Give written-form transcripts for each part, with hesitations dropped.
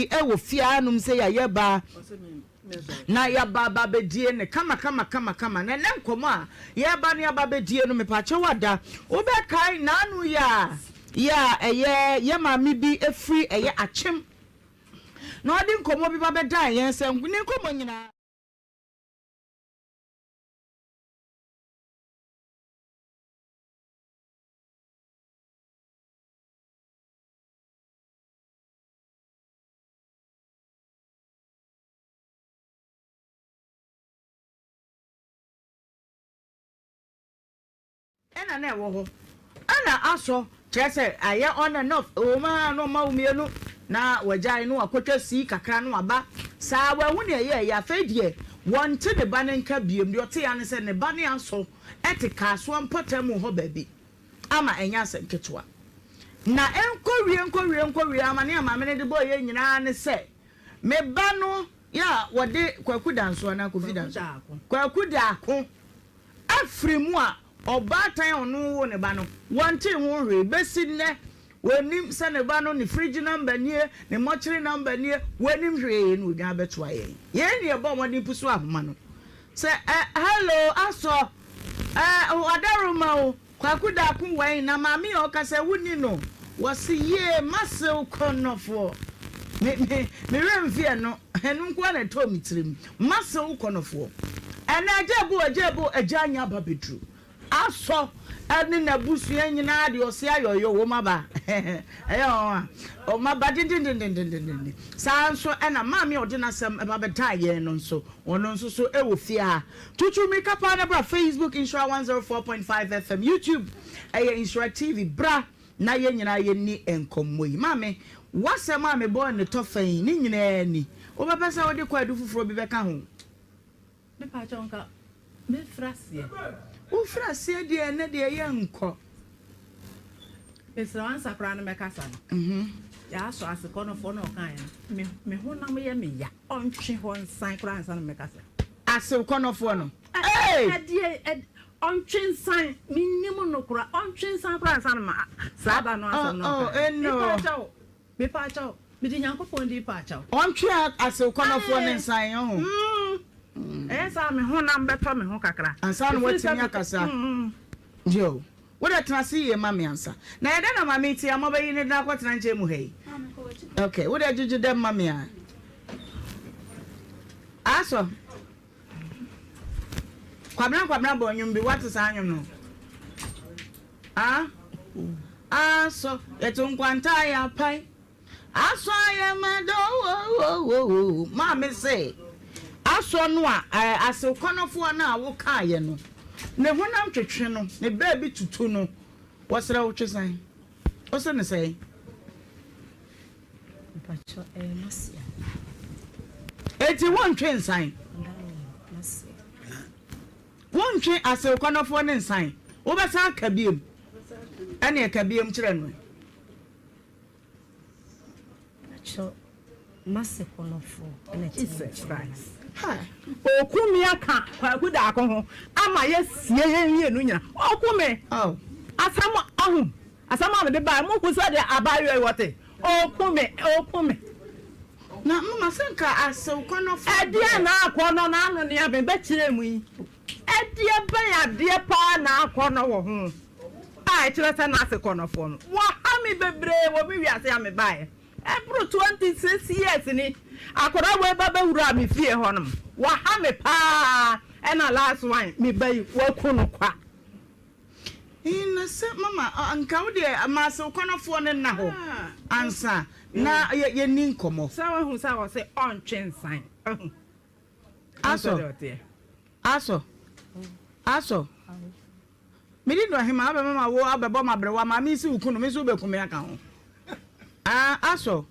Wɔ fie hanom sɛ yɛayɛ ba na yɛaba aba abɛdie no kama kama kama kama. Na ɛnɛ nkɔmmɔ a yɛreba no yɛaba abɛdie no, mepaakyɛw ada, wobɛkae naano yi a yɛ a ɛyɛ yɛ maame bi firi ɛyɛ Akyem na ɔde nkɔmmɔ bi ba bɛdan yɛn sɛ ne nkɔmmɔ nyinaa. Ɛna na ɛwɔ hɔ ɛna asɔ kyerɛ sɛ ayɛ on and off ɛwɔ mu ara na ɔma wo mmienu na wagyae na wakɔtwa sii kakra na waba saa wahu nea ɛyɛɛyɛ afei deɛ wɔnte ne ba no nka biom deɛ ɔte ya ne sɛ ne ba ne asɔ ɛte Kasoa mpɔtam hɔ baabi ama ɛnyɛ asɛm ketewa. Na ɛnkɔwie nkɔwie nkɔwie amane a maame no de bɔɔ yɛn nyinaa ne sɛ, me ba no yɛ a wɔde Kwaku Danso anaa Kofi Danso? Kwaku Daako afiri mu a ɔbaatan a ɔno woo ne ba no, wɔntee ho hwee. Bɛsi nnɛ, wɔnnim sɛ ne ba no ne fridge number nie, ne mɔkyere number nie, wɔnnim hwee na ɔdwan abɛtoa yɛn. Yɛn na yɛbɔɔ mmɔden pusu ahoma no sɛ, ɛ, hello, asɔ, ɛ, ɔdaroma o, Kwaku Daako wɛn na maame a ɔka sɛ wo ni no wɔse yie masew kɔnɔfoɔ me me me werɛ mfi ɛno ɛno nko ara na ɛtɔɔ me tirim masew kɔnɔfoɔ ɛnɛ agya ebo agya ebo agya anya aba bɛduru asɔ ɛne n'abusua nyinaa deɛ ɔse ayɔyɔ wɔn aba ɛyɛ wɔn a wɔn aba dendendendendenden saa nso ɛna maame a ɔde n'asɛm ɛba bɛdaa yɛn no nso ɔno nso so ɛwɔ fie ha Tutu mmirika paa na bra Facebook Nhyira 104.5 FM, YouTube ɛyɛ Nhyira TV. Bra na yɛn nyinaa yɛnni nkɔmmɔ yi. Maame, w'asɛm a mebɔɔ no tɔfa yi, ne nyinaa ni. Wobɛpɛ sɛ wode kwaadu foforɔ bi bɛka ho? Me pakyɛw nka mefiri aseɛ. Wofiri aseɛ deɛ ɛnɛ deɛ yɛnkɔ. Mesrɛ wo ansa koraa no mɛkasa no. Yɛasɔ ase kɔnɔfoɔ na ɔkaeɛ no, me me honam yɛ me ya. Ɔntwe hɔ nsan koraa ansa na mɛkasa. Asew kɔnɔfoɔ no. Hey! Ɛdeɛ ɔntwe nsan menim no koraa ɔntwe nsan koraa ansa na ma saa da no asɛm no Oh, oh, ɔkaeɛ. ɛno. Mepaakyɛw, mepaakyɛw, mede Nyankopɔn din paakyɛw. Ɔntwe asew kɔnɔfoɔ no nsan, ɔho. Mm. Ɛyɛ saa me honam bɛtɔ me ho kakra. Ansa na Ɛfiri sɛ watumi mepɛ- akasa. Mm. Yo. Wo dɛ tena ase yie ma me ansa. Na yɛ dɛn na maame yi te a mɔbɛyi no de no akɔtena nkyɛn mu ha yi? Ok, wo dɛ gyegye dɛm ma me a. Asɔ. Kwabena Kwabena bɔ nnwom bi, woate saa nnwom no? Ah? Asɔ, yɛto nkwanta a yɛapae. Asɔ ayɛ ma dɔ oo maame se asɔ no a ɛɛ asew kɔnɔfoɔ no a wokaeɛ no ne honam twetwe no ne baabi tutu no wɔsrɛ wo twe san wose ne sɛn. Mpakyɛ ɛyɛ masia. Eti wontwe nsan. Wontwe asew kɔnɔfoɔ no nsan wobɛsan aka biem ɛne ɛka biem kyerɛ no. Jesus Christ. Oku me aka Kwaku Daako ho ama yɛasie yɛn mmienu nyina. Oku me. Asɛm ahu. Asɛm a mede bae mo hu sɛ deɛ abaayewa yi wɔte. Oku me, oku me. Na mama sɛ nka asew kɔnɔfo. Ɛdeɛ na akɔnɔ na ano ne abɛn bɛkyerɛ mu yi. Ɛdeɛ bɛn adeɛ paa na akɔnnɔ wɔ ho a ɛkyerɛ sɛ n'ase kɔnnɔfoɔ no? Wɔha me bebree wɔ me wiase a mebaeɛ. Ɛboro 26 years ni, akwadaa wei ba bɛwuraa me fie hɔnom. Wɔha me paa, ɛna last one me ba yi, wɔaku no kwa. Na sɛ mama nka wo deɛ ma asew kɔnnɔfoɔ no nna hɔ ansa na yɛnni nkɔmmɔ. Sɛ wahu sɛ ɔse ɔntwe nsan, wahu. Asɔ, asɔ, asɔ. Medi dɔ hema abɛma ma wo abɛbɔ ma aberewa ma me nsi wo kunu me nso wobɛku me aka ho. Ah, asɔ.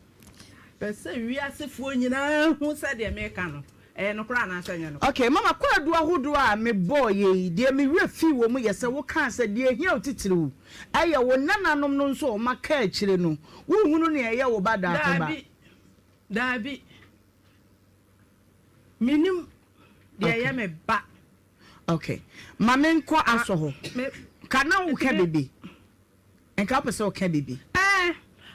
Pɛ sɛ wiasefoɔ nyinaa hu sɛ deɛ meka no, ɛyɛ nokorɛ anaasɛ ɛnyɛ nokorɛ. Okay, mama kwaadu ahodoɔ a mebɔɔ yɛ yi, deɛ me werɛ fii wɔ mu yɛ sɛ wokaa sɛ deɛ ɛhia wo titiriw ɛyɛ wo nananom no nso a wɔaka akyire no, wonhunu nea ɛyɛ wo ba daako ba. Daabi, daabi. Menim deɛ ɛyɛ me ba. Okay. Ma menkɔ asɔ hɔ. Ka na woka biribi. Nka wopɛ sɛ woka biribi. Ɛɛ,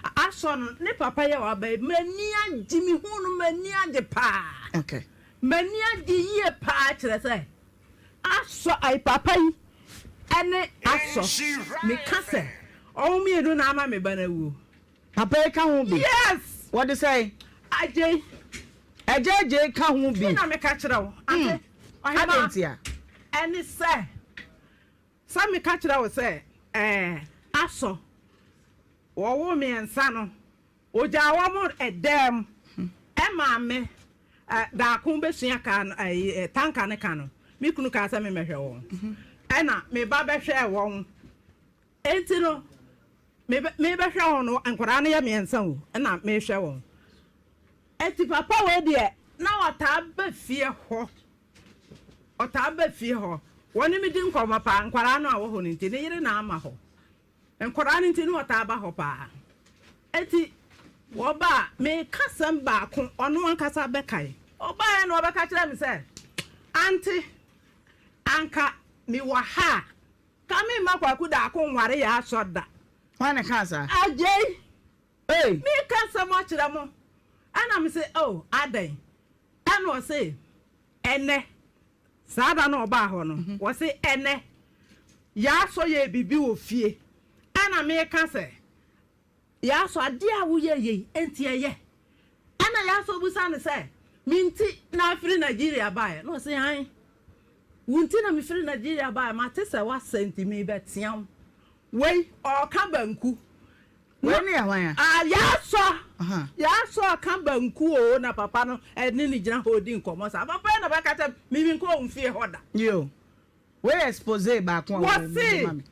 eh, Asɔ no ne papa yɛ waba yi m'ani agye me hu no m'ani agye paa. Okay. M'ani agye yie paa kyerɛ sɛ asɔ ayi papa yi ɛne asɔ meka sɛ ɔmo mmienu na ama me ba no awuo. Papa yi ka ho bi. Yes. Wɔde sɛn? Agyei. Agya agyei ka ho bi. Me na meka kyerɛ wo. Ante. Ɔhemaa. Adɛn ntia? Ɛne sɛ, sɛ meka kyerɛ wo sɛ, ɛɛ, asɔ, wɔwoo mmiɛnsa no, ogyaa wɔn ɛdan mu, ɛmaa me, ɛ, daako bɛsua kaa no, ɛyi, tanka no ka no, me kunu kaa sɛ memmɛhwɛ wɔn. Ɛna me ba bɛhwɛɛ wɔn. Enti no, mebɛhwɛ wɔn no, nkwadaa no yɛ mmiɛnsa o, ɛna mehwɛ wɔn. Enti papa wei deɛ, na ɔtaa ba fie hɔ. Ɔtaa ba fie hɔ. Wɔne me di nkɔmmɔ paa, nkwadaa no a wɔ hɔ no nti, ne yere na ama hɔ. Nkwadaa no nti na ɔtaa ba hɔ paa. Enti wɔba a, meka asɛm baako, ɔno ankasa bɛkae. Ɔbaeɛ na ɔbɛka kyerɛɛ me sɛ, Ante, anka mewɔ ha a, Ka me mma Kwaku Daako nware yɛ asɔ da. Hwan na ɛkaa saa? Agyei. Ei! Meka asɛm akyerɛ mo. Ɛna me se, oh, adɛn? Ɛna ɔse, ɛnɛ, saa da no ɔbaa hɔ no, ɔse, ɛnɛ, Yaasɔ yɛɛ biribi wɔ fie. Ɛna meka sɛ, Yaaso, adeɛ a woyɛeɛ yi, enti ɛyɛ? Ɛnna Yaaso bisa no sɛ, Me nti na afiri Nigeria baeɛ? Na ɔse, Aane, wo nti na mefiri Nigeria baeɛ, mate sɛ woasɛ nti merebɛtea wo. Wei, ɔreka banku. Wei ne yɛ hwan a? Ah, Yaaso! Yaaso ɔreka banku oo, na papa no ne no gyina hɔ redi nkɔmmɔ saa. Papa yi na ɔbɛka kyerɛ me, me menkɔɔ wo fie hɔ da. Yo. Wei yɛ expose baako a wɔwɔ mu ma me.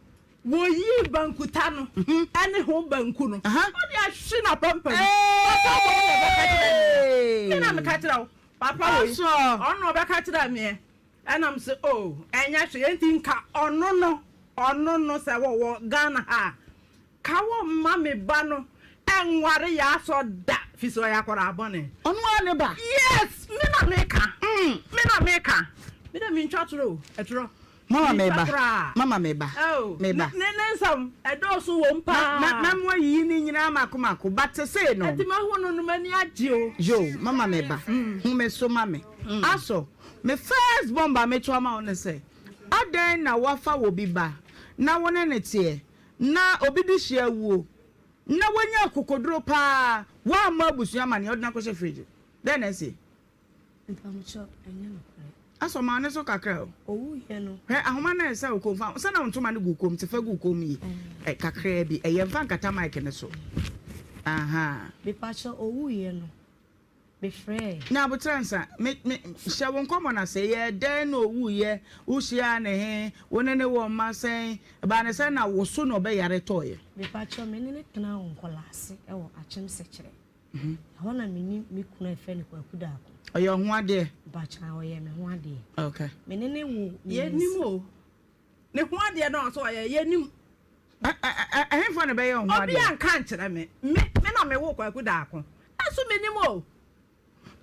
Wɔse wɔyii bankuta no ne ho banku no, ɔde ahwe n'apampam. Papa wei na ɔbɛka kyerɛ me. Me na meka kyerɛ wo. Papa wei, ɔno na ɔbɛka kyerɛ meɛ. Ɛna mese, oh, ɛnyɛ hwee. Enti nka ɔno no, ɔno no sɛ wɔwɔ Ghana ha a, Ka wo mma me ba no nware yaasɔ da fisɛ ɔyɛ akwadaa bɔne. Ɔno ara ne ba? Yes me na me ka me na me ka me de me ntwa toro o ɛtorɔ Mama me me ntwa ba koraa mama me ba oh me ba. Ne ne nsɛm ɛdɔɔso wom Ma ma paa. ma mo ayiyi ne nyinaa mako mako but sesei no. Ɛti mahu no no m'ani agye o. Yoo mama me ba hu me so ma me asɔ me first bomb a meto ama wo ne sɛ adɛn na wafa wobi ba na wo ne no teɛ Na obi de hyia awuo na wanya akokoduro paa wammɔ abusua amaneɛ ɔde no akɔhyɛ fridge dɛn na asie? Mpamokyɛw ɛnyɛ nokorɛ. Asɔ ma ne so kakra o. Owu yɛ no. Hwɛ ahoma no a ɛsɛ wo kɔn fa sɛ na wo ntoma no gu kɔn mu te fa gu kɔn mu yi ɛ kakraa bi ɛyɛ mfa nkata mic no so ahaa. Mepakyɛw owu yɛ no. Mefrɛɛ. Na aboterɛ ansa. Me, me, hyɛ wo nkɔmmɔ no ase. Ɛyɛɛ dɛn na ɔwuiɛ? Wohyiaa no he? Wo ne no wɔ mma sɛn? Ɛbaa no sɛn na wo so na ɔbɛyare tɔeɛ? Mepakyɛw, me ne no tenaa wɔ nkɔlaase wɔ Akyem Sɛkyerɛ. Ɛhɔ na me ne me kunu a yɛfrɛ no Kwaku Darko. Ɔyɛ wo ho adeɛ? Mpakyɛw, ɔyɛ me ho adeɛ. Okay. Me ne no woo mmiɛnsa. Yɛnnim o. Ne ho adeɛ no a ɔsɛ ɔyɛ, yɛnnim. Ɛhefa na ɛbɛyɛ wo ho adeɛ? Obi anka ankyerɛ me. Me, me na mewoo Kwaku Daako. Nso mennim o.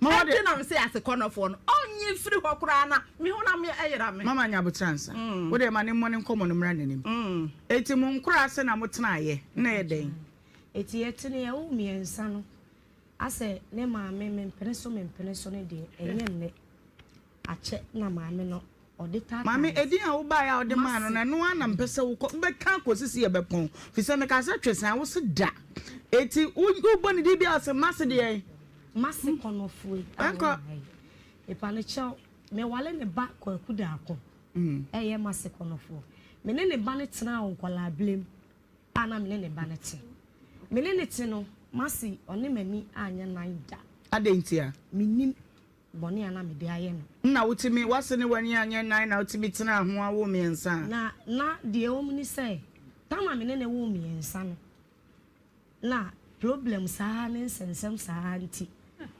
Ɛnti na mese asekɔnɔfoɔ no, ɔnyi mfiri hɔ koraa na me honam yera me. Mama nya aboterɛ ansa. Wo deɛ ma ne mmɔ ne nkɔmmɔ no mmra n'anim. Enti mo nkoraase na motenaeɛ, na ɛyɛ dɛn? Enti yɛtene, yɛwoo mmiɛnsa no, asɛ ne maame mempene so mempene so no deɛ, ɛnyɛ nnɛ. Akyɛ na maame no ɔde taataa Maame, ne edin a wobaeɛ a wode maa no no, ɛno ara na mepɛ sɛ wokɔ, wobɛka akɔsi sɛ yɛbɛpɔn. Firi sɛ mekaa sɛ twe san, wose da. Enti wobɔ ne din bi a ɔse mase deɛn? Mase kɔnɔfoe a Ɛnkɔ. wɔwɔ ha yi. Mepa no kyɛw, mewale ne ba Kwaku Daako, ɛyɛ mase kɔnɔfoɔ. Me ne ne ba no tenaa wɔ nkwadaa-berem a na me ne ne ba no te. Me ne no te no, mase ɔne m'ani anyɛ nan da. Adɛn ntia? Mennim. Bɔne a na mede ayɛ no. Nna wotumi, w'ase ne w'ani anyɛ nnan na wotumi tenaa ho awo mmiɛnsa a. Na na deɛ ɛwɔ mu ne sɛ, tam a me ne no woo mmiɛnsa no, na problem saa ne nsɛnsɛm saa nti,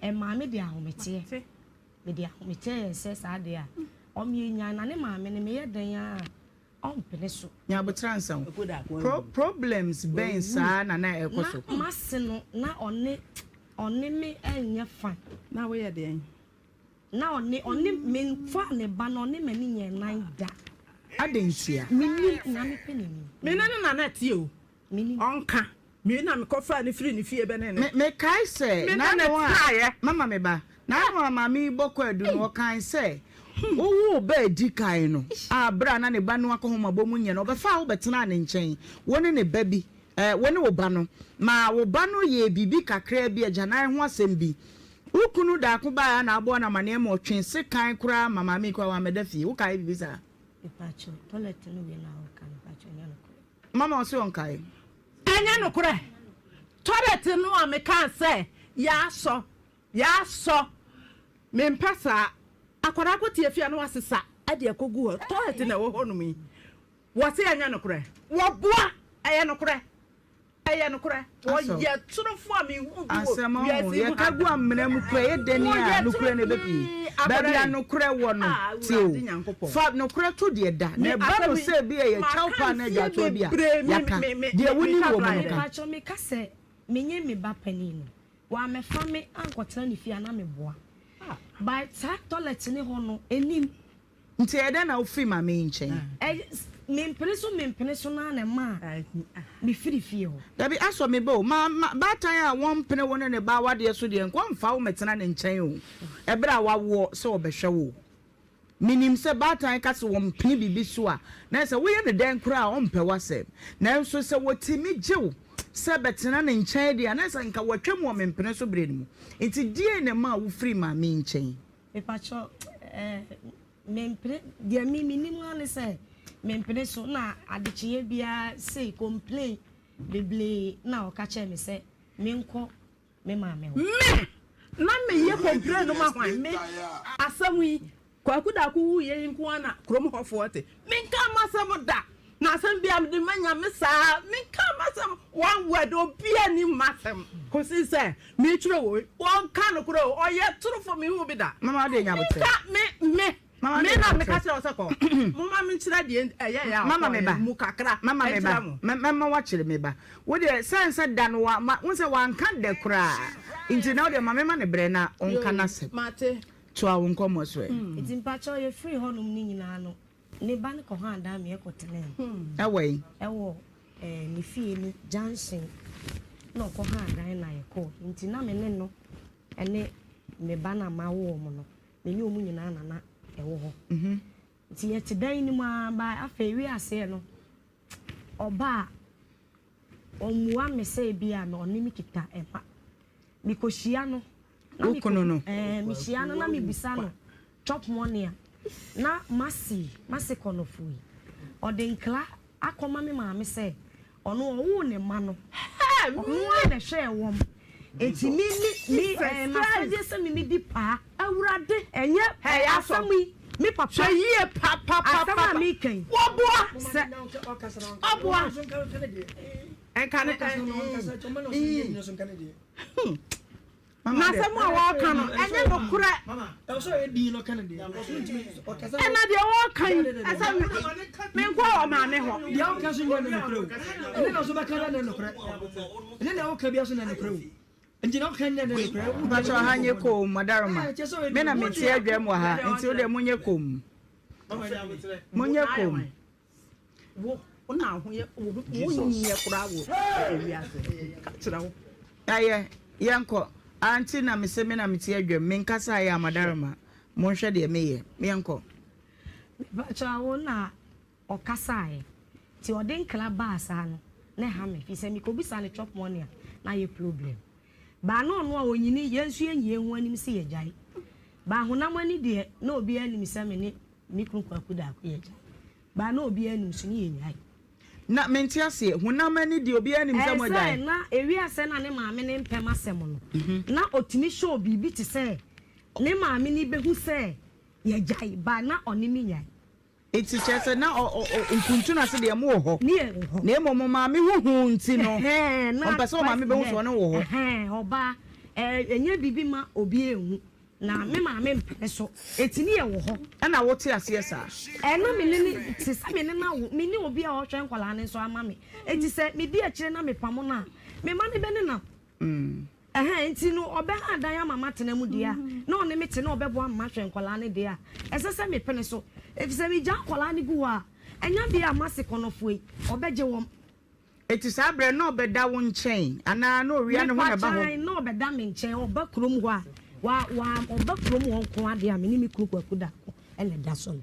ɛmaa me de ahometeɛ. Mede ahometeɛ yɛɛ sɛ saa deɛ a, ɔmeɛ nyae, na ne maame no, meyɛ dɛn ara a, ɔmpene so. Nya aboterɛ ansa o. Pro, problems bɛn saa na na ɛrekɔ so? Na m'ase no, na ɔne, ɔne me nyɛ fine. Na woyɛ deɛn? Na ɔne, ɔne, memfaa ne ba no, ɔne m'ani nyɛɛ nan da. Adɛn ntia? Mennim, nea mepɛ na nim. Me ne no na na ɛteɛ o. Mennim. Ɔnka. Me na mekɔfaa no firii ne fie bɛne ne. Me, mekae sɛ, Me ne n'ano no a, tenaeɛ. mama me ba, n'ano a maame yi bɔ kwaadu no, ɔkae sɛ, Wowoo ba a edi kan no, a bere a na ne ba no akɔnhomabɔ mu nyɛ no, ɔbɛfaa wo bɛtenaa ne nkyɛn, wo ne ne ba bi, eh, wo ne wo ba no, maa wo ba no yɛɛ biribi kakraa bi, agyanan ho asɛm bi. Wo kunu daako bae a na aboa no amanneɛ ma ɔtwee sekan koraa ma maame yi koraa wammɛda fie. Wokae biribi saa? Mepakyɛw, toilet no wei na woka no, mepakyɛw, ɛnyɛ nokorɛ. Mama ɔse ɔnkae. Ɛnyɛ nokorɛ. Toilet no a mekaa sɛ yɛasɔ, yɛasɔ, mempɛ saa. Akwadaa kɔte afie a na wasesa de akɔgu hɔ. Toilet na ɛwɔ hɔnom yi. Wɔse ɛnyɛ nokorɛ. Wɔboa, ɛyɛ nokorɛ. Ɛyɛ nokorɛ. Wɔyɛ torofo a menhuu bi wɔ Asɛm ɔho, wiase yi mu yɛka ha gu da. amena mu koraa, ɛyɛ dɛn Wɔyɛ a toro nokorɛ no ɛbɛpue? mm, Baabi akwadaa a yi. nokorɛ wɔ no, Ah, tie o, Awurade Nyankopɔn. fa nokorɛ to deɛ da, Me na ɛba no asɛm yi, sɛ ebi a ɛyɛ maka kyɛw paa anaa mfeɛ agyaatoɔ bi a, bebree, me, yɛaka. me, me, Deɛ me, wonim meka wɔ mu koraa no yɛ ka. dɛn? Mepakyɛw, meka sɛ menye me ba panin no, wammɛfa me ankɔtena ne fie a na meboa. But saa toilet ne hɔ no, ɛnim. Nti ɛyɛ dɛn na wofiri maame yi nkyɛn? Ɛy, mempene so mempene so no ara na ɛmaa mefiri fie hɔ. Dabi, asɔ me ba o. Ma, ma, baatan a wɔmpene wo ne ne ba awadeɛ so deɛ, nka ɔmfa wo mmɛtena ne nkyɛn o, ɛberɛ a wawoɔ sɛ ɔbɛhwɛ wo o. Menim sɛ baatan ka sɛ wɔmpene biribi so a, na sɛ woyɛ no dɛn koraa a, ɔmpɛ w'asɛm. Nanso sɛ wɔtumi gye wo sɛ bɛtena ne nkyɛn deɛ a, na sɛ nka watwam wɔ mempene so berɛ no mu. Nti deɛn na ɛmaa wofirii maame yi nkyɛn? Mepakyɛw eh, mempene, deɛ me menim ara ne sɛ mempene so na adekyeeɛ biara sei complain bebree na ɔka kyerɛ me sɛ menkɔ me maame hɔ. Me! Na meyɛ complain no ma hwan? Me! Asɛm yi, Kwaku Darko wuiɛ yi nko ara na kurom hɔfoɔ te. Menkaa m'asɛm da! Na asɛm biara mede ma Nyame saa. Menkaa m'asɛm one word, obiara nnim m'asɛm kɔsi sɛ metwerɛ woi. Ɔnka nokorɛ o, ɔyɛ torofo, menhuu bi da. Mama wode nya aboterɛ. Menka, me, me, Mama me wode na nya meka aboterɛ. kyerɛ wo sɛ kɔ. Momma menkyerɛ deɛ ɛyɛeɛ a Mama me ɔkɔeɛ ba, mu kakra mama me ba, nkyerɛ mo. mɛma woakyere me ba. Wo deɛ sɛ sɛ da no wa, ma, wo sɛ wanka dɛ koraa. Nti na wo deɛ ma mema no berɛ na ɔnka Yoo, n'asɛm. mate. Toa wo nkɔmmɔ so ɛ. Nti mpakyɛw yɛfiri hɔnom no nyinaa no, Ne ba no kɔhaa dan me kɔtenaa mu. Ɛwɔ he? Ɛwɔ eh, ne fie no junction na ɔkɔhaa dan na yɛkɔɔ. Nti na me ne no ne me ba no a mawo wɔn no, me ne wɔn nyinaa na na ɛwɔ hɔ. Mhm. Nti yɛte dan no mu ara ba afei wiaseɛ no ɔba a ɔmmua me sɛ ebi a ɔne me kita mma. Mekɔhyia no na Wo mekɔ kunu no? ɛɛ mehyia no na mebisa no chop money a na masi masi kɔnɔfo yi ɔde nkra akɔma me maame sɛ ɔno ɔwoo ne mma no ɔno ara na ɛhwɛɛ wɔn eti mi mi mi ɛɛ m'asɛdeɛ sɛ mi mi di paa Awurade ɛnyɛ Hey, ɛɛ asɔ. asɛm yi me papa Hwɛ yie papapapa. asɛm a mi ka yi Wɔboa. sɛ Ɔboa. Nka ne Na asɛm a wɔreka no, ɛnyɛ nokorɛ. Ɛna deɛ wɔreka yi, ɛsɛ menkɔ wɔ maame hɔ. Mpakyɛ ha nyɛ koom madaroma me na mete adwam wɔ ha nti wo deɛ monyɛ koom monyɛ koom. Wo wo na ho yɛ wo ho wo nyɛ koraa wɔ ewiase ka kyerɛ wo. Ɛyɛ yɛnkɔ aunty na mese me na mete adwam menkasa yɛ a madaroma monhwɛ deɛ meyɛ yɛnkɔ. Mepakyɛw wo na ɔkasaeɛ nti ɔde nkra baa saa no na ɛha me firi sɛ mekɔbisa no chop money a na ayɛ problem baa na ɔno a ɔnyini yɛn nso yɛnyi yɛn ho anim sɛ yɛgyae baa honam ani deɛ na obiara nim sɛ me ne me kunu Kwaku Daako yɛgyae Baa na obiara nim so ne yɛnnyae. Na mente aseɛ, honam ani deɛ obiara nim sɛ moagyae. Ɛsɛ na ewiase na ne maame no mpɛ m'asɛm no, na ɔtumi show biribi te sɛ ne maame no bɛhu sɛ yɛagyae, but na ɔne me nnyae. Nti kyerɛ sɛ na ɔ ɔ ɔ nkuntunu ase deɛ mowɔ hɔ. Ne yɛwɔ hɔ. Na mmom mo maame ho hu nti no, Ɛhɛn, na ɔmpɛ sɛ ɔmaame bɛhu sɛ ɔne wo wɔ hɔ. Ɛhɛn, ɔbaa, ɛɛ, ɛnyɛ biribi ma obiara nhu. Na me maame mpene so. Eti ne yɛ wɔ hɔ. Ɛna wo te aseɛ saa? Ɛna me ne no te sɛ me ne no awo. Me ne obi a ɔhwɛ nkwadaa no nso ama me. Eti sɛ me di akyire na me pamo no a, me mma no bɛ ne nam. Ɛhɛn, nti no ɔbɛ ha dan ama matena mu deɛ a, na ɔne me te na ɔbɛboa me mahwɛ nkwadaa no deɛ a, ɛsɛ sɛ me pene so. Efisɛ me gya nkwadaa no gu hɔ a, ɛnya deɛ a mase kɔnɔfoɔ yi, ɔbɛgye wɔn. Enti saa berɛ no na ɔbɛda wo nkyɛn anaa na ɔwia ne ho na ɛba hɔ? Mepakyɛw, na ɔbɛda me nkyɛn. Ɔba kurom hɔ a, wa, wa, ɔba kurom hɔ nko ara deɛ a, me ne me kunu Kwaku Darko na ɛda so no.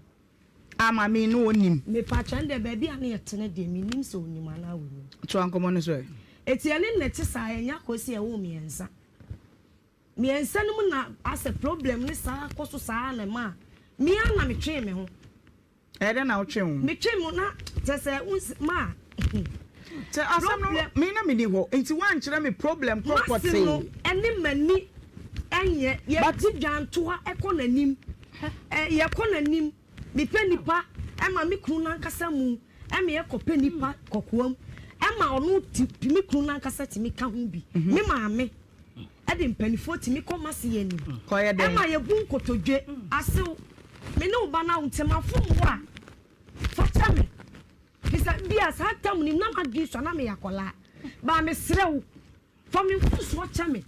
A maame yi, na ɔnnim? Mepakyɛw, ɛndeɛ baabi a na yɛte no deɛ, mennim sɛ ɔnim anaa ɔnnim. Toa nkɔmmɔ no so ɛ. Enti ɛne no te saa, yɛanya kɔsi ɛwoo mmiɛnsa. Mmiɛnsa no mu na asɛ problem no saa kɔ so saa na ɛmaa me ara na metwee me ho. Ɛyɛ dɛn na wotwee wo ho? Metwee me ho na kyerɛ sɛ wons ma. Sɛ asɛm no me na menni hɔ nti woankyerɛ me problem korɔ pɔtee. M'ase no ɛne m'ani ɛnyɛ yɛdi dwantoa ɛkɔ n'anim yɛkɔ n'anim mepɛ nipa ɛma me kunu no ankasa mu ɛma yɛkɔ pɛ nipa kɔkoam ɛma ɔno ti me kunu no ankasa tumi ka ho bi me maame de mpaninfoɔ tumi kɔ mase yɛn anim Kɔyɛ dɛn? ɛma yɛbu nkotodwe asew me ne wo ba no awo nti mafom wo a fa kyɛ me fisɛ bia saa tam no na madwen sua na meyɛ akɔlaa baa mesrɛ wo fa me mfomsoɔ kyɛ me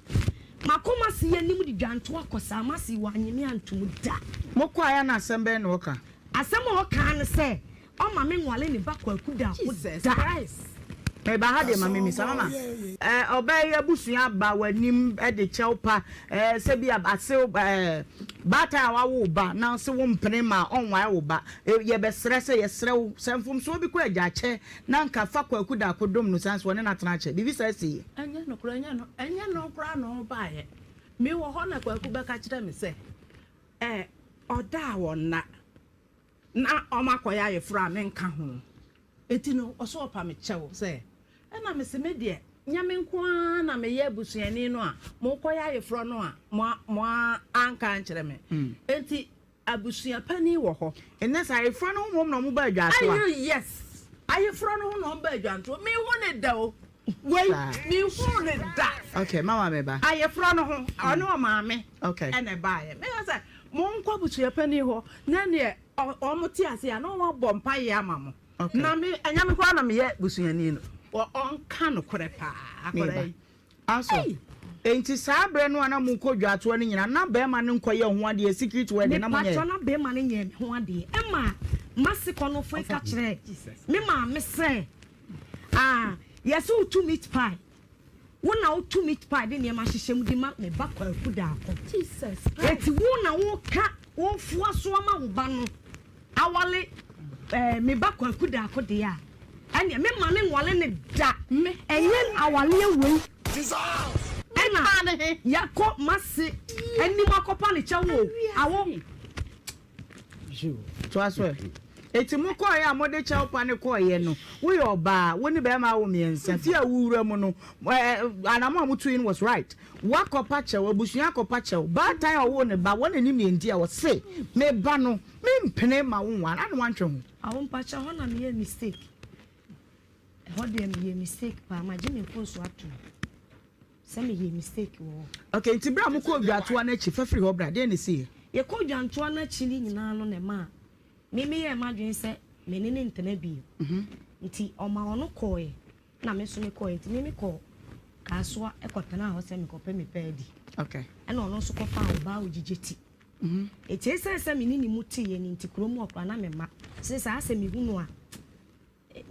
makɔ mase yɛn anim de dwanto akɔ saa mase wanye me antom da. Mokɔeɛ a na asɛm bɛn na ɔka? Asɛm a ɔka ne sɛ Ɔma me nwale ne ba Kwaku Daako da. Meba ha deɛ ma me misa mama eh, ɔbaa yi abusua aba w'anim de kyɛw pa eh, sɛ bi a asew eh, baatan a wawo wo ba na ɔse wo mpene ma ɔnwae wo ba eh, yɛbɛsrɛ sɛ yɛsrɛ wo sɛ mfomsoɔ bi kɔ agya kyɛ na nka fa Kwaku Daako dom no saa nso ɔne no atena akyɛ biribi saa si. Ɛnyɛ nokorɛ, ɛnyɛ no, ɛnyɛ no koraa na ɔbaeɛ. Mewɔ hɔ na Kwaku bɛka kyerɛ me sɛ, eh, ɔda a wɔnna. Na wɔakɔyɛ ayeforɔ a menka ho. Enti no, ɔse ɔpa me kyɛw sɛ, ɛna mese me deɛ, nyɛ me nko ara na meyɛ abusuani no a morekɔyɛ ayeforɔ no a mo anka ankyerɛ me. Enti abusua panin wɔ hɔ. Ɛnnɛ sɛ ayeforɔ no ho mmom na wɔba adwatoa. Aye yes, ayeforɔ no ho na wɔba adwantoa. Menhu no da o. Wei, menhuu no da. Okay, mama me ba. Ayeforɔ no ho, ɔne ɔmaame Okay. ɛna ɛbaeɛ. Meka sɛ, monkɔ abusua panin hɔ, na neɛ wɔn te aseɛ a, na wɔn abɔ mpaeɛ ama mo. Okay. Na me, ɛnyɛ me koraa na meyɛ busuani no. Wɔ, ɔnka nokorɛ paa, akwadaa yi. Aso. Enti saa berɛ no a na mokɔ dwatoɔ no nyinaa, na barima no nkɔyɛ ho adeɛ, secret wedding, na monyɛɛ? Mepakyɛw, na barima no nyɛɛ me ho adeɛ. Ɛma m'ase kɔnɔfoɔ yi ka kyerɛɛ me maame sɛ, Ah, yɛse wotu meat pie. Wo na wotu meat pie de nneɛma hyehyɛ mu de ma me ba Kwaku Daako. Eti wo na woka wofoa so ama wo ba no awale eh, me ba Kwaku Daako deɛ a, ɛneɛ me ma no nwale no da. Ɛnyɛ awaleɛ wei ɛna yɛakɔ m'ase anim akɔpa ne kyɛw o. Awo. Toa so ɛ. Enti mokɔeɛ a mode kyɛw pa no kɔeɛ no, woyɛ ɔbaa, wo ne barima awo mmiɛnsa, fie a wowura mu no, anammɔn a motui no was right. Woakɔpa kyɛw, abusua akɔpa kyɛw, baatan a ɔwoo ne ba, wɔn na nim deɛ nti a ɔse me ba no, mempene ma wo nware, ana woantwe ho? Awo mpakyɛ hɔ na meyɛɛ mistake. Ɛhɔ deɛ meyɛɛ mistake paa, magye me mfomsoɔ atom. Sɛ me yɛ mistake wɔ hɔ. Okay, nti berɛ a mokɔɔ dwatoa no akyi, fa firi hɔ bra, deɛn na ɛsiiɛ? Yɛkɔɔ dwantoa no akyi no nyinaa no na ɛmaa me meyɛɛ m'adwene sɛ me ne no ntena bio. Nti ɔma ɔno kɔeɛ na me nso mekɔeɛ. Nti me mekɔɔ Kasoa kɔtenaa hɔ sɛ mekɔpɛ me pɛ adi. Okay. Ɛna ɔno nso kɔfaa ɔbaa a ɔgyigye ti. Nti ɛsiane sɛ me ne ne mu teeɛ no nti kurom hɔ koraa na memma. Sɛ saa sɛ mehu no a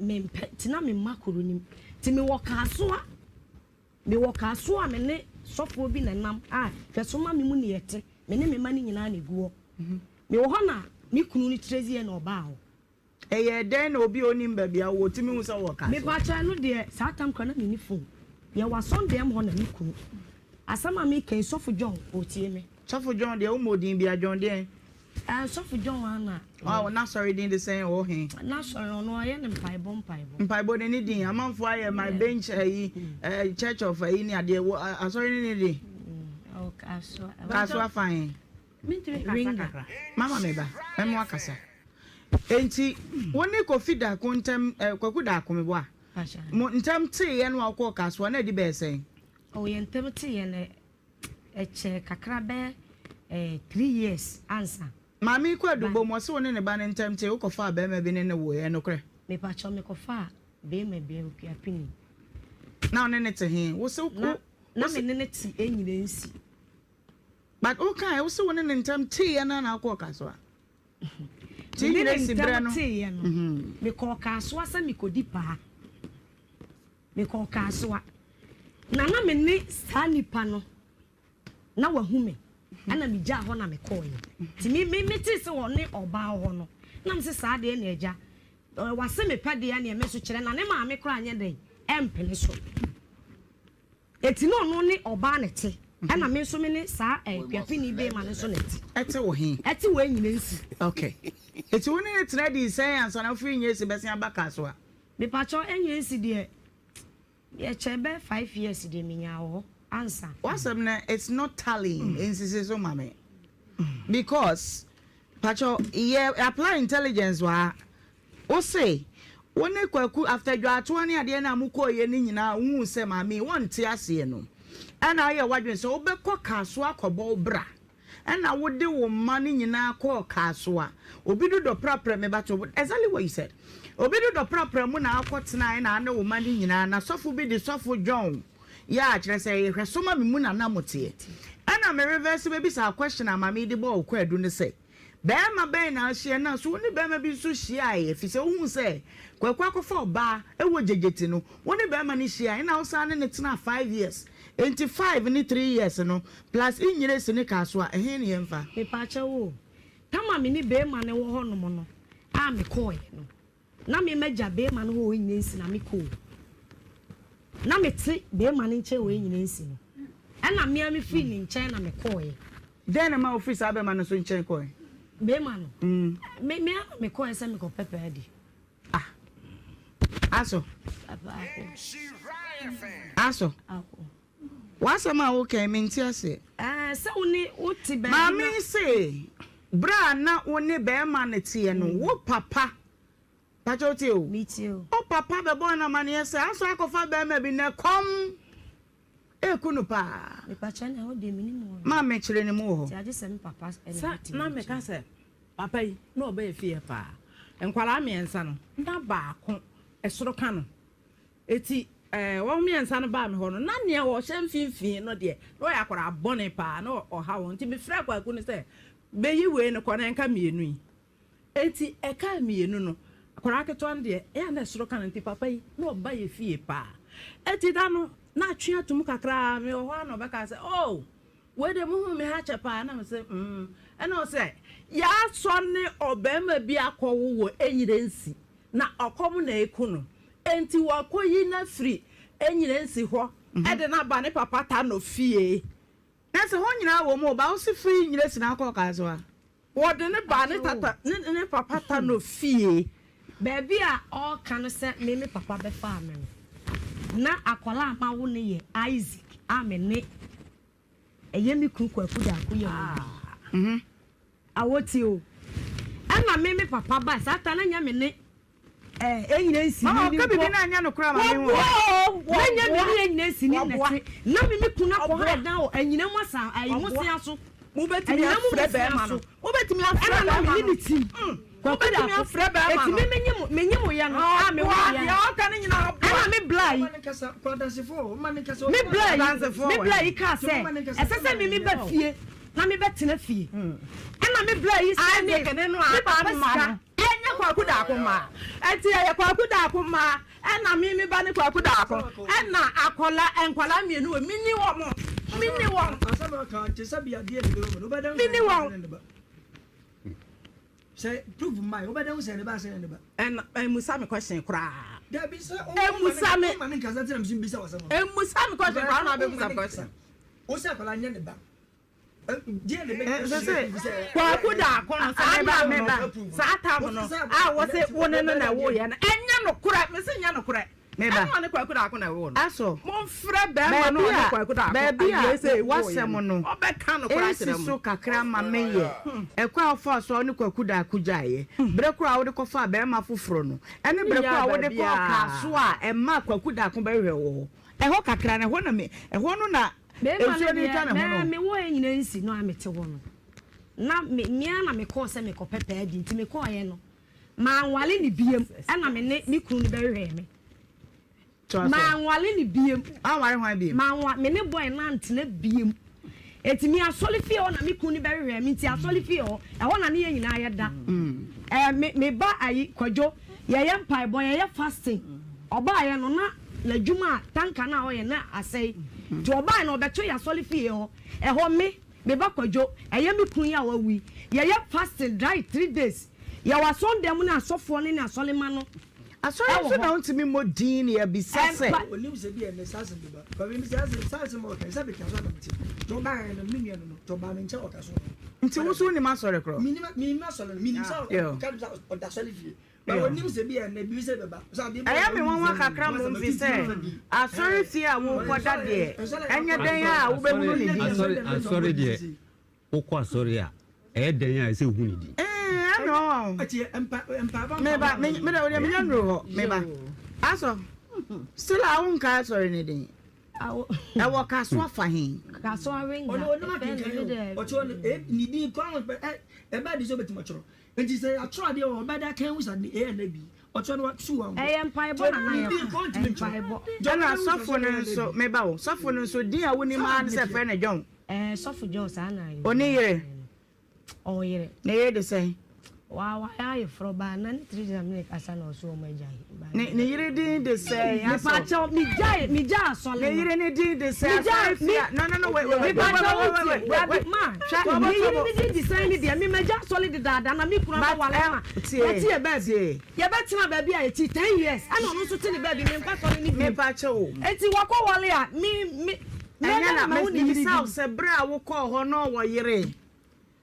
mempɛ nti na memma kuro no mu. Nti mewɔ Kasoa. Mewɔ Kasoa a me ne sɔfoɔ bi na ɛnam a hwɛ so ma me mu ne yɛte, me ne me mma no nyinaa na ɛgu hɔ. Mewɔ hɔ na me kunu no tire na ɔbaa hɔ. Ɛyɛɛ dɛn na obi a ɔnnim baabi a wowɔ tumi hu sɛ wowɔ Kasoa? Mepakyɛ ɛno deɛ saa tam koraa na menni phone. Yɛwɔ asɔndɛm hɔ na me kunu. Asɛm a meka yi sɔfo John ɔretie me. Sɔfo John deɛ wommɔɔ din biara, John deɛn? Ɛɛ sɔfo John ara na. Ɔɔ n'asɔre din de sɛn ɔwɔ he? N'asɔre ɔno ɔyɛ no mpaebɔ mpaebɔ. Mpaebɔ de ne din amanfoɔ ayɛ my bench ayi ɛɛ church of ayi ne adeɛ wɔ asɔre ne ne din. Ɔwɔ Kasoa. Kasoa fa he? Mentumi nkasa kakra. Mama me ba mɛma wakasa. Enti wo ne Kofi Darko ntɛm ɛɛ Kwaku Darko meboa mo ntɛm teeɛ no a wokɔɔ Kasoa na adi bɛyɛ sɛn? Ɔwɔ yɛn ntɛm teeɛ no Ɛkyɛɛ kakra bɛyɛ eh three years ansa. Maame yi kɔ adubɔ mu, ɔse wo ne ne ba no ntɛm tee, wo kɔfaa barima bi ne no woe, ɛyɛ nokorɛ? Mepakyɛw me kɔfaa barima bi, Okuapini. Na wo ne no te he? Wo se wo, Na, na me ne no te Enyirɛnsi. But wo kae, wo se wo ne no ntɛm teeɛ no ara na wokɔɔ Kasoa? Te Me ne no Enyirɛnsi berɛ ntɛm no. teeɛ no, mekɔɔ Kasoa sɛ mekɔdi paa. Mekɔɔ Kasoa. Na na me ne saa nipa no, na wahu me. Ɛna megyaa hɔ na mekɔeɛ. Nti me, me, metee sɛ ɔne ɔbaa wɔ hɔ no, na mese saa deɛ na agya, wase me pɛ deɛ neɛ me nso kyerɛ na ne maame koraa nyɛ dɛn, ɛmpene so. Eti na ɔno ne ɔbaa na ɛte, ɛna me nso me ne saa eh, Kuapini beema no nso na ɛte. Ɛte wɔ he? Ɛte wɔ Enyinansi. Ok. Eti wo ne no tena dii sɛn ansa na wofiri Enyinansi bɛsen aba Kasoa? Mepakyɛw, Enyinansi deɛ, ɛkyɛɛ bɛyɛ 5 years deɛ menyaa wɔ hɔ ansa. W'asɛm no it's not tallying, nsisi so ma me. Because, pakyɛw, yɛ apply intelligence wɔ ha. Wo se, wo ne Kwaku after dwaatoa ne adeɛ no a mokɔeɛ no nyinaa wohuu sɛ maame yi wɔnte aseɛ no, ɛna woyɛɛ w'adwene sɛ wobɛkɔ Kasoa akɔbɔ wo bra. Ɛna wode wo mma no nyinaa kɔɔ Kasoa. Obi dodɔ prapra me but exactly what you said. Obi dodɔ prapra mu na akɔtenaeɛ na ane wo mma no nyinaa na sɔfo bi de sɔfo John yɛ a kyerɛ sɛ ɛyɛ hwɛso ma me mu na na moteɛ. Ɛna me reverse bɛbisaa question a maame yi de bɔɔ wo kwaadu no sɛ, Barima bɛn na ahyia no a so wo ne barima bi nso hyiae efisɛ wohuu sɛ Kwaku akɔfa ɔbaa wɔ Gyegyeti no wo ne barima no hyiae ɛna wosan ne no tenaa 5 years enti 5 ne 3 years no plus Inyiresi ne Kasoa ɛhe ne yɛmfa? Mepaakyɛw o, tam a me ne beema no wɔ hɔ nom no a mekɔɔeɛ no, na me magya beema no hɔ wɔ Enyinansi na mekɔ o. Na mete beema no nkyɛn wɔ Enyinansi no, ɛna me ara mefiri ne nkyɛn na mekɔɔeɛ. Dɛn na ɛma wofiri saa bɛrima no nso nkyɛn kɔe? Bɛrima no? Me, me ara na mekɔe sɛ mekɔpɛ paadi. Ah. Aso. Papa, ako. Aso. Ako. W'asɛm a woka yi, mente aseɛ. Ɛɛ, sɛ wo ne, wote baabi na. Maame se, berɛ a na wo ne bɛrima no teɛ no, wo papa, pakyɛ wotie o? Metie o. Wo papa bɛbɔɔ no amaneɛ sɛ, Aso akɔfa bɛrima bi na ɛkɔm Eku no paa. Mepakyɛ na ɛhɔ deɛ menim hɔ no. Maame kyerɛ ne mu wɔ hɔ. Nti agye sɛ me papa na Sa ɛbɛtumi na akyerɛ. meka sɛ papa yi na ɔbɛyɛ fie paa. Nkwadaa mmiɛnsa no na baako ɛsoro ka no. Eti ɛɛ wɔn mmiɛnsa no baa me hɔ no na nea ɔhyɛ mfimfini no deɛ na ɔyɛ akwadaa bɔne paa na ɔha wɔn. Nti mefrɛɛ Kwaku no sɛ bɛyi wei no kɔ na ɛnka mmienu yi. Enti ɛkaa mmienu no, akwadaa ketewa no deɛ, ɛyɛ a na ɛsoro ka no nti papa yi, na ɔba yɛ fie paa. Enti da no, na atwe atom kakra, mewɔ hɔ a na ɔbɛka sɛ, oh, wei deɛ mohuu me ha kyɛ paa. Na mese, mm. Ɛna ɔsɛ, yɛasɔ ne ɔbarima bi akɔwo wɔ Enyirensi, na ɔkɔm na ɛku no. Enti wɔakɔyi no afiri Enyirensi hɔ de no aba ne papa Tano fie. Na sɛ hɔ nyinaa wɔ mu o, ba wo se firi Ngyiresi na akɔ Kasoa. Wɔde no baa ne tata ne ne papa Tano fie. Baabi a ɔreka no sɛ me me papa bɛfaa me no, na akwadaa a mawo no yɛ Isaac a me ne ɛyɛ me kunu Kwaku Darko yɛ wɔn bi. Awotie o. Ɛna me me papa bae, saa ta na nyɛ me ne Ɛnyina nsi Mama ni ɔka mpo. biribi na anyɛ nokorɛ ama me ho. Wɔboa o, Na nyɛ me ne ɛnyina nsi ni na wɔboa. ɛte. Na me me kunu akɔ ha Ɔboa. ɛdan wɔ anyina mu asa ayi Ɔboa. mosea so. Mobɛtumi Anyina mu afrɛ mosea bɛrima no. so. Mobɛtumi afrɛ Ɛna na bɛrima me ne no. ne tim. Kwaku Mobɛtumi Darko. afrɛ bɛrima Eti no. me menye mo menye mo yɛ no a me Ɔboa wo yɛ deɛ no. ɔka no nyinaa ɔboa. Ɛna me bla yi. Mma ne nkasa, kɔ adansefo o, mma ne nkasa. Me bla yi, Adansefoɔ me wɔ bla he? yi kaa Nti sɛ momma ne nkasa, ɛsɛ sɛ me me ba fie na me bɛ tena fie. Ɛna me bla yi sɛ ne Isaac ne no me a papa amma sika. no. Ɛnyɛ Kwaku Daako mma. Ɛnti ɛyɛ Kwaku Daako mma ɛna me me ba ne Kwaku Daako ɛna akɔla nkwadaa mmienu wɔ menni wɔn menni wɔn Asɛm a ɔka te sɛ bia deɛ ne bɛwɔ mu no wobɛda ho sɛ menni wɔn. ne ba. Sɛ proof mma yi wobɛda ho sɛ ne ba sɛ ne ba. Ɛna ɛmusa me question koraa. Dabi sɛ Ɛmusa me. ɔma ne nkasa nti na mesi mbisa w'asɛm no. Ɛmusa me question koraa na abɛbusa me question. Wo sɛ akwadaa nyɛ ne ba. Deɛ ne Eh, bɛ sɛ sɛ Kwaku Daako no saa Meba, tam no meba. saa tam no a wɔse wo ne no na ɛwoeɛ no ɛnyɛ nokorɛ mese nyɛ nokorɛ. Meba. Ɛne ɔne Kwaku Daako na ɛwoo no. Aso. Momfrɛ bɛrima no Baabi ɔne a Kwaku Daako baabi a awie sɛ ɛwoeɛ w'asɛm no no ɔbɛka nokorɛ esi akyerɛ mo. so kakra ma me yɛ ɛkwan a wofaa so a wo ne Kwaku Daako gyaeɛ, berɛ korɔ a wode kɔfaa barima foforɔ no, ɛne berɛ korɔ a Menyaa wode kɔɔ baabiara. Kasoa a ɛmaa Kwaku Daako bɛhwehwɛɛ wo hɔ. Ɛhɔ kakra no, ɛhɔ na me, ɛhɔ no na Bɛrima no nsuo no deɛ, retwa ne ho mɛ no. mewɔ Enyina nsi no a mete hɔ no, na me me ara na mekɔɔ sɛ mekɔpɛ paadi nti mekɔeɛ no, manwale no biam ɛna me ne me kunu no bɛhwehwɛɛ me. Toa so. Manwale no biam. Anware hwan biam? Manwa me ne boy no antena biam. Enti me asɔre fie hɔ na me kunu no bɛhwehwɛɛ me nti asɔre fie hɔ, ɛhɔ na ne yɛn nyinaa yɛda. Ɛɛ me me ba ayi Kwadwo, yɛyɛ mpaebɔ, yɛyɛ fasting. Ɔbaeɛ no na. n'adwuma a tanka no a ɔyɛ na asɛe. Nti ɔbaeɛ no ɔbɛto yɛ asɔre fie hɔ. Ɛhɔ me, me ba Kwadwo, ɛyɛ me kunu yi a wawu yi, yɛyɛ fasting dry 3 days. Yɛwɔ asɔredan mu ne asɔfoɔ no ne asɔremma no Asɔre wɔ nso hɔ. na wontumi mmɔ din na yɛabisa sɛ. Ɛmpa. Onim sɛ bi ɛnɛ saa asɛm bi ba. But me saa asɛm saa asɛm a ɔka yi sɛ meka so a na mete. Nti ɔbaeɛ no me nua no no nti ɔbaa me nkyɛn ɔka so. Nti wo nso wonim asɔre korɔ? Menim menim asɔre no menim sɛ ɔka sɛ ɔda asɔre fie. But onim sɛ bi ɛnɛ biribi sɛ bɛba. Sɛ adeɛ bi Ɛyɛ me nwanwa kakra mmom fi sɛ asɔre fie a worekɔda deɛ ɛnyɛ dɛn a wobɛhunu ne din. Asɔre asɔre deɛ wokɔ asɔre a ɛyɛ dɛn a ɛsɛ wohu ne din. Ɛɛ ɛyɛ me nwanwa o. Meba me me deɛ menya nnuru hɔ meba. Asɔ still a wonkae asɔre ne din. Ɛwɔ Kasoa fa he? Kasoa Ringa. Ɔno onim akenkan o. Ɔkyerɛ no ne din kwan ɛbɛ de sɛ ɔbɛtumi atwerɛ. Nti sɛ yɛatwerɛ adeɛ wɔ ɔbɛda kan hu sɛ ade A na B. Ɔkyerɛ no sukuu wankɔ. Ɛyɛ mpaebɔ na na yɛkɔ. Mpaebɔ. Ɛna sɔfo no nso meba o. Sɔfo no nso din a wonim ara ne sɛ frɛ no John. Ɛɛ sɔfo John saa na. Ɔni yere. Ɔwɔ yere. Ne yere de sɛn? Wa wa yɛ ayeforɔ baa na ne tiri gyina mene kasa na ɔso ɔmo agya yi. Ne ne yere din de sɛn asɔ? Mepakyɛw me gyae me gya asɔle Ne yere ne din de sɛn asɔre fia? No no no wait wait wait wait wait wait wait wait. Ma hwɛ ne yere ne din de sɛn ne deɛ me ma gya asɔle dedaada na me kunu abɛwale ma yɛte yɛ baabi yɛbɛtena baabi a yɛte 10 years ɛna ɔno nso te ne baabi me nkɔ asɔre ne bi. Mepakyɛw. Eti wakɔ wale a me me. Ɛnyɛ na mebisa wo sɛ bere a wokɔɔ hɔ na ɔwɔ yere?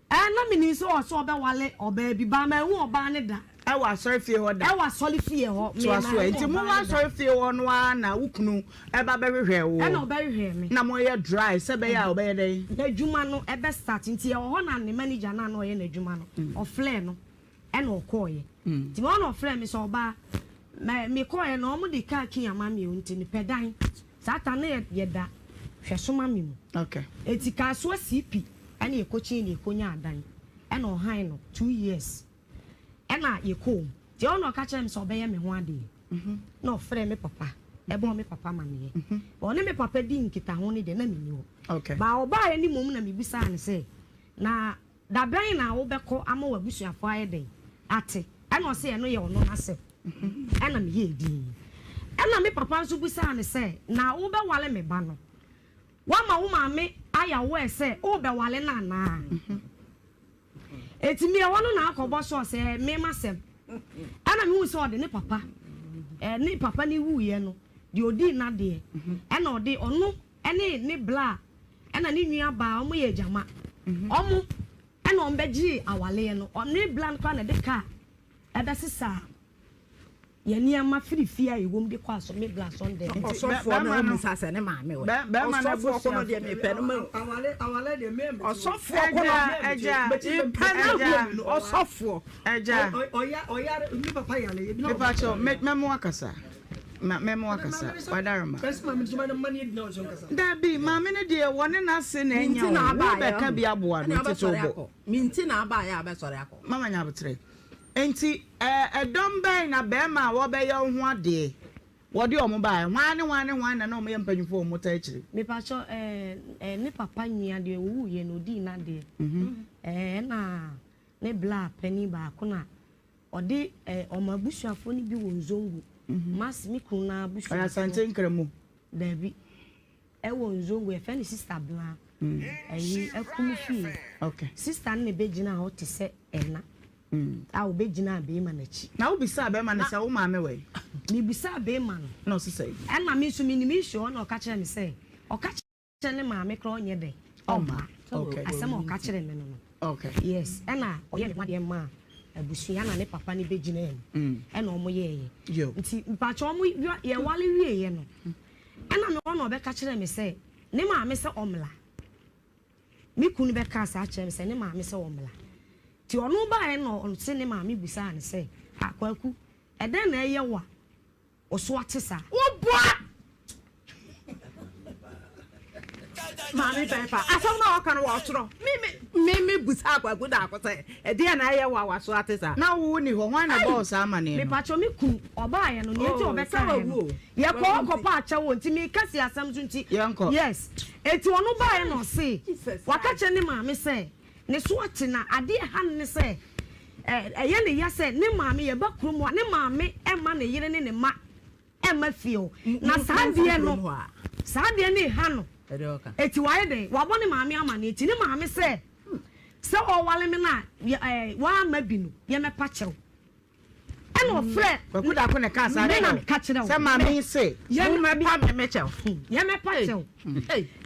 Ɛɛ na menim sɛ ɔsɛ ɔbɛwale ɔbaa bi but manhu ɔbaa no da. Ɛwɔ asɔre fie hɔ da? Ɛwɔ asɔre fie hɔ. Toa so ɛ. Nti mowɔ asɔre fie hɔ no ara na wo kunu ɛba bɛhwehwɛɛ wo? Ɛna ɔbɛhwehwɛɛ me. Na moyɛ dry sɛ ɛbɛyɛ a ɔbɛyɛ dɛn? N'adwuma no ɛbɛ start nti yɛwɔ hɔ na ne manager no a na ɔyɛ n'adwuma no ɔfrɛɛ no ɛna ɔkɔɔeɛ. Nti mewɔ hɔ na ɔfrɛɛ me sɛ ɔbaa mɛ mekɔɔeɛ no wɔn de car key ama me o nti mepɛ dan. Saa ta no yɛ yɛda hwɛso ma me mu. Okay. Eti Kasoa CP ɛna yɛkɔkyin na yɛkɔnyaa dan ɛna ɔhan no 2 years ɛna yɛkɔɔ mu. Nti ɛhɔ na ɔka kyerɛɛ me sɛ ɔbɛyɛ me ho adeɛ. Na ɔfrɛɛ me papa ɛbɔɔ me papa amaneɛ. But ɔne me papa dii nkitaho no deɛ na menni hɔ. Okay. But ɔbaeɛ no mmom na mebisaa no sɛ na da bɛn na wobɛkɔ ama w'abusuafoɔ ayɛ dɛn ate? Ɛna ɔse ɛno yɛ ɔno n'asɛm. Ɛna meyɛɛ dinn. Ɛna me papa nso bisaa no sɛ, Na wobɛware me ba no? Woama wo maame ayɛ aware sɛ worebɛware no anaa? Enti me ɛhɔ no na akɔbɔ sɔɔ sɛ me m'asɛm. Ɛna mehu sɛ ɔde ne papa, ne papa no wuiɛ no, deɛ ɔdii n'adeɛ, ɛna ɔde ɔno ne ne bla ɛna ne nua baa, wɔn yɛ agyama, wɔn ɛna wɔn bɛgyee awaleɛ no. Ɔne bla no koraa na ɛde kaa ɛbɛsesaa yɛn nneɛma firi fie a ɛwɔ mu de kɔ asɔ me bla asɔndɛm. Ɔsɔfoɔ no ɔmmisa sɛ ne maame wɔ. Ɔsɔfoɔ ko no deɛ mepɛ no ma. Ɔsɔfoɔ ko no mepɛ no ahu ɔsɔfoɔ. Ɛgya. Mepakyɛw mɛmo akasa. Mɛmo akasa. Wadaroma. Dabi maame no deɛ wɔne n'ase na ɛnya o. Wobɛka bi aboa no nti to bo. Minti na aba yɛ abɛsɔre akɔ. Mama nya abotere. Nti ɛdɔm bɛn na bɛrima a wɔbɛyɛ wo ho adeɛ wɔde wɔn baeɛ? Hwan ne hwan ne hwan na na wɔyɛ mpanyinfoɔ a wɔn taa akyire? Mepakyɛw ɛɛ ne papa nua deɛ owuiɛ no odii n'adeɛ. Ɛɛ ɛna ne bla panin baako na ɔde ɛɛ ɔmo abusuafoɔ no bi wɔ Nzongo. Mas me kunu na abusuafoɔ. Ɔyɛ Asante Nkramu. Dabi ɛwɔ Nzongo yɛfrɛ no Sister Bla. Ɛyi ɛkum fie. Okay. Sister no na ebegyina hɔ te sɛ ɛna. A obegyina bɛrima n'akyi. Na wobisaa bɛrima no sɛ wo maame wɔ yi? Mebisaa bɛrima no. Na ɔsi sɛ? Ɛna me nso menim issue hɔ na ɔka kyerɛ me sɛ ɔka kyerɛ ne maame koraa ɔnyɛ dɛ ɔmma. Okay. Asɛm a ɔka kyerɛ me no no. Okay. Yes, ɛna ɔyɛ ne ho adeɛ maa abusua na ne papa no bɛgyinaa mu. Ɛna ɔmo yɛɛyɛ. Yo. Nti mpakyɛ ɔmo yɛwale wieɛ no ɛna me hɔ na ɔbɛka kyerɛ me sɛ ne maame sɛ ɔmmla. Me kunu bɛka saa kyerɛ me sɛ ne maame sɛ ɔmmla. Nti ɔno baeɛ na ɔse ne maame bisaa no sɛ akwaku ɛdɛn na ɛyɛ wo a ɔso ate saa. Woboa! Maame pɛpa asɛm na ɔka no wɔ ɔtwerɛ me me me busa akwaku daako sɛ ɛdeɛ na ɛyɛ wo a waso ate saa. Na wo ni hɔ hwan na bɔɔ saa amaneɛ no? Mepakyɛ me kunu ɔbaeɛ no nea nti Oh, ɔbɛkaeɛ sɛ no wawu o. yɛkɔ Wawu nti. kɔpɔ akyɛw o nti meka si asɛm so nti. Yɛnkɔ. Yes, eti ɔno baeɛ na ɔse Jesus waka kyerɛ ne maame sɛ ne so ate na adeɛ ɛha no ne sɛ ɛyɛ ne ya sɛ ne maame yɛba kurom a ne maame ɛma ne yere ne ne mma. Ɛmma fie hɔ. Na saa adeɛ no, saa adeɛ no reha no. Eti wayɛ dɛn? Wabɔ ne maame amaneɛ. Eti ne maame sɛ, sɛ ɔreware me no a, ɛɛ, wamma bi no, yɛmmɛpa kyɛw. Ɛna ɔfrɛ. Kwaku Darko na ɛkaa saa Me na meka kyerɛ wo. Sɛ maame yi se, mommɛpa me kyɛw. Yɛmmɛpa kyɛw.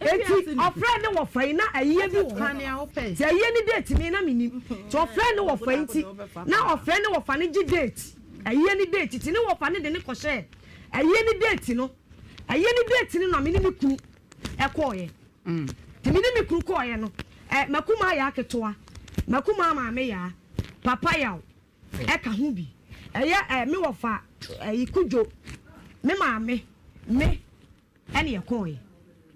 Eti ɔfrɛ ne wɔfa yi na ayie bi wɔ hɔ. Nti ayie ne date me na mennim. Nti ɔfrɛ ne wɔfa yi nti, na ɔfrɛ ne wɔfa no gye date. Ayie ne date nti ne wɔfa no de no kɔhyɛɛ ayie ne date no ayie ne date no na me ne me kunu ɛkɔɔyɛ nti me ne me kunu kɔɔyɛ no ɛ makumaa yaa ketewa makumaa maame yaa papa yaw ɛka ho bi ɛyɛ ɛ me wɔfa ɛyi kudwo me maame me ɛne yɛkɔɔyɛ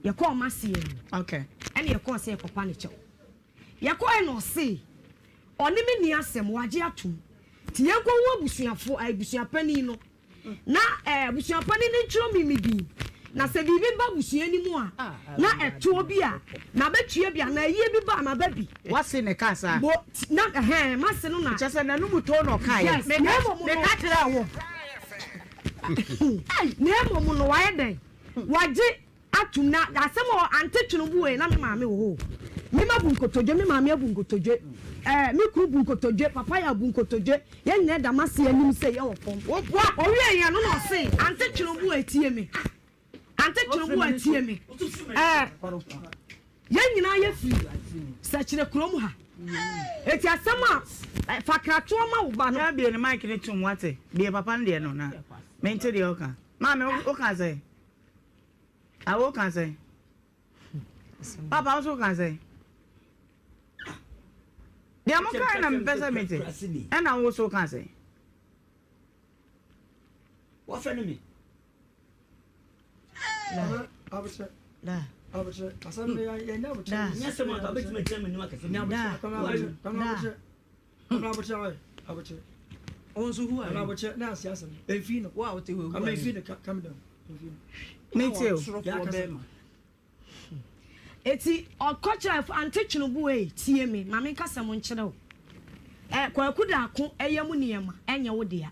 yɛkɔɔ maseɛ mu ɛne yɛkɔɔ sɛ yɛkɔpa ne kyɛw. Yɛkɔe na ɔse ɔne me nni asɛm, wagye atom. Nti yɛnkɔhu abusuafo, abusuapanin no, na abusuapanin no ntwerɛ me me din, na sɛ biribi ba abusua no mu a, na ɛtoɔ bi a, mabɛtua bi, anaa ayie bi ba a, maba bi. W'ase na ɛkaa saa? Bo, na, ɛhɛn, m'ase no na. Kyerɛ sɛ n'anum too na ɔkaeɛ. Yes, na mmom no. Meka kyerɛɛ wo. Na mmom no, wayɛ dɛn? Wagye. Atom na asɛm a ante twene bo ee na me maame wɔ hɔ o me ma bu nkotodwe me maame abu nkotodwe eh me kunu bu nkotodwe papa yɛ abu nkotodwe yɛn nyinaa da m'ase anim sɛ yɛ wɔ fam owie yɛn no na ɔse ante twene bo ee tie me ante twene bo ee tie me eh yɛn nyinaa yɛ firi sɛkyerɛ kurom ha eti asɛm a fa kratoɔ ma wo ba no. Yaa bie ne mic ne tum wate bie papa no deɛ no na mente deɛ ɔka maame woka sɛ. Ah wo ka sɛn? Papa wo so ka sɛn? Deɛ mo kae na mepɛ sɛ mete. Ɛna wo so ka sɛn? Wɔfɛ no me. Metie o. Eti ɔkɔ kyerɛ ante twenubu ei tie me ma menka sɛm nkyerɛ wo ɛ Kwaku Daako ɛyɛ mu nneɛma ɛnyɛ wo dea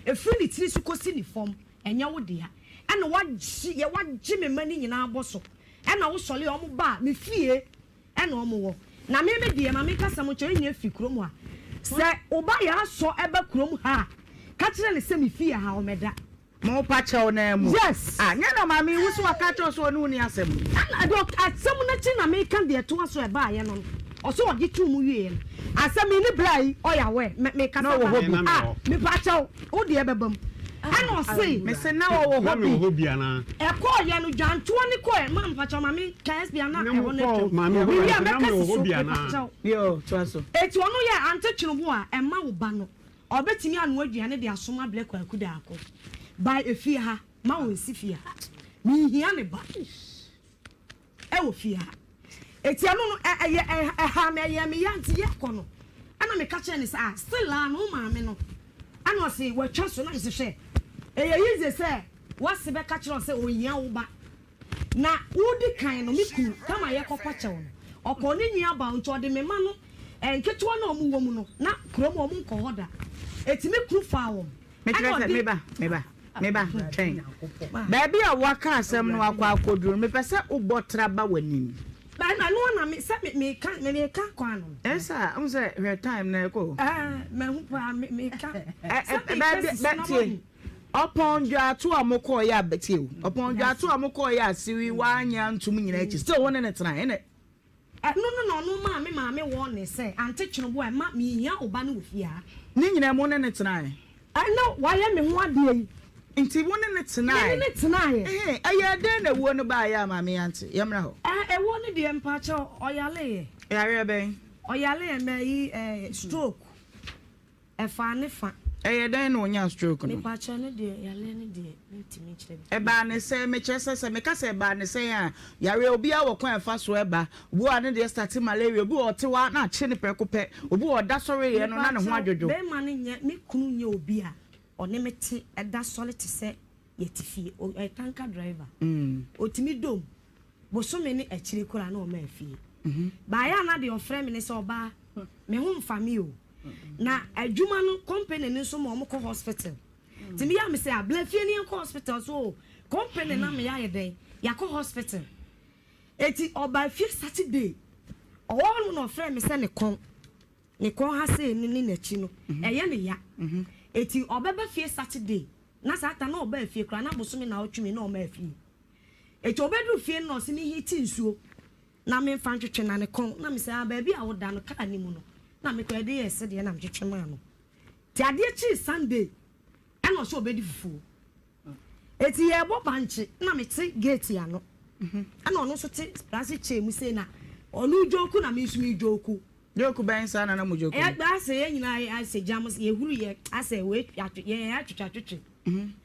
ɛfiri ne tiri so kɔsi ne fam ɛnyɛ wo dea ɛna wagye yɛ wagye me mma no nyinaa bɔ so ɛna wosɔre a wɔn ba me fie Ɛna ɔmo wɔ. Na me me deɛ ma me nkasa mo nkyerɛ nyɛ firi kurom ha. Sɛ wo ba yɛ asɔ ɛba kurom ha a, ka kyerɛ no sɛ me fie ha ɔmɛda. Mo pa kyɛw naa mu. Yes. Ah nyɛ na maame yi wo so waka akyerɛ wo sɛ ɔne wo ni asɛm. Ɛna deɛ ɔka asɛm no akyi na meka deɛ ɛtoa so ɛbaayɛ no no ɔsɛ ɔgye too mu wieɛ no asɛm yi ne bra yi ɔyɛ aware me mekasa Na ɔwɔ hɔ bi. Ah mepa kyɛw wo deɛ ɛbɛba mu. Ɛna ɔse. Mese na ɔwɔ hɔ bi. Na mewɔ hɔ bi anaa? Ɛkɔɔyɛ no dwantoɔ ne kɔɛ ma mpakyɛw ma me nka SB ana Na ɛhɔ mo no kɔɔ atwam. maame hɔ Mewie a na mɛka mewɔ si hɔ so bi anaa? mepakyɛw. Yoo toa so. Eti ɔno yɛ ante twene bo a ɛma wo ba no ɔbɛtumi anoa aduane de asoma abrɛ Kwaku Daako by efie ha ma ɔnsi fie ha menhia ne ba. Ɛwɔ fie ha. Eti ɛno no ɛ ɛyɛ ɛ ɛhaa me ɛyɛɛ me ya nti yɛkɔ no ɛna meka kyerɛɛ no sɛ ah still aa no wo maame no ɛna ɔse watwa so na mese hwɛ ɛyɛ easy sɛ w'ase bɛka kyerɛ wo sɛ ɔnhia wo ba na wodi kan no me kunu kama yɛkɔpa kyɛw no ɔkɔɔ ne nua ba nti ɔde me ma no nketewa no a ɔmo wɔ mu no na kurom ɔmo nkɔ hɔ da eti me kunu faa wɔn. Mekyerɛ sɛ, me ba, me ba, me ba, twɛn. Baabi a woaka asɛm no akɔ akɔduru no, mepɛ sɛ wobɔ tra ba w'anim. Ɛno na me sɛ me meka me meka kɔ ano. Ɛsa, n sɛ hwɛ time na ɛkɔ o. Ɛɛ, mahu paa me meka. Ɛ ɛ baabi bɛ tie. Ɔpɔn dwaato a mokɔɔ yɛ a tie o. Ɔpɔn dwaato a mokɔɔ yɛ a siwi wanyɛ antum nyinaa akyi still wo ne ne tena ɛnɛ. Ɛno no na ɔno maa me maame warning sɛ, Ante Kyenobo a, mma menhia wo ba no wɔ fie ha. Ne nyinaa mu wo ne no tenaeɛ? Ɛna wayɛ me ho adeɛ yi. Nti wo ne no tenaeɛ? Me ne no tenaeɛ. Ɛhee, ɛyɛɛ dɛn na ɛwuo no baeɛ a maame ante? Yɛmmra hɔ. Ɛɛ, ɛwuo no deɛ mpaakyɛw, ɔyaleeɛ. Yareɛ bɛn? Ɔyaleeɛ, mɛ yi, ɛɛ, stroke. Ɛfaa ne fa. Ɛyɛ dɛn na ɔnyaa stroke no? Mepakyɛw no deɛ yareɛ no deɛ mentumi nkyerɛ bi. Ɛbaa ne sɛn? Mekyerɛ sɛ, sɛ meka sɛ ɛbaa ne sɛn a, yareɛ obiara wɔ kwan a ɛfa so ɛba. Obi wɔ hɔ a ne deɛ starte malaria, obi wɔ hɔ ɔte hɔ ara na akye no prɛko pɛ, obi wɔ hɔ ɔda sɔreeɛ no na ne ho Mepakyɛw, adwodwo. bɛrima no nyɛ, me kunu nyɛ obi a ɔne me te da sɔre te sɛ yɛte fie. Ɔyɛ tanker driver. Ɔtumi dom bosome ne akyire koraa na ɔmaa fie. Baeɛ a na deɛ ɔfrɛ me ne sɛ ɔbaa me ho mfa me o. Na adwuma no company no nso ma wɔn kɔ hospital. Nti meyɛ a mesɛ ah bla fie ne yɛnkɔ hospital so o company na meyɛ ayɛ dɛn yɛakɔ hospital. Eti ɔbaa fie Saturday ɔwɔ hɔ nom na ɔfrɛɛ me sɛ ne kɔn ne kɔn ha sei no ne n'akyi no ɛyɛ ne ya. Eti ɔbɛba fie Saturday na saa ta na ɔbaa fie koraa na bosome naawɔtwe mmienu na ɔmaa fie. Eti ɔbɛduru fie no na ɔse me heat nsuo na memfa ntwetwe na ne kɔn na mesɛ ah baabi a woda no car no mu no na mekɔ ɛde yɛɛ sedeɛ na metwetwe maa no. Nti adeɛ kyee Sunday ɛna ɔsɛ ɔbɛdi fufuo. Eti yɛɛbɔ bankye na mete gate ano ɛna ɔno nso te plastic chair mu sei na ɔno dwoku na me nso me dwoku. Joke bɛn saa na na mo joke no? Ɛyɛ asɛ yɛn nyinaa asɛ gyam yɛhuru yɛ asɛ wei yɛn atwetwe atwetwe.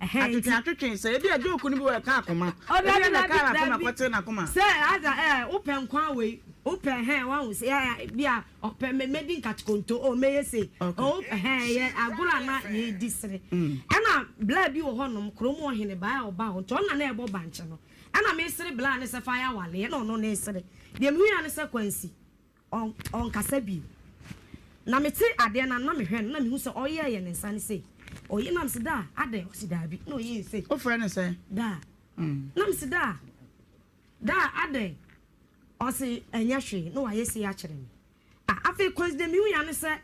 Atwetwe atwetwe sɛ ebi a joke no bi wɔ ɛka akoma. Ebi a na ɛka n'akoma kɔte n'akoma. Sɛ asa ɛ wopɛ nkwa wei wopɛ hɛn wahu sɛ ɛ bi a ɔpɛ mɛ mɛdi nkatekonto o mɛyɛ sei o hɛn yɛ agorɔ a na yɛdi sere. Ɛna bla bi wɔ hɔnom kurom ɔhene baa a ɔba hɔ nti ɔno na na ɛbɔ bankye no ɛna mesere bla ne sɛ fa yɛ awale ɛna ɔno ne sere deɛ mehu ya ne sɛ kwansi. Ɔnkasa bio. Na mete adeɛ no ano na mehwɛ no na mehu sɛ ɔyɛɛyɛ ne nsa no sei. Ɔyɛ na mese daa adɛn? Ɔse daabi. Na ɔyɛɛ sei. Wofrɛ no sɛn? Daa. Na mese daa, daa adɛn? Ɔse ɛnyɛ hwee na wayɛ sei akyerɛ me. Ah afei Kwesi deɛ mehu ya ne sɛ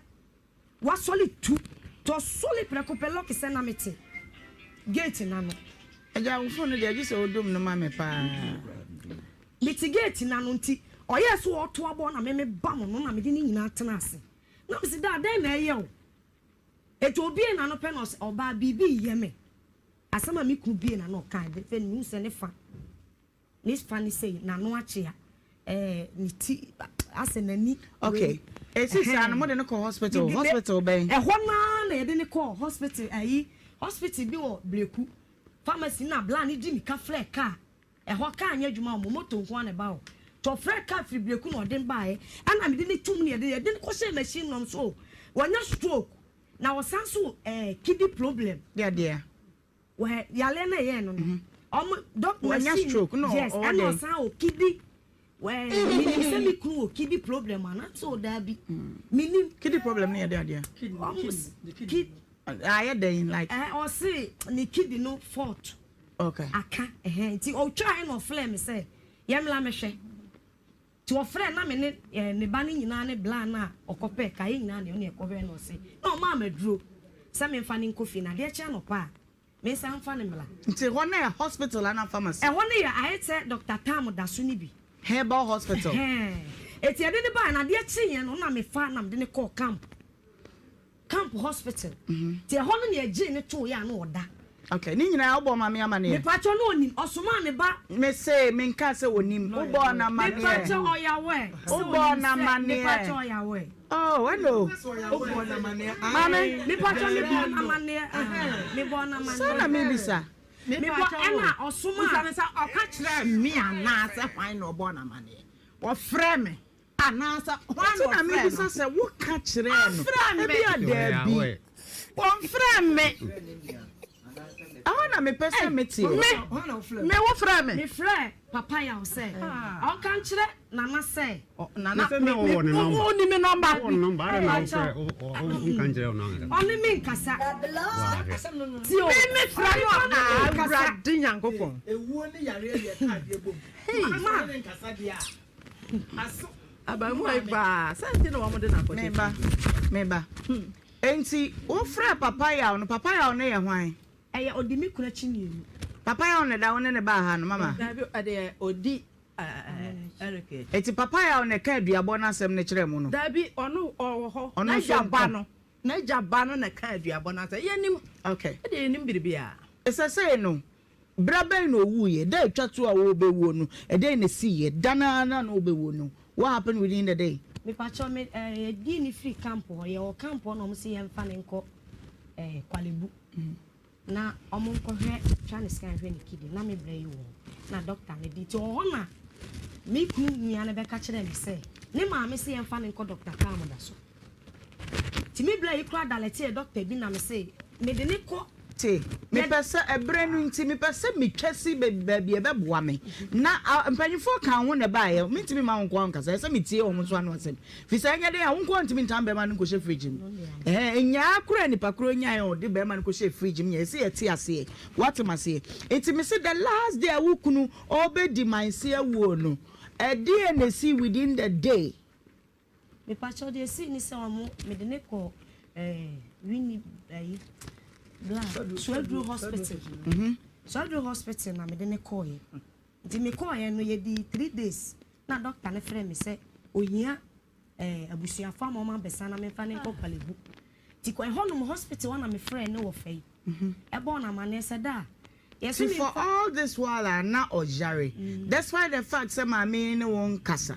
Wasɔle tu nti ɔsɔle prɛko pɛ lucky sɛ na me te gate no ano. Agya wo phone no deɛ gye sɛ wo dum no ma me paa. Me te gate no ano nti ɔyɛɛ sɛ ɔɔto abɔ na me me bam no na mede ne nyinaa tena ase na me se daa dɛn na ɛyɛ wo eti obie n'ano pɛ na ɔse ɔbaa biribi yɛ me asɛm a me kunu bie n'ano ɔkae de fɛ mehu sɛ ne fa Ne fa ne sei, n'ano akyea, ɛɛ ne ti asɛ n'ani. Okay, esi saa no mo de no kɔ hospital, hospital bɛn? Ɛhɔ naa na yɛde no kɔɔ hospital ayi, hospital bi wɔ Breku, pharmacy na bla no di mika frɛ car, ɛhɔ car nyɛ adwuma wɔn moto nko ara na ɛba hɔ, nti ɔfrɛ car firi Breku na ɔde no baeɛ, ɛna mede no tum na yɛde yɛde no kɔhyɛɛ machine nom so, wanya stroke, na ɔsan so ɛɛ kidney problem. Deɛ deɛ. Wɔ yale na ɛyɛ no no. Ɔmo dɔk machine. Wanya stroke na yes, ɔwɔ ɛna ɔsan wɔ kidney. Wɛ minim sɛ mi kunu wɔ kidney problem ana so daabi. Minim. Kidney problem no yɛ de adeɛ. Ɔmo kid. Ayɛ dɛn like. Ɛ ɔse ne kidney no fault. Okay. Aka ɛhɛn nti ɔtwa ɛna ɔflɛ mi sɛ yɛmla mɛhwɛ. Nti ɔfrɛɛ na me ne ne ba no nyinaa ne bla no a ɔkɔpɛɛ kaa yɛn nyinaa ne ɔne ɛkɔhwɛɛ no ɔse na ɔmaa me aduro sɛ memfa no nkɔ fie na adeɛ kye anɔpa a mensan mfa no mmra. Nti hɔ no yɛ hospital anaa pharmacy? Ɛhɔ no yɛ ayɛ sɛ Doctor Tam da so no bi. Herbal hospital? Ɛhɛɛ. Nti yɛde no baeɛ no adeɛ kyeeɛ no na mefa na mede no kɔɔ camp. Camp hospital nti ɛhɔ no na yɛgyee no too yɛ a na ɔda. Okay ne nyinaa wobɔɔ maame amaneɛ? Mepakyɛw na onim ɔsomaa ne ba. Mese menkaa sɛ onim wobɔɔ no amaneɛ? Mepakyɛw ɔyɛ aware sɛ Wobɔɔ no onim sɛ amaneɛ? mepakyɛw ɔyɛ aware. Oh hello maame. Mepakyɛw mebɔɔ no amaneɛ ah mebɔɔ no amaneɛ. Saa na mebisa. Mebɔ ɛna ɔsomaa. Bisa no sɛ ɔka kyerɛɛ me anaasɛ hwan na ɔbɔɔ no amaneɛ? Ɔfrɛɛ me. Anaasɛ hwan Nti na na ɔfrɛɛ no? mebisa sɛ woka kyerɛɛ no? Ɔmfrɛɛ me. Ebia daabi. Ɔmfrɛɛ me. Ɛhɔ na mepɛ sɛ meteɛ. Me, me wofrɛɛ me. Mefrɛɛ Papa Yaw sɛ ɔnka nkyerɛ Nana sɛ. Nana, Sɛ me, na me, ɔwɔ ne nɔmba. wonni me nɔmba. Ɔwɔ ne nɔmba, adɛn na wofrɛ, wonka nkyerɛ no ankasa? Ɔne me nkasa. Ti o. Me, me frɛ no Ɔne me a, nkasa. Awurade Nyankopɔn. Ewuo ne yareɛ deɛ ɛka adeɛ bom. Hey. Ɔne ne nkasa deɛ a. Abaamua yi paa, sɛ nti na wɔn de no akɔhyɛ Meba, meba. Enti wofrɛ Papa Yaw no, Papa Yaw no yɛ hwan? Ɛyɛ ɔdi me kunu akyi mmienu. Papa Yaw na ɛda wo ne ne baa ha no, mama? Dabi, ɛdeɛ ɔdi Eric akyi. Enti Papa Yaw na ɛka aduabɔ no asɛm no kyerɛɛ mo no? Dabi, ɔno ɔwɔ hɔ. Ɔno nso N'agya ba nka. no, n'agya ba no na ɛka aduabɔ no asɛm. Yɛnim. Okay. Ɛdeɛ yɛnim biribiara. Ɛsɛ sɛ no, Berɛ bɛn na ɔwuiɛ? Da a ɛtwa toɔ a ɔrebɛwuo no, ɛdɛn na ɛsiiɛ? Da no ara na na ɔrebɛwuo no, what happened within the day? Mepakyɛw me eh, yɛdii no firi camp hɔ, yɛwɔ camp hɔ na wɔn se yɛmfa no nkɔ eh, Kwalebu na wɔn nkɔhwɛ twa ne scan hwɛ ne kidney na me brɛ yi wɔ hɔ na doctor no de nti wɔ hɔ na me kunu nua no bɛka kyerɛɛ me sɛ ne maame se yɛmfa no nkɔ doctor Kam da so nti me brɛ yi koraa dalɛteɛ doctor bi na me se mede ne kɔ. Tie, mepɛ sɛ, ɛberɛ no nti, mepɛ sɛ metwa si baabi a ɛbɛboa me. Na mpanimfoɔ ka wo ho na ɛbaeɛ, mentumi mma wo nko ara nkasa, ɛsɛ sɛ metie wɔn nso ano asɛm. Firi sɛ ɛnyɛ den a, wo nko ara ntumi ntam bɛrima no nkɔhyɛ fridge mu. Ɛhɛn, nyaa koraa a nipa korɔ nyaeɛ a ɔde bɛrima no kɔhyɛɛ fridge mu nyɛ, ɛsɛ yɛte aseɛ. Woate m'aseɛ? Nti mese the last day a wo kunu ɔrebɛdi manse awuo no, ɛdeɛn na ɛsii within the day? Mepakyɛw deɛ esii ne sɛ ɔmo mede ne kɔ ɛɛ wini ɛyi bla suaduro hospital mhm. Suaduro hospital na mede ne kɔɔyɛ nti me kɔɔyɛ no yɛdi 3 days na doctor ne frɛ me sɛ ohia ɛɛ abusuafo ama ɔmo abɛsa na memfa ne nkɔ Korle Bu. Nti kɔ ɛhɔnom hospital hɔ na me frɛ ne wɔ fɛ yi ɛbɔɔ no amaneɛ sɛ da a yɛsɛ See, for memfa all this while a na ɔyare, despite the fact sɛ maame yi ne wo nkasa,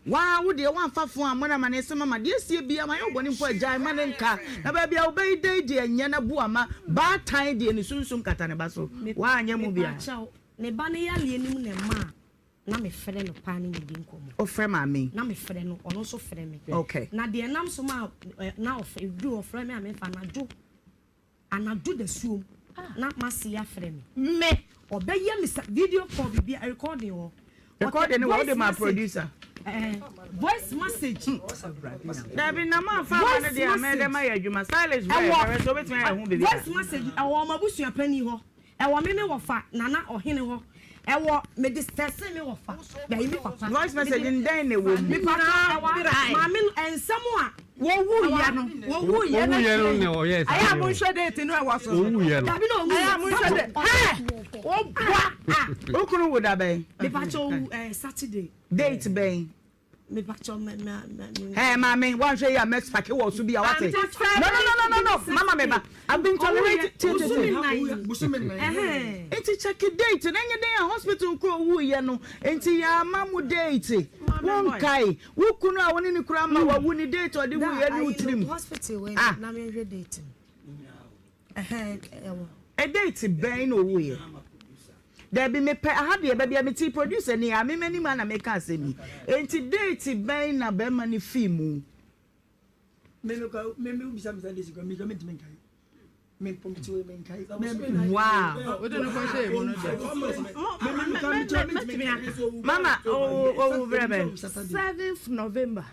Waa wo deɛ woamfa fon ammɔ no amaneɛ sɛ mama deɛ asie biaa mayɛ wo bɔne mpo a gyae ma no nka na baabi a wobɛyi da yi deɛ nyɛ na bu ama baatan deɛ ne sunsum kata ne ba so woanyɛ mu biaa. Mepaakyɛw, ne ba no yareɛ no mu na ɛmaa na mefrɛ no paa ne no di nkɔmmɔ. Wofrɛ maame yi? Na mefrɛ no, ɔno nso frɛ me. Okay. Na deɛ ɛnam so maa na ɔfrɛ, ɛduru ɔfrɛ me a memfa, anadwo, anadwo dasuom na m'ase afrɛ me. Me. Ɔbɛyɛ me sa video call biribi recording wɔ. Recording no wɔ wode Voice ma message. producer. Eh, voice message. Dabi na mo anfa ama no Voice deɛ a mɛyɛ dɛ message. mayɛ adwuma. Stylist bɛyɛ Ɛwɔ bɛhwɛ sɛ wobɛtumi ayɛ ho biribi a. voice message ɛwɔ ɔmo abusua panin hɔ. Ɛwɔ me me wɔfa Nana Ɔhene hɔ. Ɛwɔ mede tɛse me wɔfa bɛyi me papa. Voice message Mede no dɛn na ɛwɔ mu? Me papa ɛwɔ maame no nsɛm a Wɔwu yɛ no, wɔwu yɛ no Owuiɛ no akyire. na ɔyɛɛ saa Ɛyɛ a deɛ o. monhwɛ date no ɛwɔ so. Owuiɛ no. Dabi na ɔwu Ɛyɛ a yɛ. monhwɛ date. Hɛ! Woboa a. Wo kunu wu da bɛn? Mepakyɛ owu ɛɛ Saturday. Date bɛn? Mepakyɛ mɛ mɛ mɛ. Hey, maame, wanhwɛ yi a mɛ sake wɔ so bi a wate. Ante sɛ No, no, no, no, no, no, mama me ba. I've been tolerating. Tie, tie, tie. Bosome nnan. Nti check date na nye den a hospital kuro wu yɛ no. Nti yɛ ama mu date. Wonkae. Wo kunu a wo ne ne kura ama wawu ne date ɔde wu yɛ ne wo tirim. Hospital wɛ Ah. na mehwɛ date no. Ɛhɛn ɛwɔ. A date bɛn na owu yɛ? Dabi mepɛ aha deɛ baabi a mete producer ni a me m'anim a na meka asɛm yi. Nti date bɛn na bɛrima no fii mu? Me kɔ me me bisa me sa desi kɔ me kɔ me ntumi nkae. Me mpɔmti wei me nkae. Wow. Wode no kɔhyɛ mu no deɛ. Mɛtumi aka. Mama, owu owu brɛ bɛn? 7th November.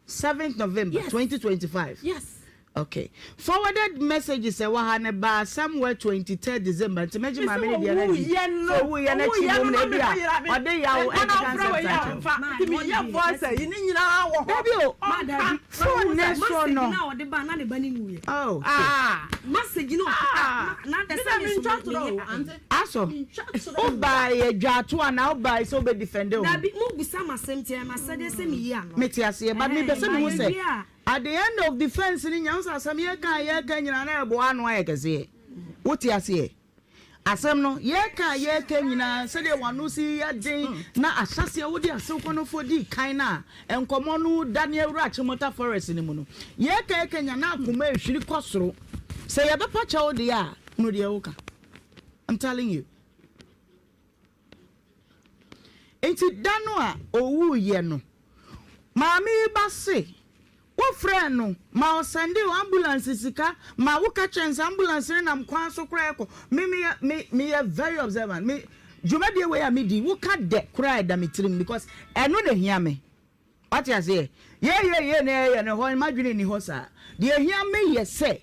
7th November Yes. 2025. Yes. Okay. Forwarded messages ɛwɔ ha ne ba somewhere 23rd December. Nti mɛgye maame ne deɛ n'adi. Owuyɛ no. So owuyɛ n'akyi mom na ebi a ɔde yaw ɛkeka nsɛm saa kyerɛw. Nti meyɛ voice ayi ne nyinaa wɔ hɔ. Dabi o. Ɔnka. Phone ne so Message no. na ɔde ba na ne ba ne nwuyɛ. Oh. Ah. Message no Ah. na de Me sɛ na me so mentwa me torɔ o, me ante. Aso. Mentwa torɔ. Wobae adwato anaa wobae sɛ wobɛ defend wo ho? Dabi mo busa ma asɛm ti ɛma sɛdeɛ sɛ meyi ano. Mete aseɛ but mepɛ sɛ mehu sɛ Ɛhɛn, a at the end of defence no nya wo sɛ asɛm yɛka a yɛka nyinaa na ɛboa ano ayɛ kɛseɛ. Wote aseɛ? Asɛm no yɛka a yɛka nyinaa sɛdeɛ w'ano si yɛ den na ahyɛseɛ wode asew kɔnɔfoɔ dii kan no a nkɔmmɔ no da ne awura Achimota forest no mu no yɛka yɛka nya na akoma ehwiri kɔ soro. Sɛ yɛbɛpa kyɛw deɛ a hunu deɛ woka. I'm telling you. Nti da no a owuiɛ no, maame yi ba se wofrɛɛ no ma ɔsɛndee wo ambulance sika ma woka kyerɛ no sɛ ambulance no nam kwan so koraa ɛkɔ. Me meyɛ me meyɛ very observant. Me dwumadie wei a medi woka dɛ koraa ɛda me tirim because ɛno na ehia me. Wate aseɛ? Yei yei yei na ɛyɛ no hɔ m'adwene nni hɔ saa. Deɛ ehia me yɛ sɛ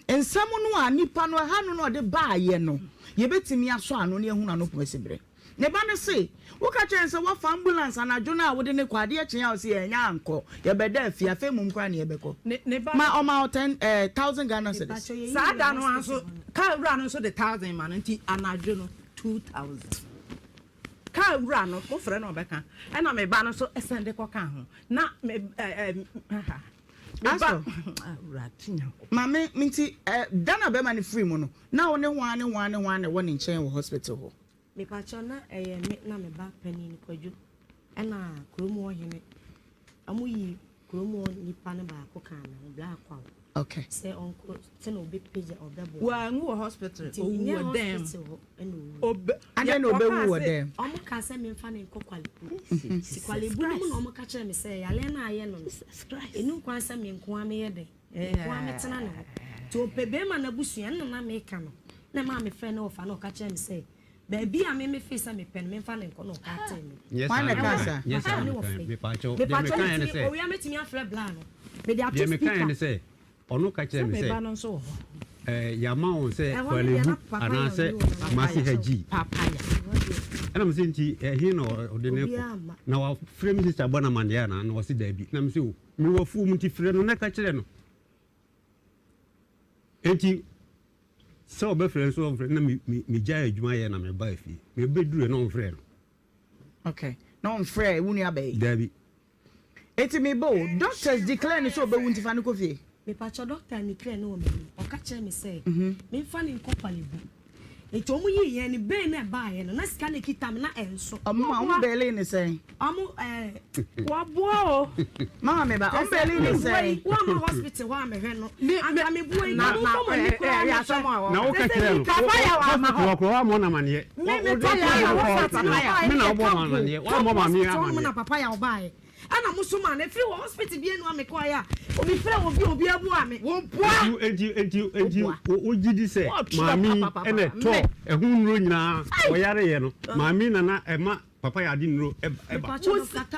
nsɛm no a nipa no ɛha no na ɔde baayɛ no yɛbɛtumi asɔ ano na yɛahunu ano poma si berɛ. Ne ba no se woka kyerɛ no sɛ woafa ambulance anadwo no a wode no kɔ adeɛ kyee a ɔse yɛanya ankɔ yɛbɛda afie afei mmom koraa ne yɛbɛkɔ. Ne ba Ma ɔma wo ten eh, thousand Ghana cedis. Saa da no ara nso kaa wura no nso de 1,000 ma no nti anadwo no 2,000. Kaa wura no mofrɛ no ɔbɛka ɛna me ba no nso ɛsɛn de kɔka ho na me ɛɛ ha me ba Aso. Awurade Nyankopɔn. Maame nti eh, da na bɛrima no firi mu no na wo ne hwan ne hwan ne hwan na ɛwɔ ne nkyɛn wɔ hospital hɔ? Mepakyɛw na ɛyɛ me na me ba panin Kwadwo ɛna kurom hɔ hene ɔmo yi kurom hɔ nipa no baako kaa me ho Bla Akwaw Okay. sɛ ɔnkɔ sɛ na ɔbɛpagya ɔbɛboa Wanwu wɔ hospital, nti owu nyɛ wɔ dɛm. hospital hɔ ɛna owu. Obe Adɛn na ɔbɛwu wɔ dɛm? Ɔmo kaa sɛ memfa no nkɔ Korle Bu. Nti Korle Bu no mu na ɔmo ka kyerɛ me sɛ yareɛ no a ayɛ no no ɛnu kwan sɛ me nko ara meyɛ dɛn me nko ara metena ne ho. Nti ɔpɛ bɛrima no abusua ɛna na meka no. Na ɛmaa mefrɛɛ ne wɔfa na ɔka kyerɛɛ me sɛ baabi a me mefee sɛ mepɛ no memfa no nkɔ na ɔka tee me. Nyɛ saa Hwan na na ɛkaa mekae. saa? Nyɛ saa Papa na ne mekae. wɔfa yi. Mepaakyɛw, deɛ Mepaakyɛw mekaeɛ ne metumi, sɛ, owia mɛtumi afrɛ bla no. Mede ato deɛ mekaeɛ ne speaker. sɛ, ɔno ka Sɛ kyerɛɛ me me sɛ, ba no nso wɔ hɔ. ɛɛ, yɛama wɔn sɛ Ɛhɔ no Korle deɛ Bu na papa yɛ anaasɛ ɔne wɔ na Kumasi papa yɛ. Hajji. Papa ya. Ɛhɔ deɛ Ɛna mese nti ɛhe na ɔde no rekɔ? obiara amma. Na wafrɛ me sister bɔ no amanneɛ anaa? Na ɔse daabi. Na mese o, mewɔ afuom nti frɛ no na ka kyerɛ no. Enti sɛ ɔbɛfrɛ nso ɔmfrɛ na megyae adwuma yɛ na mebaa fie. Mebɛduruiɛ na ɔmfrɛ no. Okay. Na ɔmfrɛ wo nua bɛyi? Daabi. Enti meba o, doctors declare no sɛ ɔbɛwu nti fa no kɔ fie. Mepakyɛw doctor declare no wɔ m'anim ɔka kyerɛɛ me sɛ memfa no nkɔ Korle-Bu nti ɔmo yii yɛn no bail no ɛbaeɛ no na sika no ɛkita me na ɛnso. Ɔmo ma ɔmo baili no sɛn? Ɔmo ɛɛ. Wɔboa o. Mama meba ɔmo baili no sɛn? Woamma hospital hɔ ammɛhwɛ no anka meboa yi na monkɔ mo ani koraa mehwɛ. Na woka kyerɛ no hospital hɔ koraa woammɔ no amaneɛ. Me me tɔ yɛ na wofa papa yɛ. Me na wobɔ no amaneɛ woammɔ maame yi amaneɛ. Na papa yɛ ɔbaeɛ ɛna mo so maa no ɛfiri wɔ hospital bi anu a mekɔɛ a obi frɛ obi obi abua me. Woboa. Enti enti enti wogye di sɛ maame yi ɛna ɛtɔ ɛho nnuro nyinaa ɔyareɛ no maame na na ɛma Papa yɛ ade nnuro ɛba.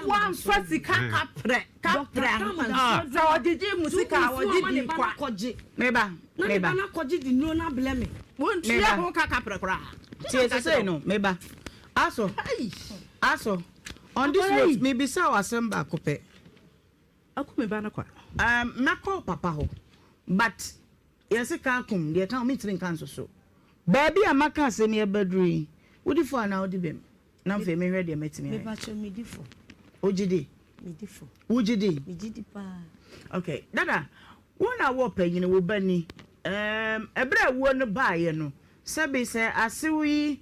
Wamfa sika kaprɛ kaprɛ ansa. Sɛ ɔgyegye mu sika a ɔgye di kwa. Meba Na ne ba no akɔgye de nnuro no abrɛ me. Wontua ho ka kaprɛ koraa. Tie sesei no meba. Aso aso on this note mebisa wo asɛm baako pɛ. Aku me ba no kwa. Um mɛkɔ wo papa hɔ but yɛse ka akum deɛ ɛka ho mentumi nka nsoso. Baabi a maka asɛm yi abaduru yi wodi fɔ anaa wodi bem? Na afei menhwɛ deɛ mɛtumi ayɛ. Mepakyɛw medi fɔ. Wogye di? Medi fɔ. Wogye di? Megye di paa. Okay, dada, wo na wɔ panyin, wo ba ni. Um, ɛberɛ a wuo no baeɛ no, sɛbe sɛ asew yi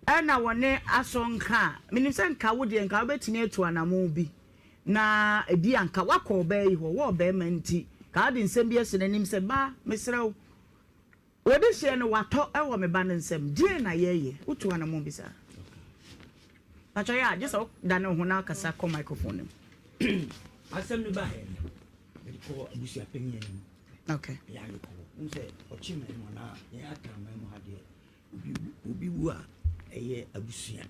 na wɔne asɔ nka a, menim sɛ nka wo deɛ nka wobɛtumi atu anamon bi. Na ebi a nka woakɔ ɔbaa yi hɔ, wɔ ɔbarima nti, nka wode nsɛm bi asi n'anim sɛ, ba, mesrɛ wo, Wo dehyeɛ no watɔ wɔ me ba no nsam deɛn na yɛyɛ? Wotu anamɔn bi saa? Pakyɛ yɛ a gye sɛ wo dane wo ho na akasa kɔ microphone no mu. Asɛm no baeɛ no, mede kɔɔ abusua panyin anim. Okay. Ɛyɛ ayɔkɔ. Wohu sɛ ɔkye man mu anaa yɛn aka man mu ha deɛ, obi wu obi wu a ɛyɛ abusua.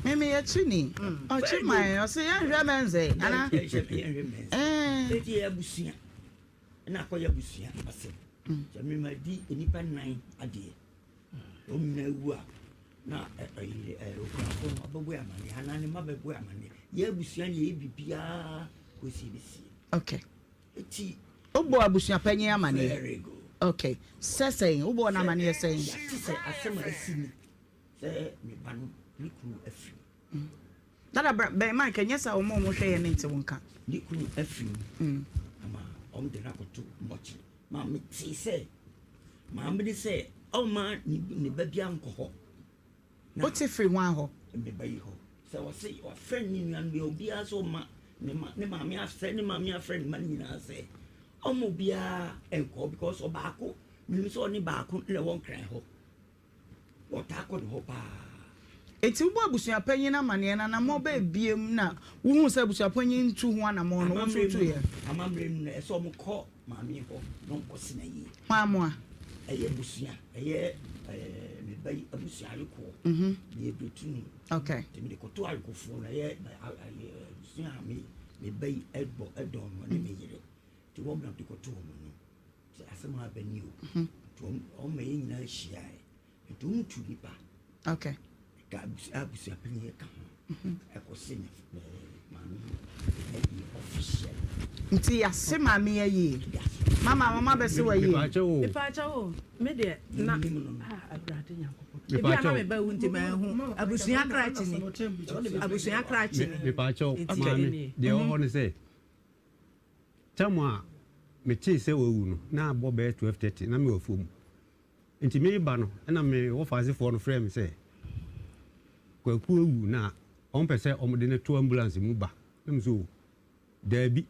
Me meyɛ kyini. Ɔkye man ɔse yɛnhwɛ mɛnze anaa? Yɛnhwɛ mɛnze. Eti yɛ abusua. Ɛna akɔyɛ abusua asɛm. Sɛ me ma di nnipa nnan adeɛ, wɔn nyinaa wu a, na okunafo no ɔbɛbɔ amaneɛ anaa ne mma bɛbɔ amaneɛ. Yɛ abusua no yɛyɛ biribiara kɔsi bɛsie. Okay. Eti. Wobɔ abusua panyin amaneɛ. Very good. Okay. Sɛ sɛn? Wobɔ no amaneɛ sɛn? Yɛate sɛ asɛm a asi ni sɛ me ba no ne kunu afiri mu. Dada bra bɛn mic ɛnyɛ sɛ wɔn a wɔhwɛ yɛn no nte wo nka. Ne kunu afiri mu ama wɔn de no akɔto mɔkyere. Maame tee sɛ maame de sɛ ɔmma ne ba bi ankɔ hɔ. Wote firi hwan hɔ? Me ba yi hɔ. Sɛ ɔse wafrɛ ne nua no deɛ obiara sɛ ɔma ne ma ne maame afrɛ ne maame afrɛ ne ma no nyinaa sɛ ɔma obiara nkɔ because ɔbaako menim sɛ ɔne baako na ɛwɔ nkran hɔ. Wɔtaa kɔ ne hɔ paa. Enti wobɔɔ abusua panyin amanneɛ na anammɔn bɛn biom na wuhuu sɛ abusua panyin ntu ho anammɔn no, wo nso wutuiɛ? Amammerɛ mu no, ɛsɛ sɛ wɔkɔ maame hɔ na wɔkɔse no ayie. Hwan mmoa? Ɛyɛ abusua, ɛyɛ me ba yi abusua ayekoɔ. Meyɛ dotuni. Okay. Nti mede kɔto ayekofoɔ no, ɛyɛ abusua a me ba yi bɔ dɔn no ne me yere. Nti wɔn na mede kɔto wɔn anim. Sɛ asɛm a aba ni o. Nti wɔn ma yɛn nyinaa hyiae. Nti wɔn tu nipa. Okay. Ka abusuapanyin yɛ ka ho. Ɛkɔ se ne maame ayi official. Nti yase maame ayie. Mama mama bɛse wɔ ayie. Mepaakyɛw o. Mepaakyɛw o. Me deɛ na ah awurade nyankopɔn. Ebi a na me ba wu nti ma ehu abusua krakye ni. Abusua krakye ni. Mepaakyɛw maame deɛ ɛwɔ hɔ ne sɛ. Tam a metee sɛ wawu no, na abɔ bɛyɛ 12:30, na mewɔ afuom. Nti mereba no, ɛna me wɔfaasefoɔ no frɛɛ me sɛ Kwaku awu na wɔpɛ sɛ wɔde no to ambulance mu ba. Na me sɛ, o, daabi,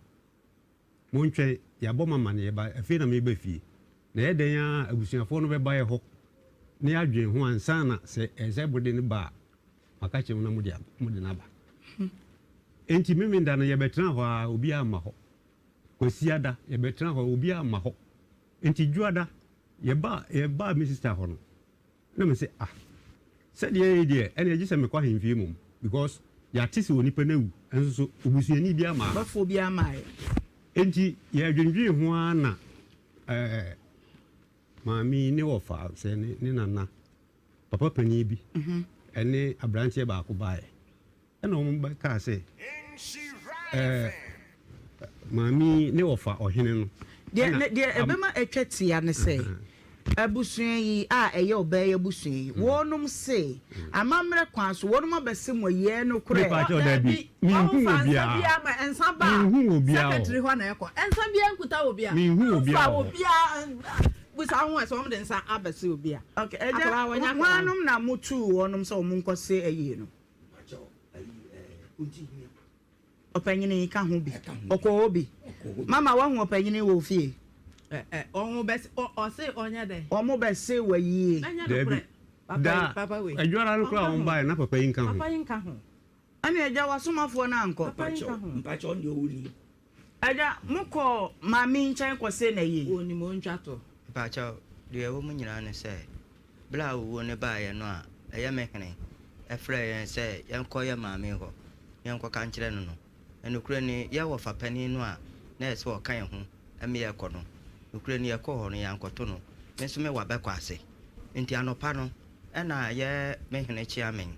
montwɛn, yɛabɔ me amaneɛ ba, afei na mereba fie. Na ɛyɛ dɛn ara a abusuafoɔ no bɛba yɛ hɔ na yɛadwen ho ansa na sɛ ɛsɛ sɛ mode no ba a, maka kyerɛ mo na mode mode no aba. Enti Memenda no yɛbɛtena hɔ ara, obiara amma hɔ. Kwasiada yɛbɛtena hɔ, obiara amma hɔ. Enti Dwoada. Yɛbaa yɛbaa me sister hɔ no na me se ah sɛdeɛ ɛyɛ deɛ ɛneɛ gye sɛ mekɔ ahemfie mmom because yɛate sɛ onipa no awu nso so obusuani biara mmaa ha. Ɔbɔfoɔ biara mmaeɛ. Enti yɛdwendwenee ho ara na ɛɛ maame yi ne wɔfa sɛ ne ne nana papa panin bi ɛne aberanteɛ baako baeɛ. Ɛnna wɔbɛkaa sɛ, Ɛɛ, maame yi ne wɔfa ɔhene no. Deɛ deɛ ɛbɛma atwa tia ne sɛ, abusua yi a ɛyɛ ɔbaa yi abusua yi, wɔnom se amammerɛ kwan so wɔnom abɛse mo ayie nokorɛ. Mepa kyɛw, dabi, menhuu obiara. Menhuu obiara wɔ hɔ. Menhuu obiara wɔ hɔ. Okay, agya, hwannom na motuu wɔnom sɛ wɔn nkɔse ayie no? Ɔpanyin yi ka ho bi. Ɔkɔ hɔ bi. Mama wahu ɔpanyin yi wɔ ofie. Wɔn bɛ se wɔ yie. Dabi. Da adwara no koraa wɔn baeɛ na papa yi nka ho. Ɛna agya wasomafoɔ no ankɔ. Agya, mokɔɔ maame yi nkyɛn kɔsee no ayie? Ɔnim ɔntwa to. Mpakyɛw, deɛ ɛwɔ mu nyinaa ne sɛ, berɛ a owuo no baeɛ no a ɛyɛ me hene frɛɛ yɛn sɛ yɛnkɔ yɛn maame hɔ na yɛnkɔka nkyerɛ no no, na nokorɛ ni, yɛn wɔfa panin no a na ɛsɛ sɛ ɔka yɛn ho ma yɛkɔ no, nokorɛ ni, yɛkɔɔ hɔ no, yɛankɔto no. Me nso me wabɛkɔ ase. Enti anɔpa no, ɛna yɛ me hene kyeamen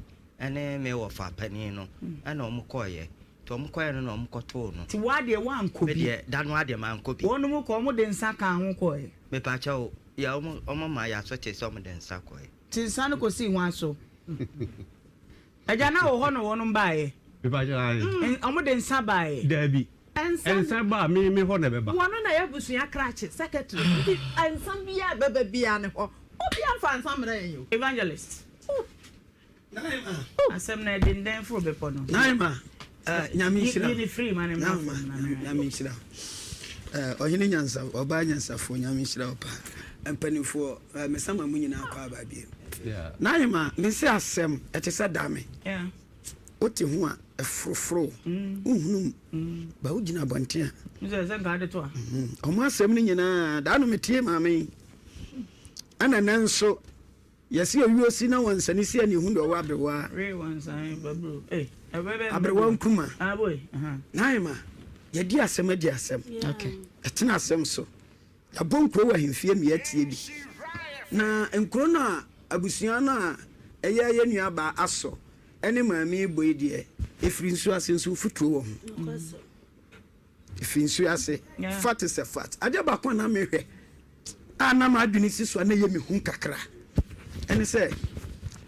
ne me wɔfa panin no na wɔkɔeɛ. Nti wɔn kɔeɛ no na wɔn kɔtoo no. Nti woa deɛ woankɔ bi? Me deɛ, da no ara deɛ mankɔ bi. Wɔnom kɔ, wɔn de nsa kaa ho kɔeɛ? Mepakyɛw, yɛ wɔn, wɔn maa yɛ aso tee sɛ wɔn de nsa kɔeɛ. Nti nsa no kɔsii hwan so? Agya, na wɔ hɔ na wɔnom baeɛ? Mepakyɛw, aane. Wɔn de nsa baeɛ? Daabi, nsa ba a, me, me hɔ na ɛbɛba. Wɔn na yɛ abusua krakye, secretary, nti nsa biara a ɛbɛba biara ne hɔ. Obiara mfa nsa mmrɛ yɛn o. Evangelist. Asɛm no ɛdendɛn foro bepɔ no. Naima, eh, nyame nhyira. Yi ne firi ma ne mma fam na me. Nyame nhyira. Eh, ɔhene nyansa, ɔbaa nyansafoɔ, nyame nhyira wo paa. Mpanimfoɔ, eh, mesama mu nyinaa kɔ aba bio. Naima, mese asɛm, ɛte sɛ dame. Wote ho a, ɛforoforo, mm. wohunu mu. Mm. Ba wogyina abɔnten a. Mm-hmm. Ɔmo asɛm no nyinaa, daa no metie maame yi. Ɛna nanso, Yɛse owuo si na wansane si a ne hu deɛ ɔwɔ aberewa aberewa nkruma Naima yɛdi asɛm adi asɛm ɛtena asɛm so yɛabɔ nkuro wɔ ahemfie mmea tie bi na nkuro no a abusua no a ɛyɛ yɛ nuabaa asɔ ɛne maame bɔ yi deɛ ɛfiri nsuo ase nso mfuturo wɔ ho. Efi nsu ase. Fat is a fat. Adeɛ baako a na mehwɛ a na m'adwene si so a na ɛyɛ me hu kakra ɛne sɛ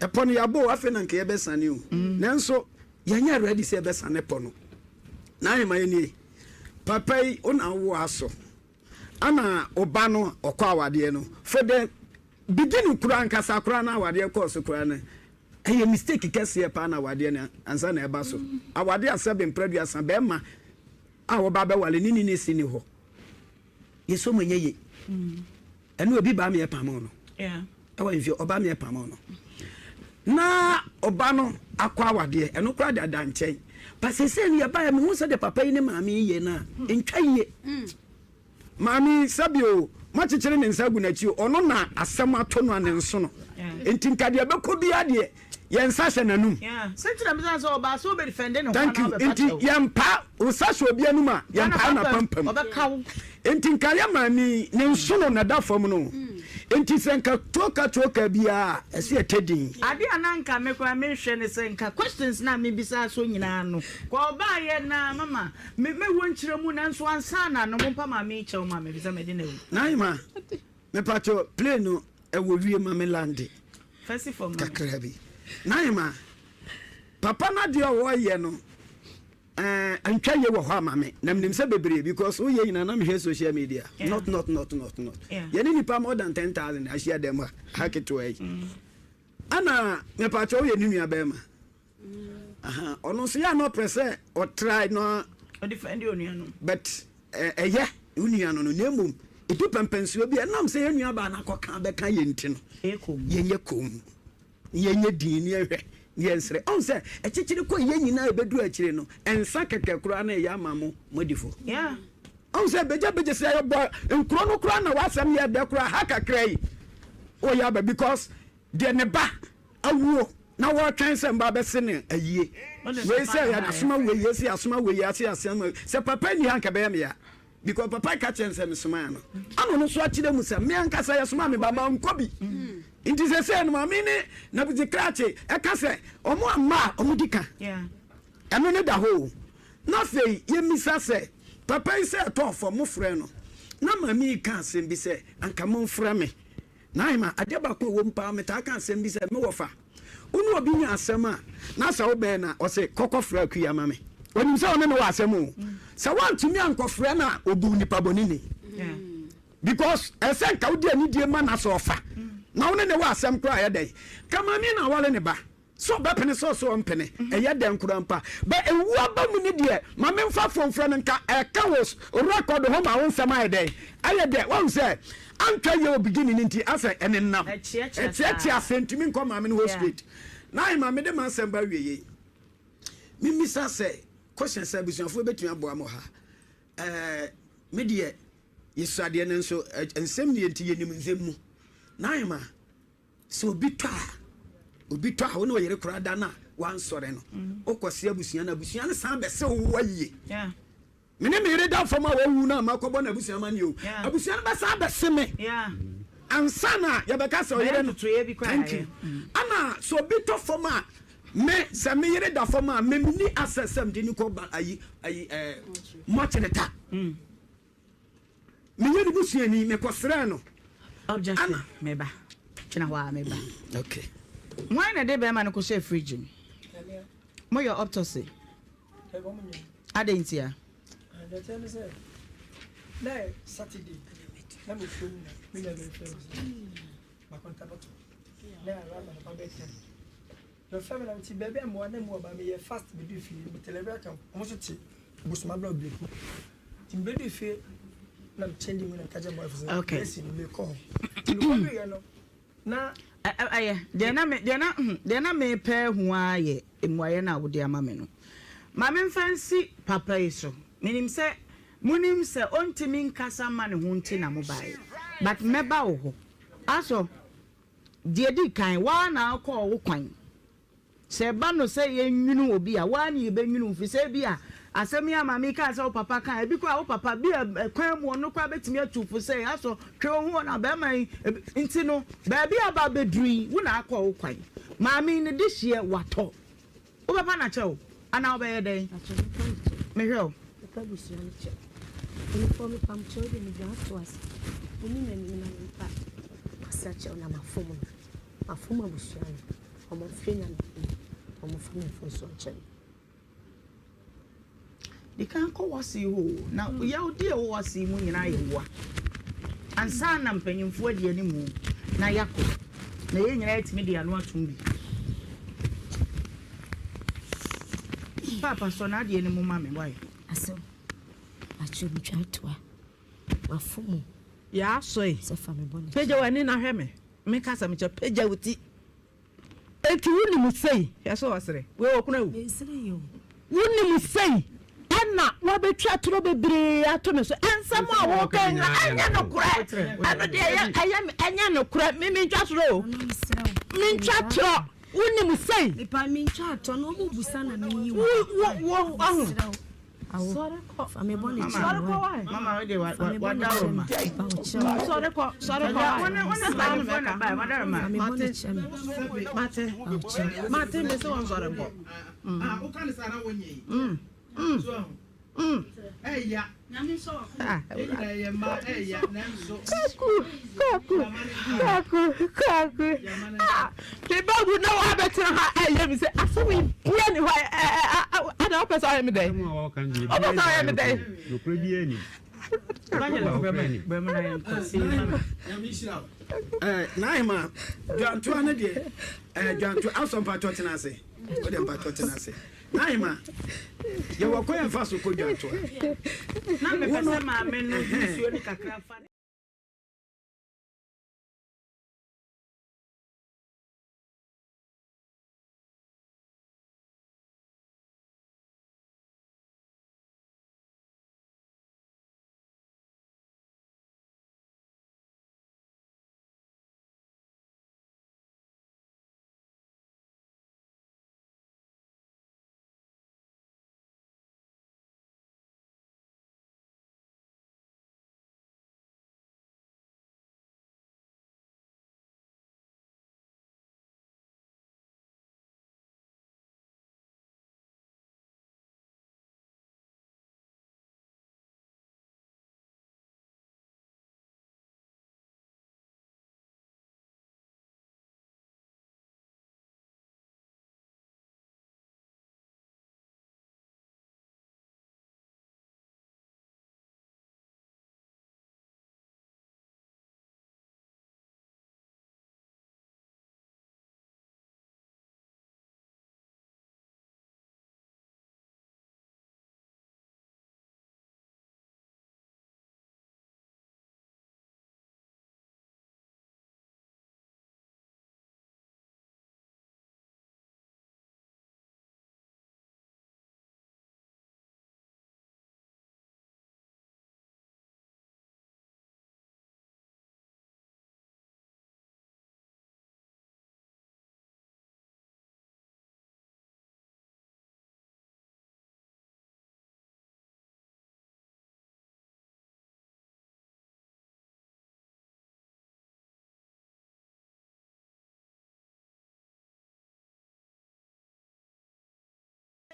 ɛpɔ no yɛabɔ o afei na nka yɛbɛsane o mm. nanso yɛnyɛ ready sɛ yɛbɛsane pɔ no na ahema yɛ nie papa yi wo na wo aso ana ɔba no ɔkɔ awadeɛ no for the beginning kura ankasa kora na awadeɛ kɔɔ so kora no Ɛyɛ mistake kɛseɛ paa na awadeɛ no ansa na ɛba so. Awadeɛ a sɛbe mprɛduasa bɛɛma a wɔba abɛwale ne ne ne si ni hɔ. Yɛsɔ mu ɛnyɛ ye. Ɛno obi baa meɛ pamo no. Ɛwɔ mfie ɔba meɛ pamo no. Na ɔba no akɔ awadeɛ ɛno koraa de ada nkyɛn. Ba sɛsɛ no yɛbaeɛ mehu sɛ de papa yi ne maame yi yɛ no a ntwa yie. Maame yi, sɛbi o, moakyekyere ne nsa agu n'akyi o, ɔno na asɛm ato no a ne nsono. Enti nka deɛ ɛbɛkɔ biara deɛ, yɛn nsa hyɛ n'anum. Thank you. Enti yɛmpa wo nsa hyɛ obi anum a, yɛmpaa n'apampam. Enti nka yɛ maame yi, ne nsono na ɛda fam no. Enti sɛ nka tuoka tuoka biara a, ɛsɛ yɛtɛ din. Ade a na nka me koraa mehwɛ ne sɛ nka questions no a mebisaa so nyinaa no, kɔ ɔbaeɛ no a mama Me me wɔ nkyerɛ mu nanso ansa na no mompa maame yi kyɛw ma me efisɛ mede no awu. Naima, mepakyɛw plane no ɛwɔ wiem ma me lande Fɛsi fam ma me. kakra bi. Naima, papa no adeɛ a ɔyɛ no eh, antwa yie wɔ hɔ ama me na menim sɛ bebree because woyɛ nyinaa na mehwɛ social media Yeah. not not not not not Yeah. yɛne nipa more than 10,000 ahyia dɛm ha ha ketewa yi ɛna mepakyɛw woyɛ ne nua bɛrima Ɔno nso yɛ a na ɔpɛ sɛ ɔtrae na ɔdefɛnde onua no. But ɛyɛ wo nua no no na mmom ɛdu pɛmpɛnsoɔ bi a ɛnam sɛ yɛn nua baa no akɔka bɛka yɛn nti no yɛnyɛ komm na yɛnyɛ din na yɛhwɛ na yɛnsrɛ. Ɔhu sɛ ɛkyekyere kɔ yɛn nyinaa ɛbɛduru akyire no nsa kɛkɛ koraa na ɛyɛ ama mo moadi fɔ. Yeah. Ɔhu sɛ bɛgya bɛgya sɛ yɛbɔ nkuro no koraa na w'asɛm yɛ dɛ koraa ha kakra yi ɔyɛ aba because deɛ ne ba awuo na wɔretwɛn sɛ mba bɛse no ayie wei sɛ asoma wei yɛ sɛ asoma wei yɛ ase asoma sɛ papa nni ha nka bɛyɛ me ya because papa ka kyerɛ no sɛ mesomaa no ana ɔno nso akyerɛ mu sɛ me ankasa yɛsomaa me ba mankɔ bi nti sɛ sɛ no maame ne nabudzi krakye ɛka sɛ ɔmo amma a ɔmo di ka Ɛno ne da hɔ o. Na afei yɛmmisa sɛ, papa yi sɛ ɛtɔɔ fam, mofrɛɛ no? Na maame yi ka asɛm bi sɛ, Anka momfrɛ me. Na Ahima, adeɛ baako a ɛwɔ mu paa, metaa ka asɛm bi sɛ, me wɔfa, wo ne obi nya asɛm a, na sɛ wobɛn no a, ɔse, kɔ kɔfrɛ Akua ma me. Ɔnim sɛ ɔne no wɔ asɛm o. Sɛ woantumi ankɔfrɛ no a, ɔbu wo nipa bɔneni. Because ɛsɛ nka wode anidie ma no asɛ ɔfa. Na wo ne no wɔ asɛm koraa a, ɛyɛ dɛn? Ka maame yi na aware ne ba. Sɛ ɔbɛpene sɛ ɔsɛ ɔmpene, ɛyɛ dɛn koraa mpo a, but ewu aba mu no deɛ, ma memfa phone frɛ no nka ɛka wo record ho ma wo nsɛm ayɛ dɛn, ayɛ dɛ. Wahu sɛ antwa yie wɔ beginning no nti asɛ ɛnenam, ɛkyeakyea asɛ ntumi nkɔ maame no hɔ straight. Na ahema mede m'asɛm ba awieɛ yi, memmisa sɛ question sɛ abusuafoɔ bɛtumi aboa mo ha, ɛɛ me deɛ yɛsua adeɛ nanso nsɛm nie nti yɛnim nsɛm mu. Na ahema. Sɛ obi tɔ a, obi tɔ a, wo ne ɔyere koraa da no a wansɔre no, wokɔse abusua no, abusua no san bɛse wo ayie. Me ne me yere da fam a wawu no a makɔbɔ no abusua amanneɛ o, abusua no bɛsan abɛse me ansa na yɛbɛka sɛ ɔyere no. Thank you. Ana sɛ obi tɔ fam a, me sɛ me yere da fam a, me menni access sɛ mede no kɔ ba ayi ayi ɛɛ mɔkyere ta. Menyɛ ne busuani, mekɔsrɛɛ no. Objection, meba. Gyina hɔ a meba. Okay. Hwan na ɛde bɛrima no kɔhyɛɛ fridge mu? Moyɛ autopsy? Adɛn ntia? Mefrɛ me na mete baabi a mmoa na mu ɔbaa meyɛ fast bɛduu fie mete Liberia camp ɔmo nso te Bosomabra Obleku nti mebɛduu fie na mekyɛn di mu na meka kyerɛ boyfo sɛ Okay. mesi no mekɔ hɔ nti mekɔduiɛ no na Ɛyɛ, deɛ na me, deɛ na, hmm, deɛ na mepɛ ahu ara yɛ mmuaeɛ no a wode ama me no. Ma memfa nsi papa yi so. Menim sɛ monim sɛ ɔntumi nkasa mma ne ho nti na mobaeɛ. But mɛba wo hɔ. Asɔ, Deɛ ɛdi kan, wo ara na wokɔɔ wo kwan. Sɛ ɛba no sɛ yɛnwunu obi a, wo ara na yɛbɛnwunu wo, firi sɛ ebia asɛm yi a maame yi kaa sɛ wo papa kaa, ebi koraa wo papa, bi a kwan mu ɔno koraa bɛtumi atu fo sɛ, asɔ, twe wo ho na barima yi, nti no, baabi a aba abɛduru yi, wo na akɔɔ wo kwan. Maame yi, ne dehyeɛ, watɔ. Wobɛpa no akyɛ o anaa wobɛyɛ dɛn? Pakyɛ mɛpa no kyɛ. Mehwɛ o. Mɛpa abusua no kyɛ. Mpanyinfoɔ mepa mo kyɛw deɛ medwa ato ase. Monni m'anim na mempa Kwasi akyɛw na mafom no. Mafom abusua no. Wɔn mfrɛ Nyame anim. Wɔn mfa me mfomsoɔ nkyɛ me. Di kan kɔ w'ase hɔ o, na yawdi a ɛwɔ w'ase mu nyinaa yɛ woa. Ansa na mpanyimfoɔ adi anim na yɛakɔ, na yɛn nyinaa yɛatumi de ano atom bi. Paapa sɔ n'adeɛ no mu ma me, why? Asɛm, akyerɛ metwa toa, mafom o. Yɛasɔe. Sɛ fa me bɔne kyɛ. Pagya w'ani na hwɛ me. Meka sɛ mekyɛ, pagya wo ti. Enti wonim sei, hwɛ sɛ ɔsere, wei ɔkunu awu. Wonim sei, ɛna woabɛtwa torɔ bebree ato me so. Nsɛm a woka nyina ɛnyɛ nokorɛ. Ɛno deɛ ɛyɛ ɛyɛ ɛnyɛ nokorɛ. Me mentwa torɔ o. Mentwa torɔ. Wonim sei. Mepa mentwa torɔ na ɔmo busa na meyi wo. Wo wo wo Awo, Sɔre kɔ. Fa me bɔne kyɛ Sɔre me kɔ wae. wae. Mama wo de wa Fa wa me bɔne wada kyɛ wo me. ma. Fa wo kyɛ me. Sɔre kɔ. Sɔre kɔ Ɛgya wae. wo ne wo ne Saa na mpanyinfoɔ na mɛka. bae wada wo ma. Fa me bɔne Mate. kyɛ me. Mate. Fa wo kyɛ me. Mate me se wɔn sɔre nkɔ. Ah, Kwaku, Kwaku, Kwaku, Kwaku. Ah, me ba wu na wabɛtena ha ɛyɛ mi sɛ asɛm yi bia ni hɔ ana wopɛ sɛ ɔyɛ me dɛn? Wopɛ sɛ ɔyɛ me dɛn? Nokorɛ biara nnim. Naima, dwantoa no deɛ, dwantoa, asɔ mpakyɛ tena ase, wode mpakyɛ tena ase. Naima, yɛwɔ kwan yɛmfa so kɔ dwantoa. Na mepɛ sɛ maame no nsuo no kakra fa.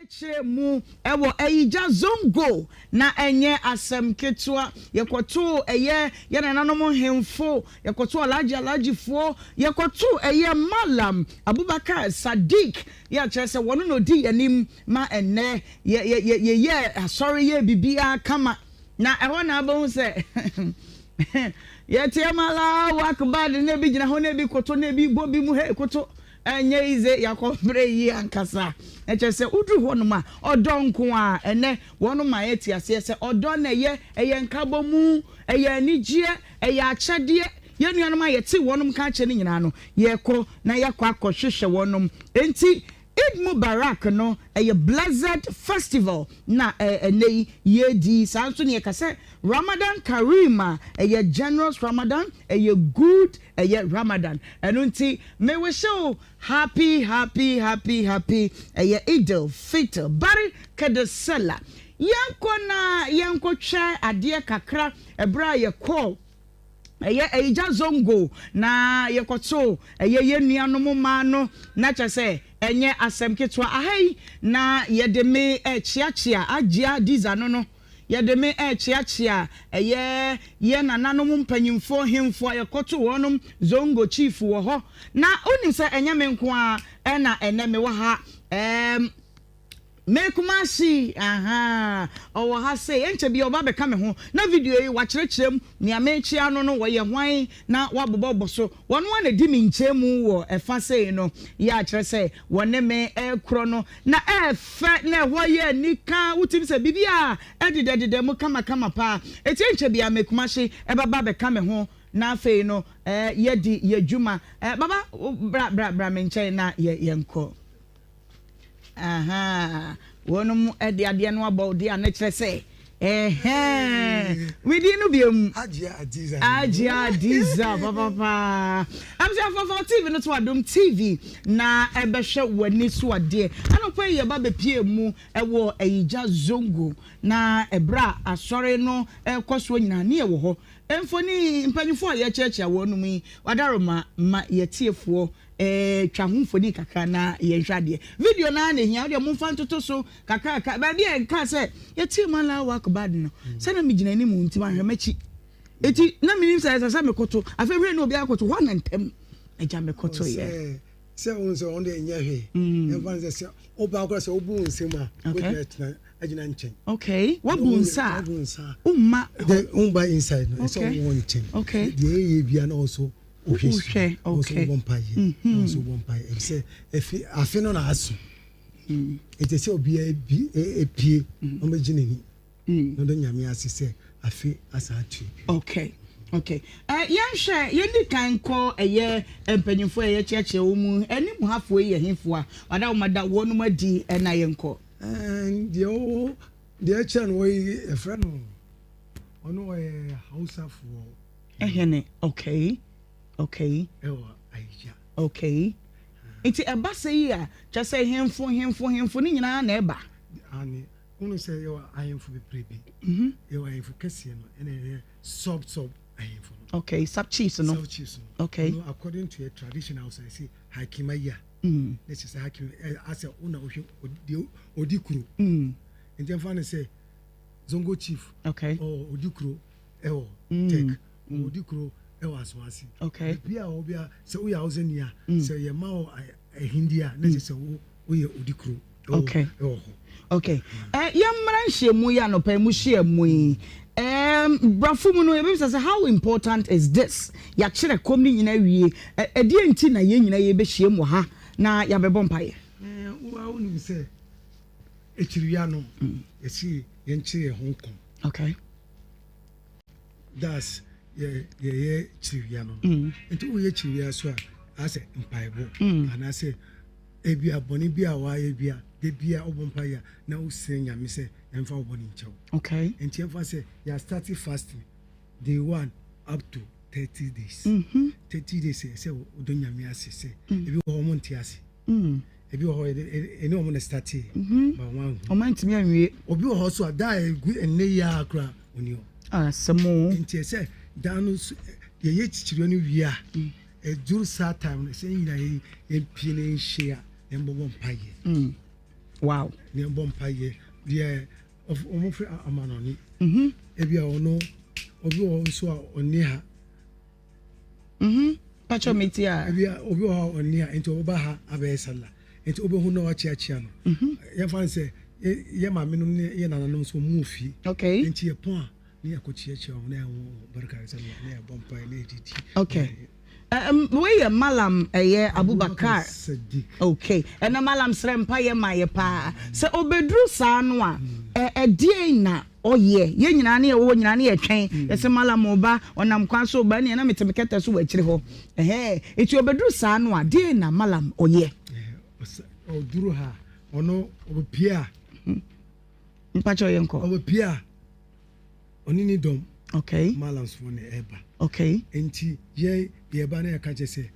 Kyerɛ mu wɔ Ayigya Zongo na ɛnyɛ asɛm ketewa. Yɛkɔtoo ɛyɛ yɛn nananom nhemfo, yɛkɔtoo Alhaji Alhajifoɔ, yɛkɔtoo ɛyɛ Mallam Abubakar Sadiq, yɛ a kyerɛ sɛ wɔn na ɔdi yɛn anim ma ɛnnɛ yɛ yɛ yɛ yɛyɛɛ asɔre yɛɛ biribiara kama. Na ɛhɔ na wobɛhu sɛ yɛteam Allahu Akbar na ebi gyina hɔ na ebi koto na ebi bɔ bi mu hei koto. Ɛnyɛ yize yɛakɔ mmerɛ yi ankasa. Na kyerɛ sɛ woduru hɔnom a, ɔdɔ nko ara. Ɛnnɛ, wɔnom ma yɛte aseɛ sɛ ɔdɔ na ɛyɛ, ɛyɛ nkabɔmu, ɛyɛ anigyeɛ, ɛyɛ akyɛdeɛ. Yɛn nuanom a yɛte wɔnom ka akyɛ no nyinaa no, yɛkɔ na yɛakɔ akɔhwehwɛ wɔnom. Enti Eid Mubarak no, ɛyɛ blessed festival na ɛnnɛ yi yɛredi. Saa nso na yɛka sɛ Ramadan Kareem a, ɛyɛ generous Ramadan, ɛyɛ good Ɛyɛ Ramadan ɛno nti me wishɛ wo happy happy happy happy ɛyɛ Idil Fitr Bari Kedesela Yɛnkɔ na yɛnkɔ twɛ adeɛ kakra ɛberɛ a yɛkɔɔ ɛyɛ Ayigya Zongo na yɛkɔtoo ɛyɛ yɛn nuanom mmaa no na kyerɛ sɛ ɛnyɛ asɛm ketewa aha yi na yɛde me ɛkyeakyea Agyia Diza no no Yɛde me rekyeakyea ɛyɛ yɛn nananom mpanyimfoɔ hemfo a yɛkɔto wɔnom Zongo chief wɔ hɔ. Na wonim sɛ ɛnyɛ me nko ara na ɛnɛ mewɔ ha. Ɛɛm, me Kumasi, ahaa, ɔwɔ ha sei. Ɛnkyɛ biara ɔba abɛka me ho. Na video yi wakyerɛkyerɛ mu nea merekyea no no wɔyɛ hwan na wabobɔbɔ so. Wɔn ara na ɛdi me nkyɛnmu wɔ ɛfa sei no yɛ a kyerɛ sɛ wɔne me rekorɔ no. Na ɛyɛ fɛ na ɛhɔ yɛ anika, wotumi sɛ biribiara ɛdedɛdedɛ mu kamakama paa. Enti ɛnkyɛ biara me Kumasi ɛbɛba abɛka me ho na afei no yɛadi yɛn dwuma. Baba bra bra bra me nkyɛn na yɛ yɛnkɔ. Ahaa, wɔnom de adeɛ no abɔ wo deɛ a na kyerɛ sɛ ɛhɛn. Widi no biom. Ajia Adiza. Ajia Adiza papapa. Abusuafo fa TV no to Adom TV na ɛbɛhwɛ w'ani so adeɛ. Anɔpa yi yɛba bɛpie mu ɛwɔ Ayigya Zongo na ɛberɛ a asɔre no ɛrekɔ soɔ nyinaa ne yɛwɔ hɔ. Mfoni mpanyinfoɔ a yɛkyerɛkyerɛ wɔnom yi wadaroma ma yɛtiefoɔ Eh, twa ho mfoni kakra na yɛnhwɛ adeɛ. Video no ara na ɛhia, wodeɛ momfa ntoto so kakrakra. Baabi a ɛkaa sɛ yɛtee mu Allahu Akbar no, sɛ na megyina anim nti manhwɛ m'akyi. Eti na menim sɛ ɛsɛ sɛ mekoto. Afei hwɛ na obiara koto hɔ na ntɛm agya mekoto yɛ. Sɛ wohu sɛ ɔno deɛ nyɛ hwee. Ɛmfa no sɛ sɛ wobaa koraa sɛ wobu wo nsam a, wobɛtumi atena agyina nkyɛn. Okay, wabu nsa a, womma hɔ. Womba inside no, ɛsɛ wowɔ nkyɛn. Okay. Deɛ ɛyɛ bia na ɔso wohwɛ su Wohwɛ, na wo nso okay. wobɔ mpaeɛ na wo nso wobɔ mpaeɛ efisɛ efi afe no na aso eti sɛ obiara bi epie na ɔbɛgye n'ani na ɔda nyame ase sɛ afe asan ato bi. Okay, okay. Eh, yɛnhwɛ, yɛndi kan nkɔ ɛyɛ mpanyinfoɔ a yɛkyerɛkyerɛ wɔn mu, anim hafoɔ yi yɛ hefoɔ a, wada wɔn ada wɔnom adi na yɛnkɔ. Ɛn, deɛ ɔwɔ deɛ ɛkyerɛ no wɔyi yɛfrɛ no ɔno ɔyɛ Hausafoɔ. Ɛhene, okay, okay. Ɛwɔ Ayigya. Okay. Nti ɛba sɛ yi a, kyerɛ sɛ hemfo, hemfo, hemfo ne nyinaa na ɛba. Ane, wonu sɛ yɛwɔ ahemfo bebrebe. Yɛwɔ ahemfo kɛseɛ no, ɛna yɛyɛ sub sub ahemfo no. Okay, sub chiefs no. Sub chiefs no. Okay. No, according to a tradition house, I say Hakimaya. Ne kyerɛ sɛ hakim, asɛ wo na wohwɛ deɛ odi kuro. Nti ɛmfa no sɛ Zongo chief. Okay. Ɔ odi kuro. ɛwɔ tech ɔdi kuro ɛwɔ asoase okay bi a ɔbi a sɛ woyɛ awosɛ ni a sɛ yɛ ma wɔ ahindi a na kyerɛ sɛ wo woyɛ odi kuro okay ɛwɔ hɔ okay ɛ yɛn mmara nhyiamu yi anɔpa yi mu hyia mu yi ɛɛm brafo mu no yɛbɛbisa sɛ how important is this yɛakyerɛ kɔm ne nyinaa wie ɛ ɛdeɛ nti na yɛn nyinaa yɛbɛhyia mu wɔ ha na yɛabɛbɔ mpaeɛ. Ɛɛ wo a wonim sɛ akyiriwia no yɛsi yɛnkyerɛ yɛn ho nkɔm. Okay. That's yɛ yɛyɛ kyiriwia no. Nti woyɛ kyiriwia so a asɛ mpaebɔ anaasɛ ebi a bɔne bi a wayɛ bi a de bi a wobɔ mpaeɛ a na wosrɛ Nyame sɛ ɛmfa wo bɔne nkyɛ wo. Okay. Nti ɛmfa sɛ yɛ start fasting day one up to 30 days. 30 days sɛ wodɔ Nyame ase sɛ ebi wɔ hɔ ɔmo nte ase. Ebi wɔ hɔ yɛde ɛne wɔn na startee but wɔn anhu. Wɔn antumi anwie. Obi wɔ hɔ so a da a egu ɛnnɛ yi ara koraa ɔni hɔ. Asɛm o. Nti ɛsɛ da no so yɛyɛ kyikyiriwa no wie a ɛduru saa time no ɛsɛ yɛn nyinaa yɛn yɛn pie na yɛn hyia na yɛn bɔbɔ mpaeɛ. Wow. Ne yɛbɔ mpaeɛ deɛ wɔn firi amanɔne. Ebi a ɔno obi wɔ hɔ nso a ɔnni ha. Mhm. Pacho me ti a. Ebi a obi wɔ hɔ a ɔnni ha nti ɔbɛba ha abɛyɛ sala. Nti wobɛhu na wakyeakyea no. Mhm. Yɛmfa no sɛ yɛ maame nom ne yɛ nananom nso wɔn wɔ fie. Okay. Nti yɛpɔn a ne yɛakɔkyeakyea wɔn na yɛn barka sallah na yɛabɔ mpaeɛ na yɛdidi. Okay. Um, wei yɛ Malam ɛyɛ Abubakar. Sadiq. Okay. Ɛna Malam srɛ mpaeɛ ma yɛ paa. Sɛ ɔbɛduru saa no a, ɛdeɛn na ɔyɛ? Yɛn nyinaa ne yɛwɔ hɔ nyinaa ne yɛtwɛn. Mm. Yɛsɛ Malam ɔba, ɔnam kwan so ɔba, ɛne na mete me kɛtɛ so wɔ akyire hɔ. Ɛhɛn. Nti ɔbɛduru saa no a, deɛn na Malam ɔyɛ? Ɔduru ha, ɔno ɔbɛpie a. Hmm. Mpakyɛ yɛnkɔ. Ɔbɛpie a. Ɔne ne dɔm. Okay. Malams foɔ na ɛɛba. Okay. Nti yɛn yɛba na yɛka kyerɛ sɛ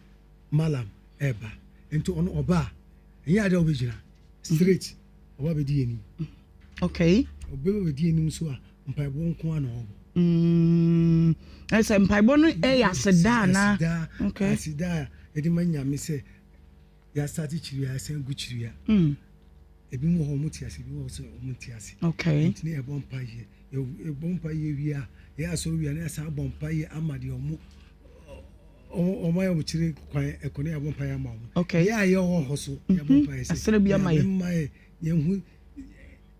Malam ɛɛba. Nti ɔno ɔba a, ɛnyɛ adeɛ a ɔbɛgyina straight. Ɔba bɛdi yɛn anim. Okay. Ɔbɛba bɛdi yɛn anim nso a, mpaebɔ nko ara na ɔbɔ. Mm. Ɛsɛ mpaebɔ no ɛyɛ aseda anaa? Aseda. Okay. Aseda a yɛde ma Nyame sɛ yɛasate kyiriwia, yɛasan gu kyiriwia. Mm. Ebinom wɔ hɔ wɔn te ase, ebinom wɔ hɔ sɛ wɔn nte ase. Okay. Nti ne yɛbɔ mpa yɛ, yɛbɔ mpa yɛ wie a, yɛ asɔre wie a ne yɛsan abɔ mpa yɛ ama deɛ wɔn wɔn ayɛ wɔn kyerɛ kwan ɛkɔ ne yɛabɔ mpa yɛ ama wɔn. Okay. Yɛ a yɛwɔ hɔ so yɛbɔ mpa yɛ sɛ. Asere bi ama yɛ. Nyame mma yɛ yɛn ho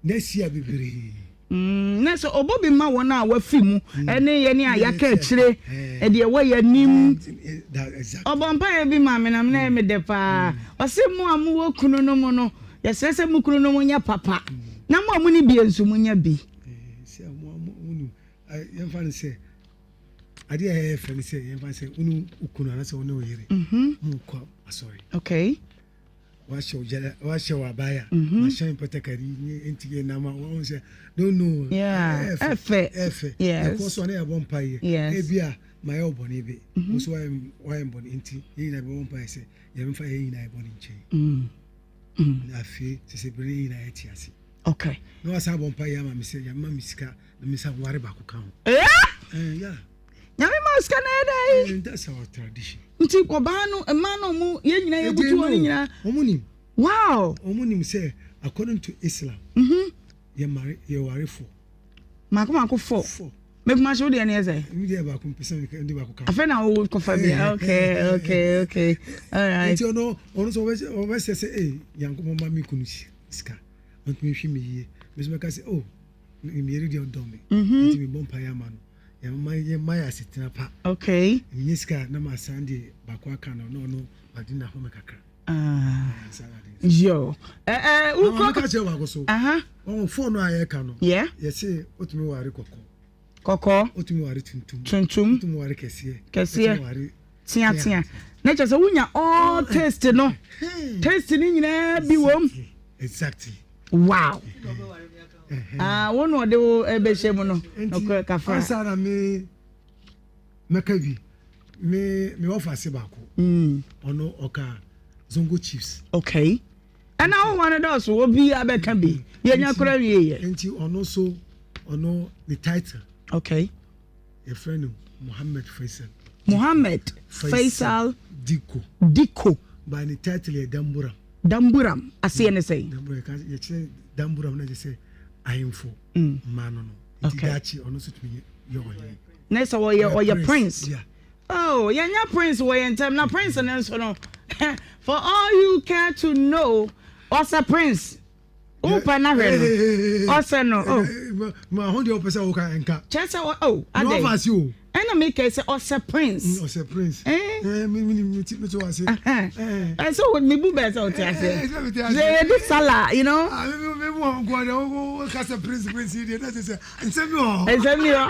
n'ahyia bebree. Mm, na sɛ ɔbɔ bi ma wɔn a wɔafi mu mm. ne yɛn a yɛaka akyire deɛ ɛwɔ yɛn anim. Ɔbɔ mpaeɛ bi ma me na me me dɛ paa. Mm. Ɔse mo a mowɔ kunu no mu no, yɛsrɛ sɛ mo kunu no mo nyɛ papa. Mm. Na mo a mo ne bie nso mo nya bi. Eh, sɛ mo mo mo yɛmfa no sɛ adeɛ a ɛyɛ fɛ no sɛ yɛmfa sɛ wo ne wo kunu anaasɛ wo ne wo yere mm-hmm. mo kɔ asɔre. Okay. Wahyɛ wo gyala wahyɛ wo abaya. Wahyɛ me patakari ne nti yɛ nam a wɔn sɛ don't know. Yeah, ɛfɛ. Ɛfɛ. Yes. Ɛkɔ so a ne yɛbɔ mpa yɛ. Yes. Ebi a ma yɛ ɔbɔne bi. Wo so wayɛ wayɛ bɔne nti yɛn nyinaa bɛbɔ mpa yɛ sɛ yɛn mfa yɛn nyinaa yɛ bɔne nkyɛn. Na afei sese bere yɛn nyinaa yɛ te ase. Okay. Na wasan abɔ mpa yɛ ama me sɛ yɛn ma me sika na me nsa ware baako ka ho. Yeah. Eh, yeah. Nyame ma sika na ɛdɛ yi. Eh, that's our tradition. Nti ɔbaa no mmaa no ɔmo yɛn nyinaa yɛ butu wɔn nyinaa. Ɔmo nim. Wow. Ɔmo nim sɛ according to Islam. Mhm. Yɛ mare yɛ ware fo. Mako mako fo. Fo. Mekuma so deɛ ne yɛ sɛ. Mi deɛ baako mpɛ sɛ mi de baako ka. Afei na wo kɔfa bi. Okay okay okay alright. Nti ɔno ɔno sɛ ɔbɛ ɔbɛ sɛ sɛ ee Nyankopɔn ma mi kunu sika ɔntumi nhwi mi yie. Mi nso mɛka sɛ oh mi yere deɛ ɔdɔ mi. Mhm. Nti mi bɔ mpaeɛ ama no. Yɛma yɛma yɛ asetena pa. Okay. Menyɛ sika na ma san de baako aka no na ɔno wade na home kakra. Ah. Yo. Eh eh wokɔ. Mama ka kyerɛ baako so. Aha. Wɔn phone no a yɛka no. Yeah. Yɛse wotumi ware kɔkɔɔ. Kɔkɔɔ. Wotumi ware tuntum. Tuntum. Wotumi ware kɛseɛ. Kɛseɛ. Wotumi ware tea tea. Na kyerɛ sɛ wonya all taste no. Taste no nyinaa bi wom. Exactly. Wow. Ah, wo na ɔde wo bɛhyɛ mu no. Nokorɛ kafra. Ansa na me mɛka bi me me wɔfa ase baako. Ɔno ɔka Zongo Chiefs. Okay. Ɛna wo hɔ no dɔɔso obi abɛka bi. Yɛnya kora wie yɛ. Nti ɔno so ɔno ne title. Okay. Yɛfrɛ no Mohammed Faisal. Mohammed Faisal Diko. Diko. By ne title yɛ Damburam. Damburam aseɛ ne sɛn? Damburam yɛkyerɛ Damburam na kyerɛ sɛ ahemfo mmaa no no. Nti daakye ɔno nso tumi yɛ ɔhene. Na sɛ ɔyɛ ɔyɛ prince. Yeah. Oh, yɛnya prince wɔ yɛn ntam na prince no nso no for all you care to know ɔsɛ prince. Wopɛ na hwɛ no. Ɔsɛ no. Oh. Ma ho deɛ wopɛ sɛ woka nka. Kyerɛ sɛ oh adɛn. Na ɔfa ase o. Ɛna mi kɛ sɛ ɔsɛ prince. Mm, ɔsɛ prince. Eh. Eh, mi mi mi ti mi ti wɔ ase. Eh. Ɛsɛ wo mi bu bɛɛ sɛ ɔte ase. Sɛ yɛ di sala, you know. Ah, mi mi mi mu wɔn kɔ deɛ wo wo ka sɛ prince prince yi deɛ n'ɛsɛ sɛ nsɛm bi wɔ hɔ. Nsɛm bi wɔ.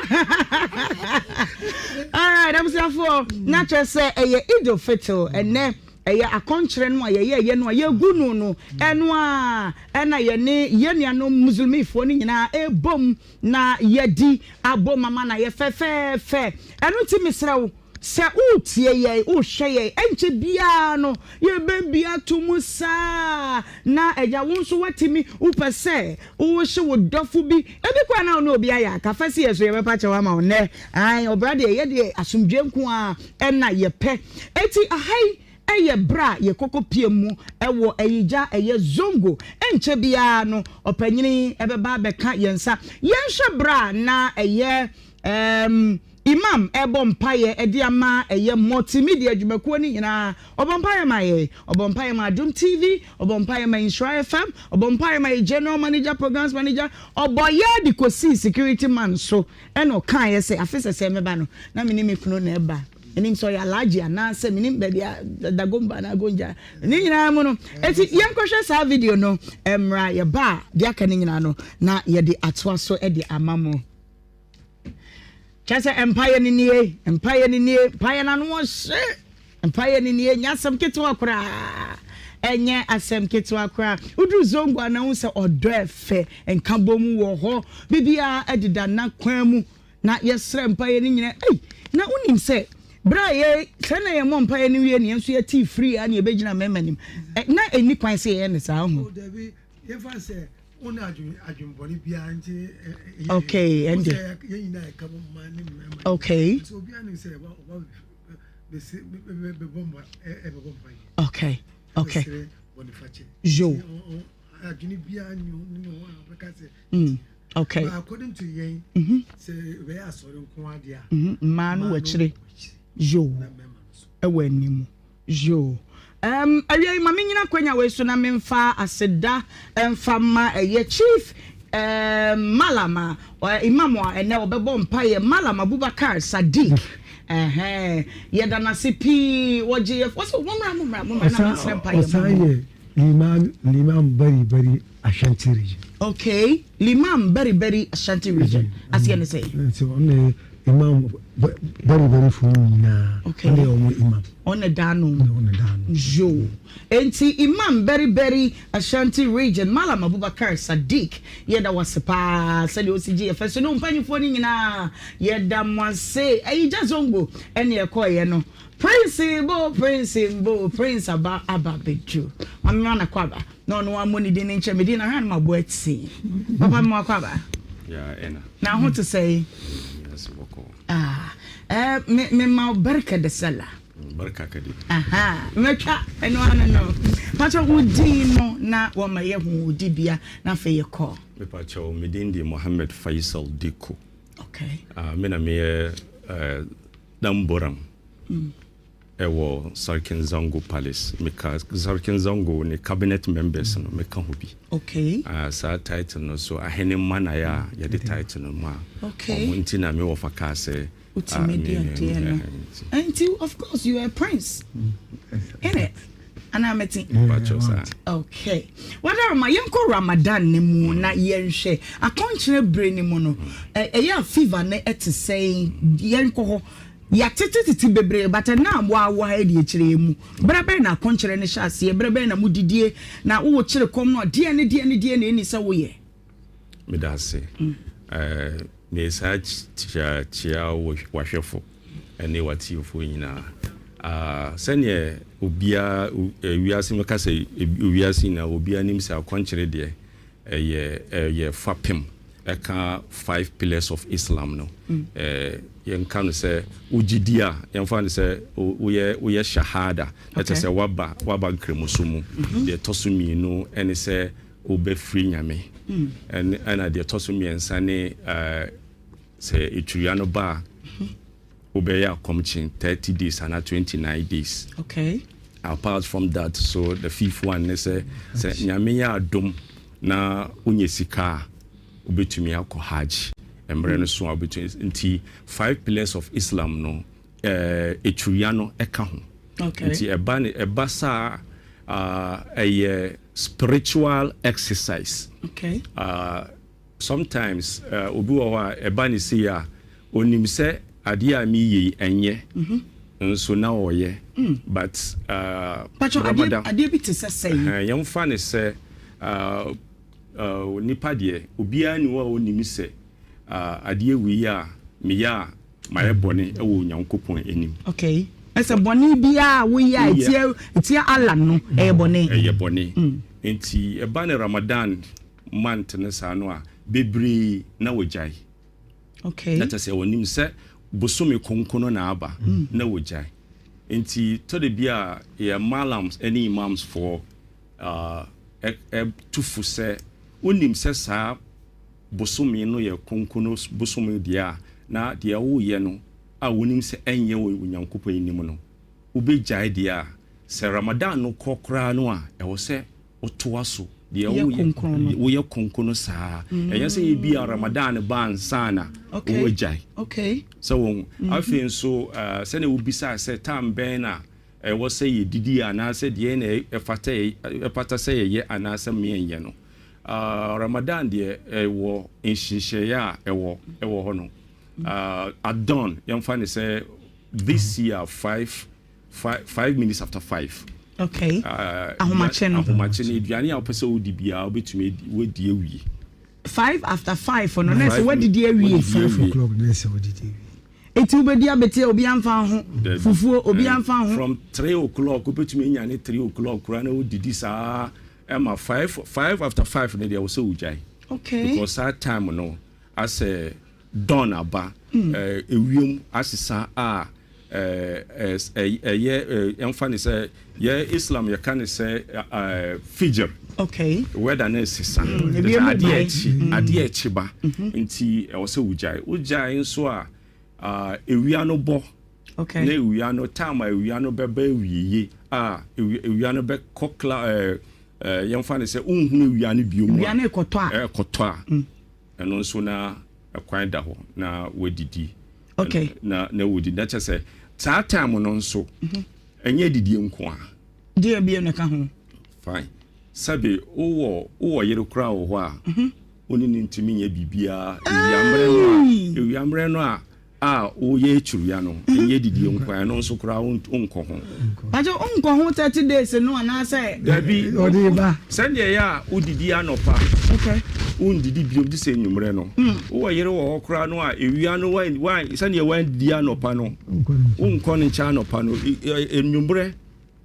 Alright, abusuafoɔ, na kyerɛ sɛ ɛyɛ Idil Fitl ɛnɛ. Ɛyɛ akɔnkyerɛ no a yɛyɛeɛ no a yɛgu no no, ɛno ara na yɛne yɛn nuanom Muslimifoɔ no nyinaa rebom na yɛadi abom ama no ayɛ fɛfɛɛfɛ. Ɛno nti mesrɛ wo, sɛ woretie yɛn, worehwɛ yɛn, ɛnkyɛ biara no yɛbɛbue ato mu saa na agya wo nso woatumi, wopɛ sɛ wohye wo dɔfo bi, ebi koraa na wo ne obi ayɛ aka, fa si yɛn so yɛbɛpa kyɛw ama wo nnɛ. Ae, ɔbra deɛ, yɛdeɛ asomdwoeɛ nko ara na yɛpɛ. Enti aha yi. Ɛyɛ berɛ a yɛkɔkɔpie mu wɔ Ayigya ɛyɛ Zongo. Ɛnkyɛ biara no ɔpanyini yi bɛba abɛka yɛn nsa. Yɛnhwɛ berɛ a na ɛyɛ ɛɛm Imam rebɔ mpaeɛ de ama ɛyɛ Multimedia adwumakuo no nyinaa. Ɔbɔ mpaeɛ ma yɛn. Ɔbɔ mpaeɛ ma Adom TV, ɔbɔ mpaeɛ ma Nhyira FM, ɔbɔ mpaeɛ ma yɛn General Manager, Programs Manager. Ɔbɔ yɛn de kɔsii Security Man so ɛna ɔkaeɛ sɛ afe sɛsɛɛ mɛba no na me ne me kunu na ɛba. Menim sɛ ɔyɛ Alhaji anaasɛ menim baabi a Dagomba anaa Gonja. Ne nyinaa mu no, eti yɛnkɔhwɛ saa video no mmra yɛba a deɛ aka no nyinaa no na yɛde atoa so de ama mo. Kyerɛ sɛ mpaeɛ no nie, mpaeɛ no nie, mpaeɛ no ano ɔhye. Mpaeɛ no nie, nyɛ asɛm ketewa koraa. Ɛnyɛ asɛm ketewa koraa. Woduru Zongo a na wohu sɛ ɔdɔ ɛfɛ, nkabom wɔ hɔ, biribiara ɛdeda n'akwan mu. Na yɛsrɛ mpaeɛ no nyinaa. Ei, na wonim sɛ berɛ a yɛ sɛ na yɛmmɔ mpaeɛ no wie no yɛn nso yɛtee firii a na yɛbɛgyina mmarima anim. Ɛ, na ɛnni kwan sɛ yɛyɛ no saa ho. Oh, dabi, yɛmfa no sɛ wo ne adwen adwenbɔne biara nti ɛ, ɛ, Okay, wo ɛnde. sɛ yɛn nyinaa yɛka bɔ mmaa ne mmarima. Okay. Nti obiara nim sɛ ɔba ɔba bɛsi bɛbɔ mpa ɛ, ɛbɛbɔ mpaeɛ. Okay, okay. Ɛbɛsrɛ bɔnefakyɛ. Yo. Nti, ɔ, ɔ, adwene biara nni ho ne ho a ɔbɛka sɛ. Okay. But according to yɛn, sɛ ɛbɛyɛ asɔre nko adeɛ a. Mmaa no wɔ akyire. Yoo. Ɛwɔ anim. Yoo. Um, awia yi ma menyina kwanya wei so na memfa aseda mfa ma ɛyɛ Chief um, Malam a uh, Imam a ɛnɛ ɔbɛbɔ mpaeɛ Malam Abubakar Sadiq. Ɛhɛn, yɛda no ase pii wɔgye yɛ wɔsɛ mommra mommra mommra na mensrɛ mpaeɛ ma Ɔsan mo. yɛ Liman Liman Bari Bari Ashanti region. Okay, Limam Bari Bari Ashanti region. Aseɛ ne sɛn? Nti ɔno yɛ Imam Bari Bari fo nyinaa. Okay. Ɔno yɛ ɔmo Imam. Ɔno da ano. Ɔno da ano. Yoo. Enti Imam Bari Bari Ashanti region Mallam Abubakar Sadiq yɛda wo ase paa sɛdeɛ wosi gye yɛ fɛ so ne wo mpanyinfoɔ no nyinaa yɛda mo ase. Ayigya Zongo ɛne ɛkɔeɛ no. Prince bo Prince mbo Prince aba aba bɛduru. Maame ma nakɔ aba. Na ɔno ammɔ ne din no nkyerɛ me din na hwɛ no mabɔ ati. Papa me wakɔ aba. Yeah, ɛna. Na ho te sɛ. Yes, bɔkɔ. Ah, eh, me me ma barka da sallah. Barka ka di. Aha, mɛtwa ɛno ano no. Pacho wo din no na wɔma yɛ ho wo dibea na afei yɛ kɔ. Me pacho me din di Mohammed Faisal Dikko. Okay. Ah, me na meyɛ eh, Damboram. Mm. Ɛwɔ Sarkin Zango Palace. Meka Sarkin Zango ne cabinet members no meka ho bi. Okay. Ah, saa title no so ahene mma na yɛ a yɛde title no ma. Okay. Wɔn nti na me wɔfa kaa sɛ. Wotumi di adeɛ no. Nti of course you are a prince. Innit? Anaa mete? Mpakyɛw saa. Okay. Wadaroma yɛnkɔ Ramadan ne mu na yɛnhwɛ akɔnkyerɛ bere ne mu no. Ɛyɛ a fever no ɛte sɛn? Yɛnkɔ hɔ. Yɛatete tete bebree but ɛna a moawɔ ha yi deɛ kyerɛ yɛn mu. Berɛ bɛn na akɔnkyerɛ no hyɛ aseɛ? Berɛ bɛn na modidie? Na wowɔ kyere kɔm no a, deɛn ne deɛn ne deɛn na ɛnni sɛ woyɛ? Meda ase. Mesan kyia kyia w'ahwɛfo ne w'atiefoɔ nyinaa. Sɛdeɛ obiara, wiase mɛka sɛ wiase nyinaa obiara nim sɛ akɔnkyere deɛ Ɛyɛ ɛyɛ fapem ɛka five pillars of Islam no. Ɛɛ yɛnka no sɛ wogye di a yɛmfa no sɛ woyɛ woyɛ shahada na kyerɛ sɛ waba waba nkramosom mu. Deɛ ɛtɔ so mmienu ɛne sɛ wobɛfiri Nyame. Ɛne ɛna deɛ ɛtɔ so mmiɛnsa ne ɛɛ sɛ eturia no ba a wobɛyɛ akɔmkyen 30 days anaa 29 days. Okay. Apart from that so the fifth one ne sɛ sɛ Nyame yɛ adom na wonya sika a wobɛtumi akɔ Hajj mmerɛ no so a wobɛtumi nti five pillars of Islam no eh, ɛturia no ɛka ho. Okay. Nti ɛba ne ɛba saa uh, ɛyɛ spiritual exercise. Okay. Uh, Sometimes obi wɔ hɔ a ɛba ne sei a onim sɛ adeɛ a meyɛ yi ɛnyɛ nso na ɔyɛ but Pacho adeɛ Ramadan adeɛ bi te sɛ sɛn? Yɛmfa no sɛ nipa deɛ obiara nni hɔ a onim sɛ adeɛ wei a meyɛ a mayɛ bɔne wɔ Onyankopɔn anim. Okay. Ɛsɛ bɔne biara a woyɛ a ɛtia ɛtia Allah no ɛyɛ bɔne. Ɛyɛ bɔne. Nti ɛba no Ramadan month no saa no a, bebree na wɔgyae. Okay. Na kyerɛ sɛ wɔnim sɛ bosome konko no na aba mm. na wɔgyae. Nti tɔ da bi a yɛ malams ne imams foɔ tu fo sɛ wonim sɛ saa bosome no yɛ konkono bosome deɛ a, na deɛ woyɛ no a wonim sɛ ɛnyɛ wɔ Onyankopɔn anim no, wobɛgyae deɛ a, sɛ Ramadan no kɔ koraa no a, ɛwɔ sɛ wotoa so deɛ woyɛ woyɛ konkono saa. Ɛnyɛ sɛ ebi a Ramadan ba ansa na wowagyae. Sɛ wɔn afei nso sɛnea wobisaa sɛ tam bɛn na ɛwɔ sɛ yɛdidi anaasɛ deɛ na ɛfata ɛfata sɛ yɛyɛ anaasɛ meɛnyɛ no. Ramadan deɛ ɛwɔ nhyehyɛeɛ a ɛwɔ ɛwɔ hɔ no. At dawn yɛmfa ne sɛ this year 5 5 minutes after 5. Okay. Ahomakye no. Ahomakye no aduane a wopɛ sɛ wodi biara wobɛtumi wadi awie. 5 after 5 no na sɛ wadidi awie. 5 o'clock na sɛ wadidi awie. Eti wobɛdi abɛte a obi amfa ho. Fufuo obi amfa ho. From 3 o'clock wobɛtumi anya ne 3 o'clock koraa na wodidi saa ɛma 5 5 after 5 no deɛ wɔ sɛ wogyae. Because saa time no asɛ dawn aba, ewiem asesa a ɛyɛ yɛmfa ne sɛ yɛ Islam yɛka ne sɛ fijr. Weather no sesa. Adeɛ akyi adeɛ akyi ba nti ɛwɔ sɛ wogyae. Wogyae nso a ewia no bɔ. Na ewia no time a ewia no bɛba awieye a ewia no bɛkɔ kla yɛmfa ne sɛ wonhunu ewia no bio mu a. Ewia no rekɔtɔ a. Ɛrekɔtɔ a. Ɛno nso na kwan da hɔ na wadidi. Na na wodi na kyɛ sɛ saa time no nso ɛnyɛ adidie nko a. Deɛ bie na ɛka ho. Fine. Sɛbe wowɔ wowɔ yere koraa wɔ hɔ a wo ne no ntumi nyɛ biribiara ewiammerɛ no a ewiammerɛ no a a woyɛ akyiriwia no ɛnyɛ adidie nko a ɛno nso koraa wonkɔ ho. Pakyɛ wonkɔ ho 30 days no anaasɛ. Dabi sɛdeɛ ɛyɛ a wodidi anɔpa wondidi biom gye sɛ anwummerɛ no wowɔ yere wɔ hɔ koraa no a ewia no sɛdeɛ woandidi anɔpa no wonkɔ ne nkyɛn anɔpa no anwummerɛ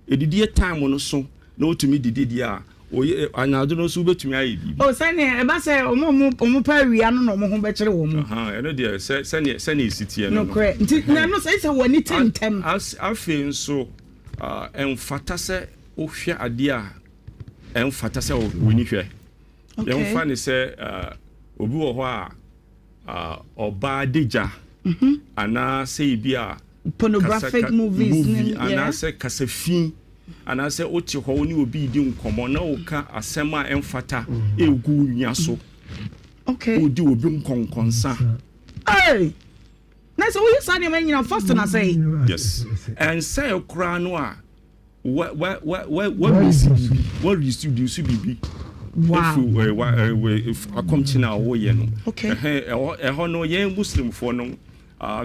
edidie time no so na wotumi didi deɛ a anadwo no nso wobɛtumi ayɛ biribi. O sɛnea ɛba sɛ wɔn a wɔn pɛ awia no na wɔn ho bɛkyere wɔn. Ɛno deɛ sɛ sɛnea sɛnea esi teɛ no no. Nokorɛ nti na ɛno sɛ sɛ wɔn ani te ntɛm. Afei nso ɛnfata sɛ wohwɛ adeɛ a ɛnfata sɛ w'ani hwɛ. Yɛmfa ne sɛ obi wɔ hɔ a ɔbaa adagya anaasɛ ebi a pornographic movies movie anaasɛ kasa fi anaasɛ wote hɔ wo ne obi redi nkɔmmɔ na woka asɛm a ɛmfata egu wo nua so. Wodi obi nkɔnkɔnsa. Hey! Na sɛ woyɛ saa nneɛma nyina fast na sɛe. Yes. Ɛnsɛe koraa no a wa wa wa wa wa release biribi wa release biribi. Wow. Wa akɔmkye na woyɛ no. Okay. Ɛhɔ ɛhɔ no yɛn Muslimfoɔ no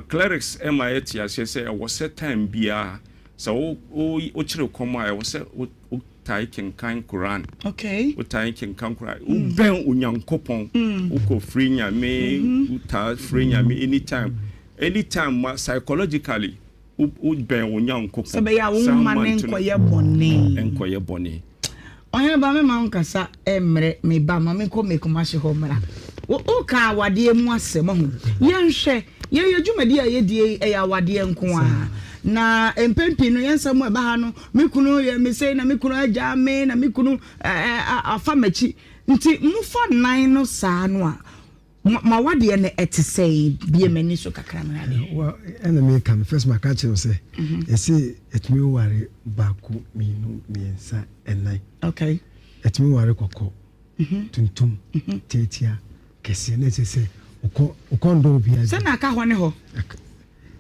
clerics ɛma yɛte aseɛ sɛ ɛwɔ sɛ time biara sɛ wo wo wokyere kɔm a ɛwɔ sɛ wo wotae kenkan Quran. Okay. Wotae kenkan Quran. Wobɛn Onyankopɔn. Wokɔ firi Nyame, wotaa firi Nyame anytime. Anytime ma psychologically wobɛn Onyankopɔn. Sɛ bɛyɛ a wo mma ne nkɔyɛ bɔne. Nkɔyɛ bɔne. Ɔhene ba me ma wo nkasa mmerɛ me ba ma me nkɔ me Kumasi hɔ mmra. Wo ka awadeɛ mu asɛm ho. Yɛnhwɛ yɛn yɛ dwumadi a yɛdie yi ɛyɛ awadeɛ nko ara. Na mpɛn pii no yɛn nsɛm a ɛba ha no me kunu yɛ me sei na me kunu agyaa me na me kunu afa m'akyi. Nti mofa nan no saa no a mo awadeɛ no ɛte sɛn? Bue m'ani so kakra mehwɛ adeɛ. Well, ɛna meka no first maka kyerɛ wo sɛ yɛse yɛtumi ware baako mmienu mmiɛnsa ɛnan. Okay. Yɛtumi ware kɔkɔ, tuntum, tiatia, kɛseɛ na ɛsɛ sɛ wokɔ wokɔ ndɔ obiara. Sɛ na aka hɔ ne hɔ.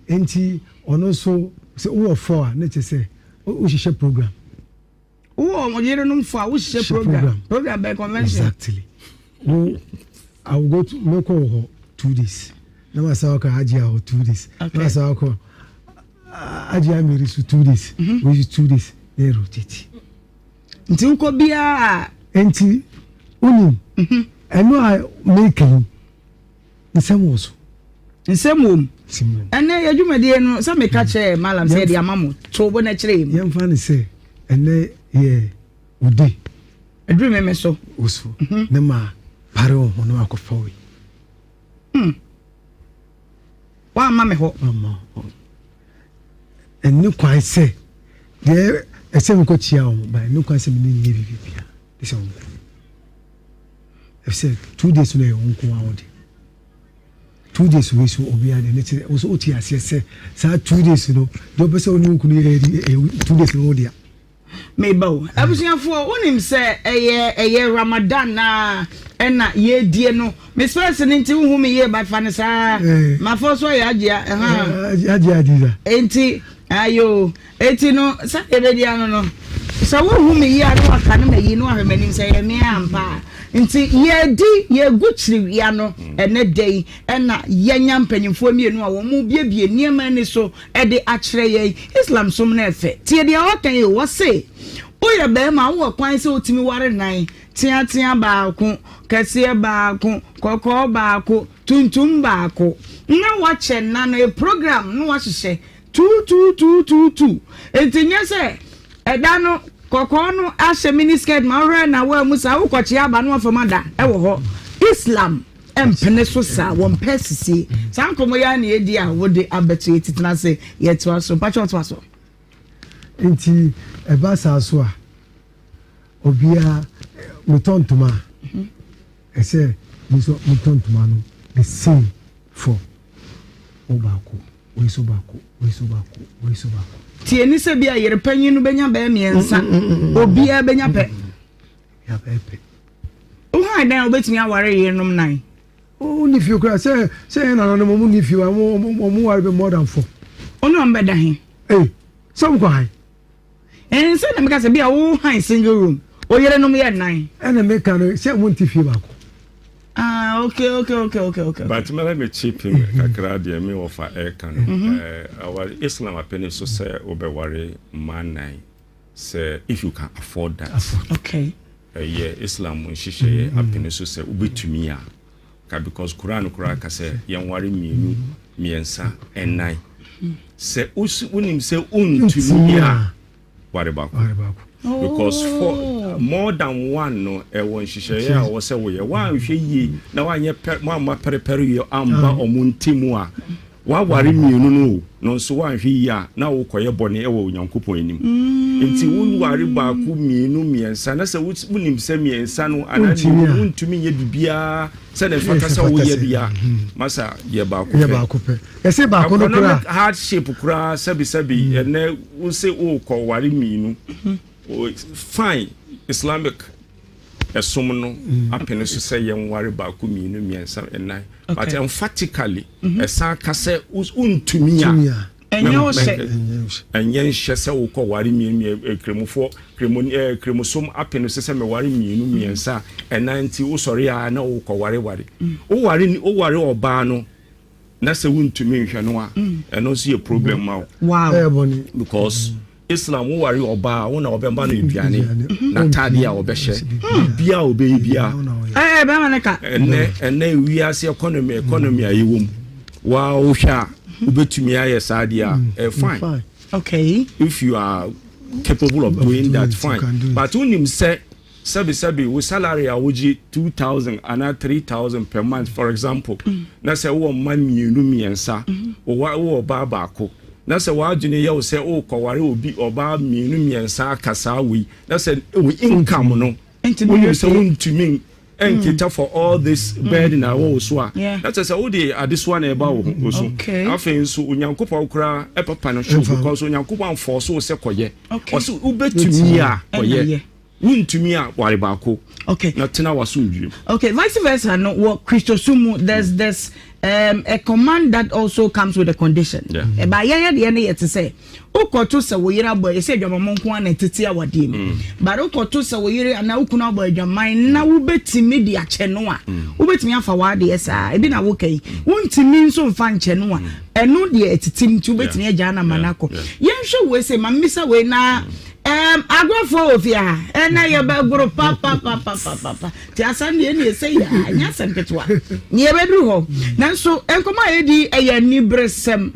Nti ɔno nso sɛ wowɔ fɔ a na kyerɛ sɛ wohyehyɛ program. Wowɔ yerenom fo a wohyehyɛ program. Program bɛn convention. Exactly. Wo I will go to mekɔ wɔ hɔ 2 days. Na ma san akɔ Agye hɔ 2 days. Na ma san akɔ Agye Amiri so 2 days. We so 2 days. Na yɛ rotate. Nti wokɔ biara. Nti wonim ɛno a meka yi nsɛm wɔ so. Nsɛm wɔ mu. Ɛnɛ yɛ dwumadie no sɛ meka kyerɛ malam sɛ yɛde ama mo to bo na kyerɛ mu. Yɛmfa ne sɛ ɛnɛ yɛ wo day. Ɛduru me me so. Wo so ne ma pare wo ho na wakɔfa wei. Wamma me hɔ. Wamma hɔ. Ɛnni kwan sɛ deɛ ɛsɛ mekɔkyia wɔn ba ɛnni kwan sɛ mene nyɛ biribi bia de sɛ wɔn kɔ. Ɛfisɛ 2 days no yɛ wɔn nko ara de. 2 days wei so obiara de ne kyerɛ wo so wote aseɛ sɛ saa 2 days no deɛ wopɛ sɛ wo ne wo kunu yɛ yɛ 2 days no wo dea. Meba o. Abusuafoɔ, wonim sɛ ɛyɛ ɛyɛ Ramadan na ɛna yɛredie no. Me spɛs no nti wohu me yie but fa no saa. Mafoɔ so ayɛ agyea. Ɛha. Agyea adiza. Enti ayo. Enti no sɛdeɛ ɛbɛdi ano no sɛ wohu me yie a na waka no mayi na wahwɛ m'anim sɛ ɛyɛ me ampa a. Nti yɛredi yɛregu kyiriwia no ɛnɛ da yi ɛna yɛanya mpanyinfoɔ mmienu a wɔn rebuebue nneɛma ani so de akyerɛ yɛn. Islam som no ɛfɛ. Tie deɛ ɔka yi o, ɔse, Woyɛ barima a, wowɔ kwan sɛ wotumi ware nan, teatea baako, kɛseɛ baako, kɔkɔɔ baako, tuntum baako, na woakyɛ nna no, program na woahyehyɛ tuutuutuutuutu. Enti nyɛ sɛ ɛda no kɔkɔɔ no ahyɛ mini skirt ma wohwɛ na woammu saa, wokɔkyea aba na woafam ada wɔ hɔ. Islam. Mpene so saa, wɔmpɛ asisie. Saa nkɔmmɔ yi ara na yɛdi a wode abɛto yɛ ti. Tena ase, yɛtoa so. Mpakyɛw toa so. Nti ɛba saa so a, obiara metɔ ntoma a, ɛsɛ me nso metɔ ntoma no the same for wo baako, wei nso baako, wei nso baako, wei nso baako. Tie ni sɛ bi a yere panyin no bɛnya bɛyɛ mmiɛnsa, obiara bɛnya pɛ. Yɛabɛyɛ pɛ. Wo han dɛn a wobɛtumi aware yerenom nan? Wo ni fie koraa sɛ sɛ yɛn nananom ɔmo ni fie ɔmo ɔmo ɔmo ware bɛ more than four. Wo ne ɔmo bɛda he? Ee sɛ ɔmo kɔ han. Ɛn sɛ na meka sɛ bi a wo han single room wo yerenom yɛ nan. Ɛna meka no sɛ ɔmo nte fie baako. Ah okay okay okay okay okay. But mɛlɛ me chip in kakra deɛ me wɔfa ɛɛka no ɛɛ aware Islam apene so sɛ wobɛware mmaa nan. Sɛ if you can afford that. Okay. Ɛyɛ Islam nhyehyɛeɛ mm. apene so sɛ wobɛtumi a ka because Quran koraa ka sɛ yɛnware mmienu mmiɛnsa ɛnan sɛ wonim sɛ wontumi a ware baako because for oh. more than one no ɛwɔ nhyehyɛeɛ a ɛwɔ sɛ woyɛ woanhwɛ yie na woanyɛ pɛ moamma pɛrepɛre yɛ amba ah. ɔmo ntimu a Woaware mmienu no o, no nso woanhwɛ yie a na worekɔyɛ bɔne wɔ Onyankopɔn anim. Nti woware baako, mmienu, mmiɛnsa na sɛ wonim sɛ mmiɛnsa no anaa mmienu no wontumi nyɛ biribiara sɛdeɛ ɛfata sɛ woyɛ deɛ a, masa yɛ baako pɛ. Economic hardship koraa sɛbisɛbi ɛnnɛ wose worekɔware mmienu, fine Islamic ɛsom no apene so sɛ yɛnware baako, mmienu, mmiɛnsa, nnan but emphatically ɛsan ka sɛ wontumi a ɛnyɛ wo hyɛ ɛnyɛ nhyɛ sɛ wokɔ ware mmienu eh, kremofoɔ kremo eh, kremosom apene so sɛ meware mmienu mmiɛnsa ɛnan nti wosɔre a na wokɔ ware ware woware woware ɔbaa no na sɛ wontumi nhwɛ no a ɛno nso yɛ problem ma wo wow because Islam wo ware ɔbaa a wo na ɔbɛma no aduane n'ataade a ɔbɛhyɛ biribiara a ɔbɛyɛ biara ɛɛ bɛrima ne ka ɛnɛ ɛnɛ wiase economy economy a yɛwɔ mu wa wohwɛ a wobɛtumi ayɛ saa deɛ a ɛyɛ fine okay if you are capable of doing that fine but wonim sɛ Sɛbi sɛbi wo salary a wogye 2000 anaa 3000 per month for example na sɛ wowɔ mma mmienu mmiɛnsa wowɔ ɔbaa baako na sɛ w'adwene yɛ wo sɛ wokɔware obi ɔbaa mmienu mmiɛnsa aka saa wei na sɛ wo income no wonim sɛ wontumi nkita for all this burden a ɛwɔ wo so a na kyerɛ sɛ wode adesoa na ɛba wo so. Afei nso Onyankopɔn koraa ɛpapa no so because Onyankopɔn amfɔɔso wo sɛ kɔyɛ. Ɔse wobɛtumi a kɔyɛ. Wontumi a, ware baako. Okay. Na tena w'asomdwoe mu. Okay, vice versa no wɔ Kristosom mu there's mm. there's um, a command that also comes with a condition. Yeah. Ɛba yɛyɛ deɛ no yɛ te sɛ wokɔto sɛ wo yere abɔ ɛsɛ adwamammɔ nko ara na ɛtete awadeɛ mu mm. but wokɔto sɛ wo yere anaa wo kunu abɔ adwaman na wobɛtumi de akyɛ no a mm. wobɛtumi afa w'adeɛ saa ebi na woka yi wontumi nso mfa nkyɛ no a ɛno deɛ ɛtete mu nti wobɛtumi agyaa no ama no akɔ yɛnhwɛ wei sɛ ma mmisa wei na Ɛɛm agorɔfoɔ wɔ fie ha ɛnɛ yɛbɛgoro papapapapapa nti asɛm deɛ ɛne ɛsɛ yɛ a ɛnyɛ asɛm ketewa ne yɛbɛduru hɔ nanso nkɔmmɔ a yɛdi ɛyɛ aniberesɛm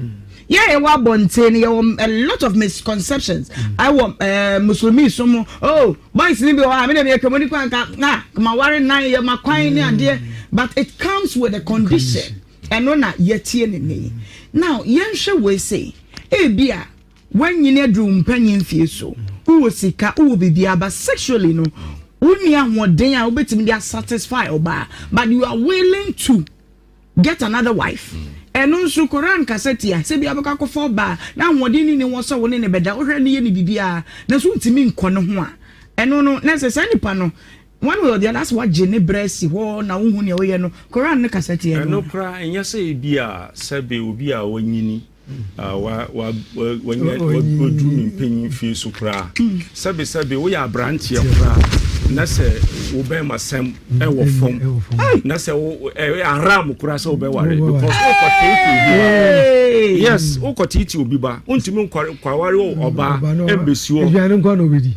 yɛ yɛwɔ abɔnten no yɛwɔ a lot of misconceptions ɛwɔ ɛɛ musulmi so mu oh boys ni bi wɔ hɔ a mi na mi yɛ kramoni kwan ka na ma ware nan yɛ ma kwan ne adeɛ but it comes with a condition ɛno na yɛtie ne ne yi now yɛnhwɛ wei sei ebi a. Woanyini aduru wo mpanyin mfie so, wowɔ sika, wowɔ biribiara but sexually no wonni ahoɔden a wobɛtumi de asatisfy ɔbaa but you are willing to get another wife. Ɛno nso Koran kasa tia sɛ bia wobɛkɔ akɔfa ɔbaa na ahoɔden no nni hɔ sɛ wo ne no bɛda, wohwɛ no yɛ no biribiara nanso wontumi nkɔ ne ho a, ɛno no na ɛsɛ saa nipa no One way or the other, asɛ wagye ne brɛ asi hɔ na wonhu nea ɔyɛ no, Koran no kasa tia ɛno. Ɛno koraa, ɛnyɛ sɛ ebia sɛbe obi a wanyini, wanya, waduru ne mpanyin mfie so koraa. Sɛbe sɛbe woyɛ aberanteɛ koraa na sɛ wo bɛrmasɛm ɛwɔ fam, na sɛ wo ɛyɛ aram koraa sɛ wobɛware because wokɔteetee obi ba. Yes, wokɔteetee obi ba, wontumi nkɔware ɔbaa ɛmbɛsi hɔ. Aduane nko na obɛdi.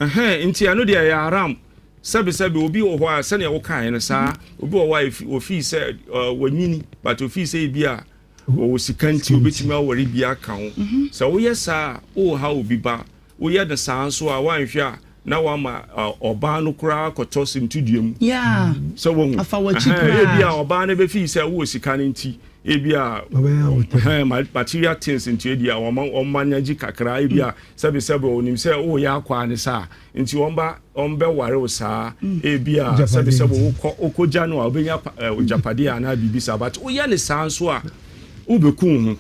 Ɛhɛn, nti ɛno deɛ ɛyɛ haram. Sɛbesɛbe, obi wɔ hɔ a, sɛdeɛ wokaeɛ no saa, obi wɔ hɔ a efi, ofii sɛ uh, wanyini, but ofii sɛ ebi a ɔwɔ sika nti obetumi aware bi aka ho. Sɛ woyɛ saa a, woreha obi ba. Woyɛ no saa nso a, woanhwɛ a na wama uh, ɔbaa no koraa akɔtɔ sintidua mu. Yeah. Sɛ wahu. Afa w'akyi Ɛhɛn, koraa. ebi a ɔbaa no bɛfii sɛ wowɔ sika no nti, ebi a ɛhɛn, material things nti ebi a wɔma wɔmanage kakra, ebi a Sɛbi sɛbi onim sɛ woyɛ akwaa ne saa nti wɔn ba wɔn bɛ ware wo saa ebia sɛbi sɛbi wokɔ wokɔ gya no a wobɛnya agyapadeɛ anaa biribi saa but woyɛ ne saa nso a wobɛku wo ho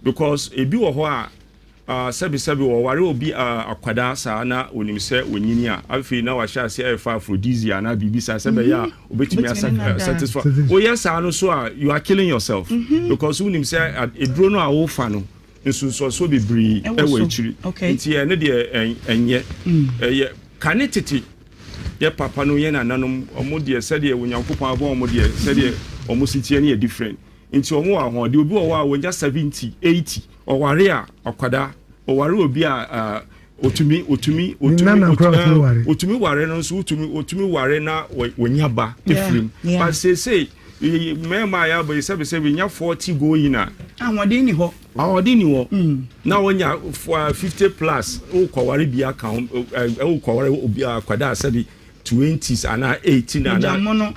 because ebi wɔ hɔ a sɛbi sɛbi wɔware obi akwadaa saa na onim sɛ onyini a afei na wahyɛ ase ɛrefa aphrodisia anaa biribi saa sɛ bɛyɛ a obɛtumi asa satisfy woyɛ saa no so a you are killing yourself because wonim sɛ eduro no a wofa no nsunsuansoɔ bebree wɔ akyiri nti ɛno deɛ ɛnyɛ ɛyɛ kane tete yɛ papa no yɛ nananom ɔmo deɛ sɛdeɛ Onyankopɔn abɔ ɔmo deɛ sɛdeɛ ɔmo si teɛ no yɛ different nti ɔmo wɔ ahoɔden obi wɔ hɔ a wɔnya 70 80 ɔware a ɔkwadaa ɔware obi a otumi otumi otumi otumi ware no nso otumi otumi ware na wɔnya ba efirim but seesei mmarima a yɛabɔ yi sɛbisɛbi nya 40 going a ahoɔden ni hɔ ahoɔden ni hɔ mm. na wɔnya 50 plus wokɔware bi aka ho wokɔware obi akwadaa sɛbi 20s anaa 18 anaa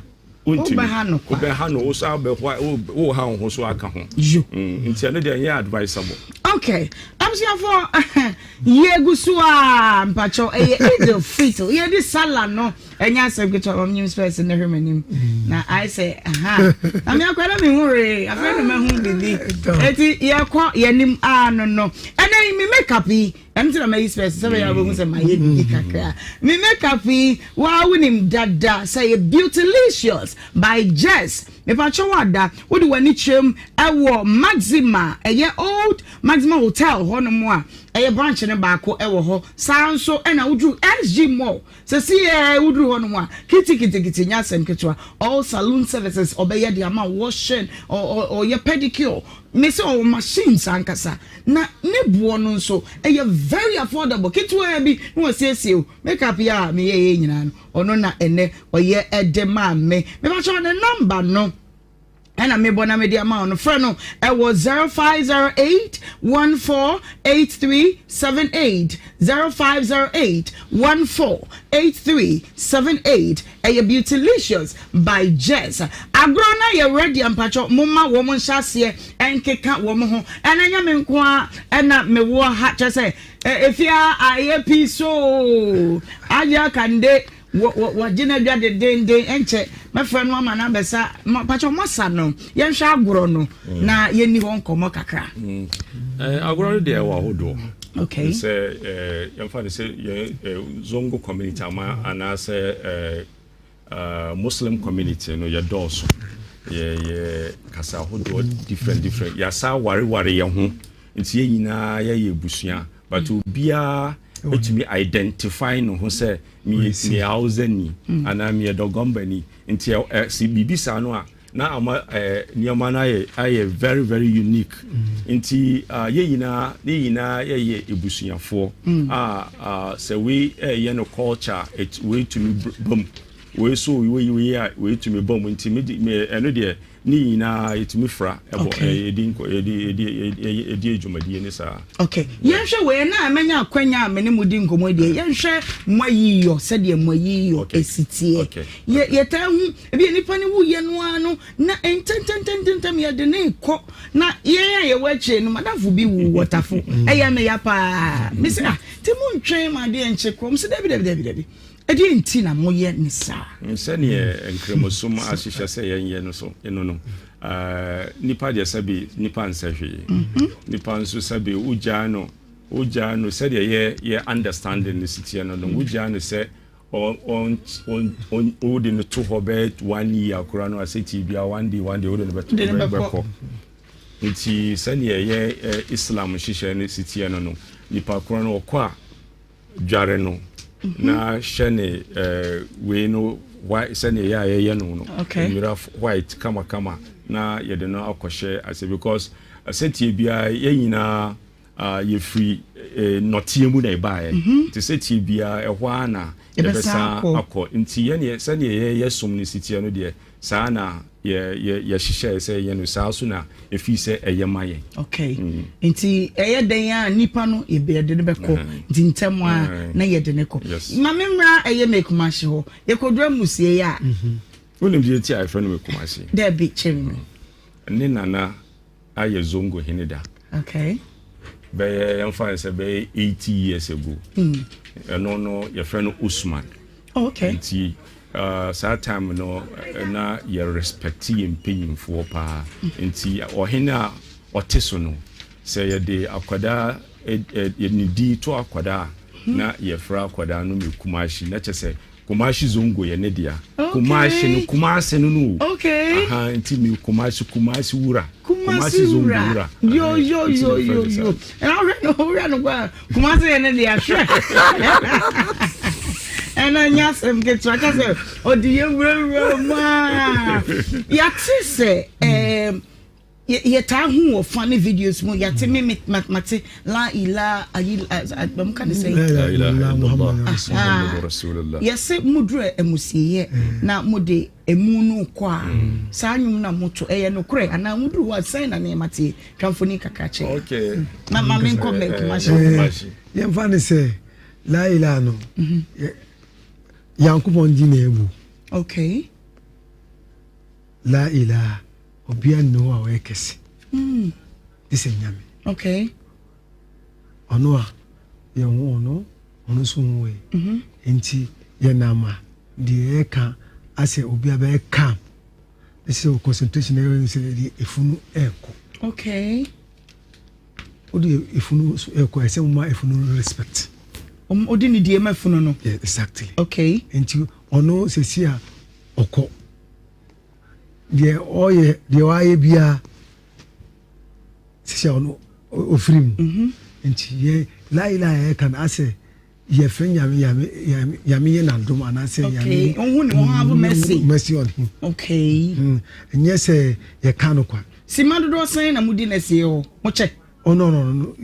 Wontumi. Wobɛha no kwa. Wobɛha no, wo so abɛhoa, woha wo ho so aka ho. Yo. Mm, nti ɛno deɛ ɛnyɛ advisable. Okay, abusuafoɔ yɛgu so a mpakyɛw ɛyɛ Eid Fitr yɛdi sala no ɛnyɛ asɛm ketewa ma menyim spɛs ne hwɛ m'anim na ayɛ sɛ aha na me akora na mehu hwee afei na mahu biribi eti yɛkɔ yɛnim a no no ɛnɛ yi me makeup yi Ɛno nti na mayi spɛs sɛ bɛyɛ a wobɛhu sɛ mayɛ biribi kakra. Me makeup yi, wo ara wonim dada sɛ ɛyɛ Beautylicious by Jess. Mepakyɛ wo ada, wode w'ani kyerɛm wɔ Maxima, ɛyɛ Old Maxima Hotel hɔnom a, ɛyɛ branch no baako wɔ hɔ. Saa ara nso na woduru SG Mall, Sesei woduru hɔ nom a, kitikitikiti nyɛ asɛm ketewa. All saloon services ɔbɛyɛ de ama wo, washing, ɔyɛ pedicure, mese ɔwɔ machines ankasa. Na ne boɔ no nso ɛyɛ very affordable, ketewaa bi na wasiesie wo. Makeup yi a meyɛeɛ nyinaa no, ɔno na ɛnnɛ ɔyɛ de maa me. Mepakyɛw ne number no. ɛna mebɔ na mede ama wo no frɛ no ɛwɔ 0508 148378 0508 148378 ɛyɛ Beautylicious by Jess agorɔ no ayɛ ready ampakyɛ momma wɔn nhyɛ aseɛ ɛnkeka wɔn ho ɛna nyɛ me nko a ɛna mewɔ ha kyɛ sɛ efia ayɛ pii so ayɛ akande Wɔ wɔ wɔgye no adwa dendeenden ɛnkyɛ mɛfrɛ no ama no abɛsa ma pakyɛ ɔmo asa no yɛnhwɛ agorɔ no mm. na yɛnni hɔ nkɔmmɔ kakra. Mm. Eh, agorɔ no deɛ ɛwɔ ahodoɔ. Okay. Sɛ eh, yɛmfa no sɛ yɛn eh, Zongo community ama anaasɛ eh, uh, Muslim community no yɛdɔɔso yɛyɛ kasa ahodoɔ different different yɛasa awareware yɛn ho nti yɛn nyinaa yɛyɛ abusua but obiara ɛtumi identify ne ho sɛ meyɛ meyɛ Hausani mm. anaa meyɛ Dɔgɔmbani nti ɛ si biribi saa no a na ama ɛ nneɛma no ayɛ ayɛ very very unique mm. nti uh, yɛn nyinaa ne nyinaa yɛyɛ ebusuafoɔ mm. a uh, sɛ wei ɛyɛ no culture et wei tumi ba mu wei so wei wei a wei tumi ba mu nti me ɛno deɛ. Ne nyinaa yɛtumi fra ɛbɔ yɛdi nkɔ yɛdi yɛdi yɛdi dwumadie ne saa. Okay, yɛnhwɛ wei na mɛnya akwanya a me ne mo di nkɔmmɔ yi deɛ yɛnhwɛ mo ayiyɔ sɛdeɛ mo ayiyɔ esi teɛ. Yɛ yɛtaa hu ebi nipa no wuyɛ no ara no na ntɛntɛntɛntɛm yɛde ne kɔ na yɛn a yɛwɔ akyire no madamfo bi wu wɔtafo ɛyɛ me ya paa mesi ah ti mo ntwɛn ma adeɛ nkye korɔ mo sɛ dabi dabi dabi dabi Ɛdeɛn nti na moyɛ no saa? Sɛdeɛ Nkramosom ahyehyɛ sɛ yɛnyɛ no so no no, nipa deɛ sɛbe nipa nsɛ hwee. Nipa nso sɛbe wogyaa no, wogyaa no sɛdeɛ yɛ yɛ understanding no si teɛ no no, wogyaa no sɛ wode no to hɔ bɛyɛ one year koraa no asɛtie biara one day one day wode no bɛkɔ. Nti sɛdeɛ yɛ Islam nhyehyɛ no si teɛ no no, nipa korɔ no ɔkɔ a dware no na hyɛ ne wei no white sɛnea ɛyɛ a yɛyɛ no no nwera white kamakama na yɛde no akɔhyɛ ase because sɛtie biara yɛn nyinaa yɛfiri nɔteɛ mu na ɛbaeɛ mhm. nti sɛtie biara ɛhɔ ara na yɛbɛsan akɔ nti yɛneɛ sɛdeɛ yɛyɛ som no siteɛ no deɛ Saa na yɛ yɛ yɛhyehyɛɛ sɛ yɛnyɛ no, saa nso na efii sɛ ɛyɛ ma yɛn. Okay. Mm. Nti ɛyɛ dɛn a nipa no yɛde no bɛkɔ mm. nti ntɛm a mm. na yɛde no kɔ. Yes. Ma me mmra ɛyɛ me Kumasi hɔ. Yɛkɔduru amusie a. Mm-hmm. Wonim deɛ nti a yɛfrɛ no me Kumasi? Dabi, kyerɛ me. Ne nana ayɛ Zongo hene da. Okay. Bɛyɛ yɛmfa no sɛ bɛyɛ 80 years ago. Mm. Ɛno no yɛfrɛ no Usman. Oh, okay. Nti uh, saa time no eh, na yɛ respect yɛ mpanyinfoɔ paa. Mm. Nti ɔhene a ɔte so no sɛ yɛde akwadaa eh, eh, ne din to akwadaa hmm. na yɛfrɛ akwadaa no me Kumashi na kyɛ sɛ Kumasi Zongo yɛ ne dea. Kumasi no Kumasi no no o. Okay. Aha nti mi Kumasi Kumasi wura. Kumasi Zongo wura. Yo yo yo yo yo. Ɛna ɔhwɛ no owura no kɔ Kumasi yɛ ne dea hwɛ. Ɛna nyɛ asɛm ketewa kyɛ sɛ ɔde yɛ wurawura mu a. Yɛate sɛ ɛɛm. Yɛtaa hu wɔ funny videos mu yɛate me me mate la ila ayi wɔn ka ne sɛ La ilaha illallah Muhammadu Rasulullah. Yɛse moduru amusieɛ na mode emu no kɔ a saa nnwom no a moto ɛyɛ nokorɛ anaa moduru hɔ a sɛn na nneɛma teɛ twa mfoni kakra kyerɛ Okay. Ma ma menkɔ mɛ Kumasi. Yɛmfa ne sɛ la ilaha no Nyankopɔn din na ɛbu. Okay. La ilaha Obiara nni hɔ a ɔyɛ kɛse gye sɛ Nyame. Okay. Ɔno a yɛn ho ɔno, ɔno nso ho yɛ. Mhm. Nti yɛnam a deɛ yɛka asɛ obiara bɛyɛ calm. Ɛsɛ sɛ concentration ɛyɛ sɛ deɛ efunu ɛɛkɔ. Okay. Wode efunu so ɛkɔ ɛsɛ mo ma efunu respect. Wode ne die ma efunu no. Yeah, exactly. Okay. Nti ɔno sɛsi a ɔkɔ. Deɛ ɔyɛ deɛ wayɛ biara sisi a ɔno ofiri mu mhm. nti yɛ laila yɛ kan asɛ yɛfrɛ nyame nyame nyame nyame yɛ n'adom anaasɛ nyame ɔhu ne have mercy mercy on him okay mm. nyɛ sɛ yɛka no kwa sima dodoɔ sɛn na mudi na sie hɔ mokyɛ oh no no no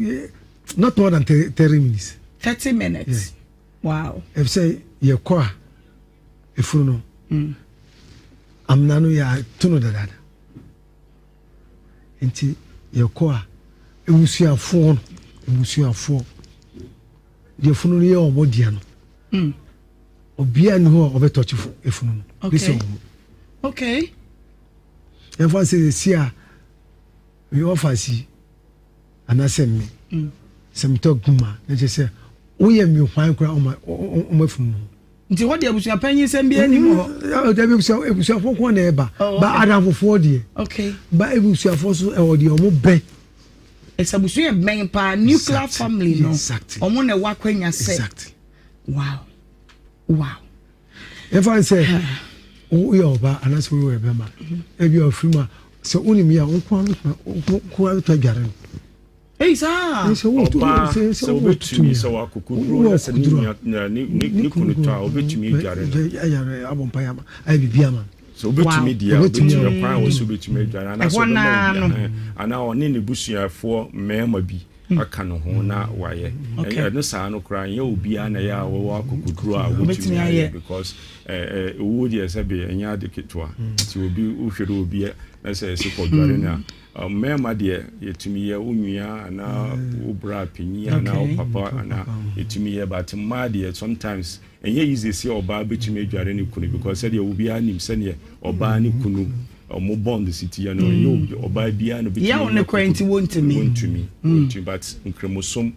not more than 30 minutes 30 minutes yeah. wow ɛfisɛ yɛkɔ a Efunu no, amena no yɛato no dadaada. Nti yɛkɔ a, ebusuafoɔ no, ebusuafoɔ, deɛ funu no yɛ wɔn dea no, mm. obiara nni hɔ a ɔbɛtɔkye efunu no, gye sɛ wɔn. Okay. Yɛmfa sɛ esi a meyɛ ɔfa si anaasɛ me mm. sɛ metɔ guma na kyerɛ sɛ woyɛ me hwan koraa ɔma ɔma funu no. Nti hɔ deɛ abusua panyin sɛm biara nni mu hɔ. Dabi abusua abusuafoɔ nko na ɛba. Oh, Ba adamfofoɔ deɛ. Okay. Ba abusuafoɔ so ɛwɔ deɛ wɔn bɛn. Ɛsɛ abusua yɛ bɛn paa nuclear family no. Exactly. Wɔn na ɛwɔ akwanya sɛ. Exactly. Wow. Wow. Ɛfa n sɛ woyɛ ɔba anaasɛ woyɛ bɛma ebi a ɔfiri mu a sɛ wonim yɛ a wo nko ara bɛtumi adware no. Ei saa! Ɔbaa sɛ wobɛtumi sɛ wakokoduro na sɛ ne nua ne kunu tɔ a wobɛtumi adware no. Ayare abɔ mpa ama ayɛ biribi ama no. Sɛ wobɛtumi deɛ a wobɛtumi ɛkwan a wɔ so wobɛtumi adware anaasɛ ɔbɛma obi anaa ɔne ne busuafoɔ mmarima bi. aka ne ho na wayɛ. Ɛno saa no koraa ɛnyɛ obiara na ɛyɛ a wɔwɔ akokoduro a wɔtumi ayɛ because owuo deɛ sɛbe ɛnyɛ ade ketewa nti obi wohwere obi na sɛ ɛsɛ kɔdware no a mmarima deɛ yɛtumi yɛ wo nua anaa wo bra panyin anaa wo papa anaa yɛtumi yɛ but mmaa deɛ sometimes Ɛnyɛ easy sɛ ɔbaa bɛtumi adware ne kunu because sɛdeɛ obiara nim sɛdeɛ ɔbaa ne kunu ɔmo bond si teɛ no ɛnyɛ ɔbaa biara na obɛtumi Yaw ne kwan nti wɔntumi. Wɔntumi wɔntumi but nkramosom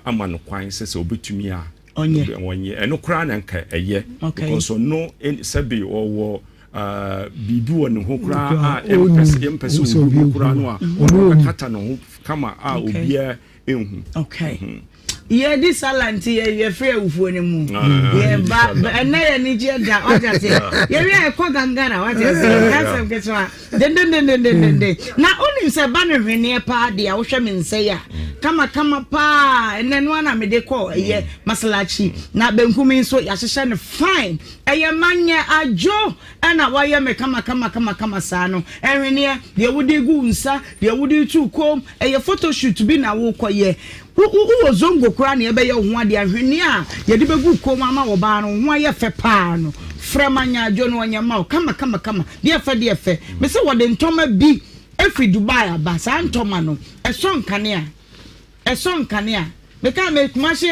ama no kwan sɛ sɛ ɔbɛtumi a Ɔnyɛ. ɔnyɛ ɛno koraa na nka ɛyɛ because ɔno sɛbe ɔwɔ biribi wɔ ne ho koraa a ɛmpɛ sɛ obi hu koraa no a ɔno bɛkata ne ho kama a obiara nhu. Okay. Yɛdi sala nti yɛfiri awufoɔ no mu. Yɛba ɛnɛ yɛ anigyeɛ da wate aseɛ. Yɛwie a yɛkɔ gangara wate aseɛ. Asɛm ketewa dendendendendenden. Na wonim sɛ ba no hweneɛ paa deɛ a wohwɛ me nsa yi a kama kama paa ɛnɛ no ara na mede kɔ ɛyɛ masalachi na benkum yi nso yɛahyehyɛ no fine. Ɛyɛ manyɛ adwo ɛna wayɛ me kama kama kama kama saa no. Ɛhweneɛ deɛ wode gu wo nsa deɛ wode tu kom ɛyɛ photoshoot bi na wokɔyɛ. Wo wo wowɔ zongo koraa na yɛbɛyɛ wo ho adeɛ ahweneɛ a yɛde bɛgu wo kɔn mu ama ɔbaa no wo ho ayɛ fɛ paa no frɛ ma nyaadwo no ɔnyɛ mma wo kama kama kama deɛ fɛ deɛ fɛ mese wɔde ntɔma bi firi Dubai aba saa ntɔma no ɛsɔ nkanea ɛsɔ nkanea meka me Kumasi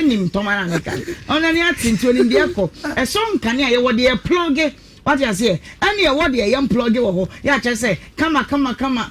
nim ntɔma no a meka ɔno ani ate nti onim deɛ ɛkɔ ɛsɔ nkanea yɛwɔ deɛ plɔge Wate aseɛ? Ɛne ɛwɔ deɛ yɛn plɔge wɔ hɔ, yɛ akyerɛ sɛ kama kama kama.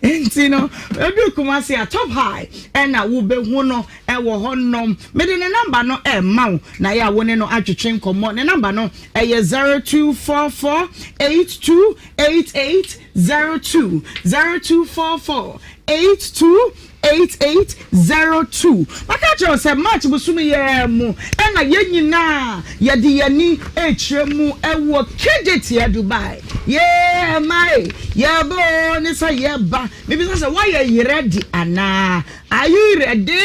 Nti no, ɛduru Kumasi a, Top High ɛna wobɛhu no ɛwɔ hɔ nom. Mede ne namba no ɛma wo na yɛ a wo ne no atwetwe nkɔmmɔ. Ne namba no ɛyɛ 0244 8288 02, 0244 82 8802. Maka akyerɛ wo sɛ March bosome yi ara mu na yɛn nyinaa yɛde yɛn ani rekyerɛ mu wɔ Kejetia, Dubai. Yee ɛma e, yɛreba oo ne sɛ yɛreba. Mebisa sɛ woayɛ ready anaa? Are you ready?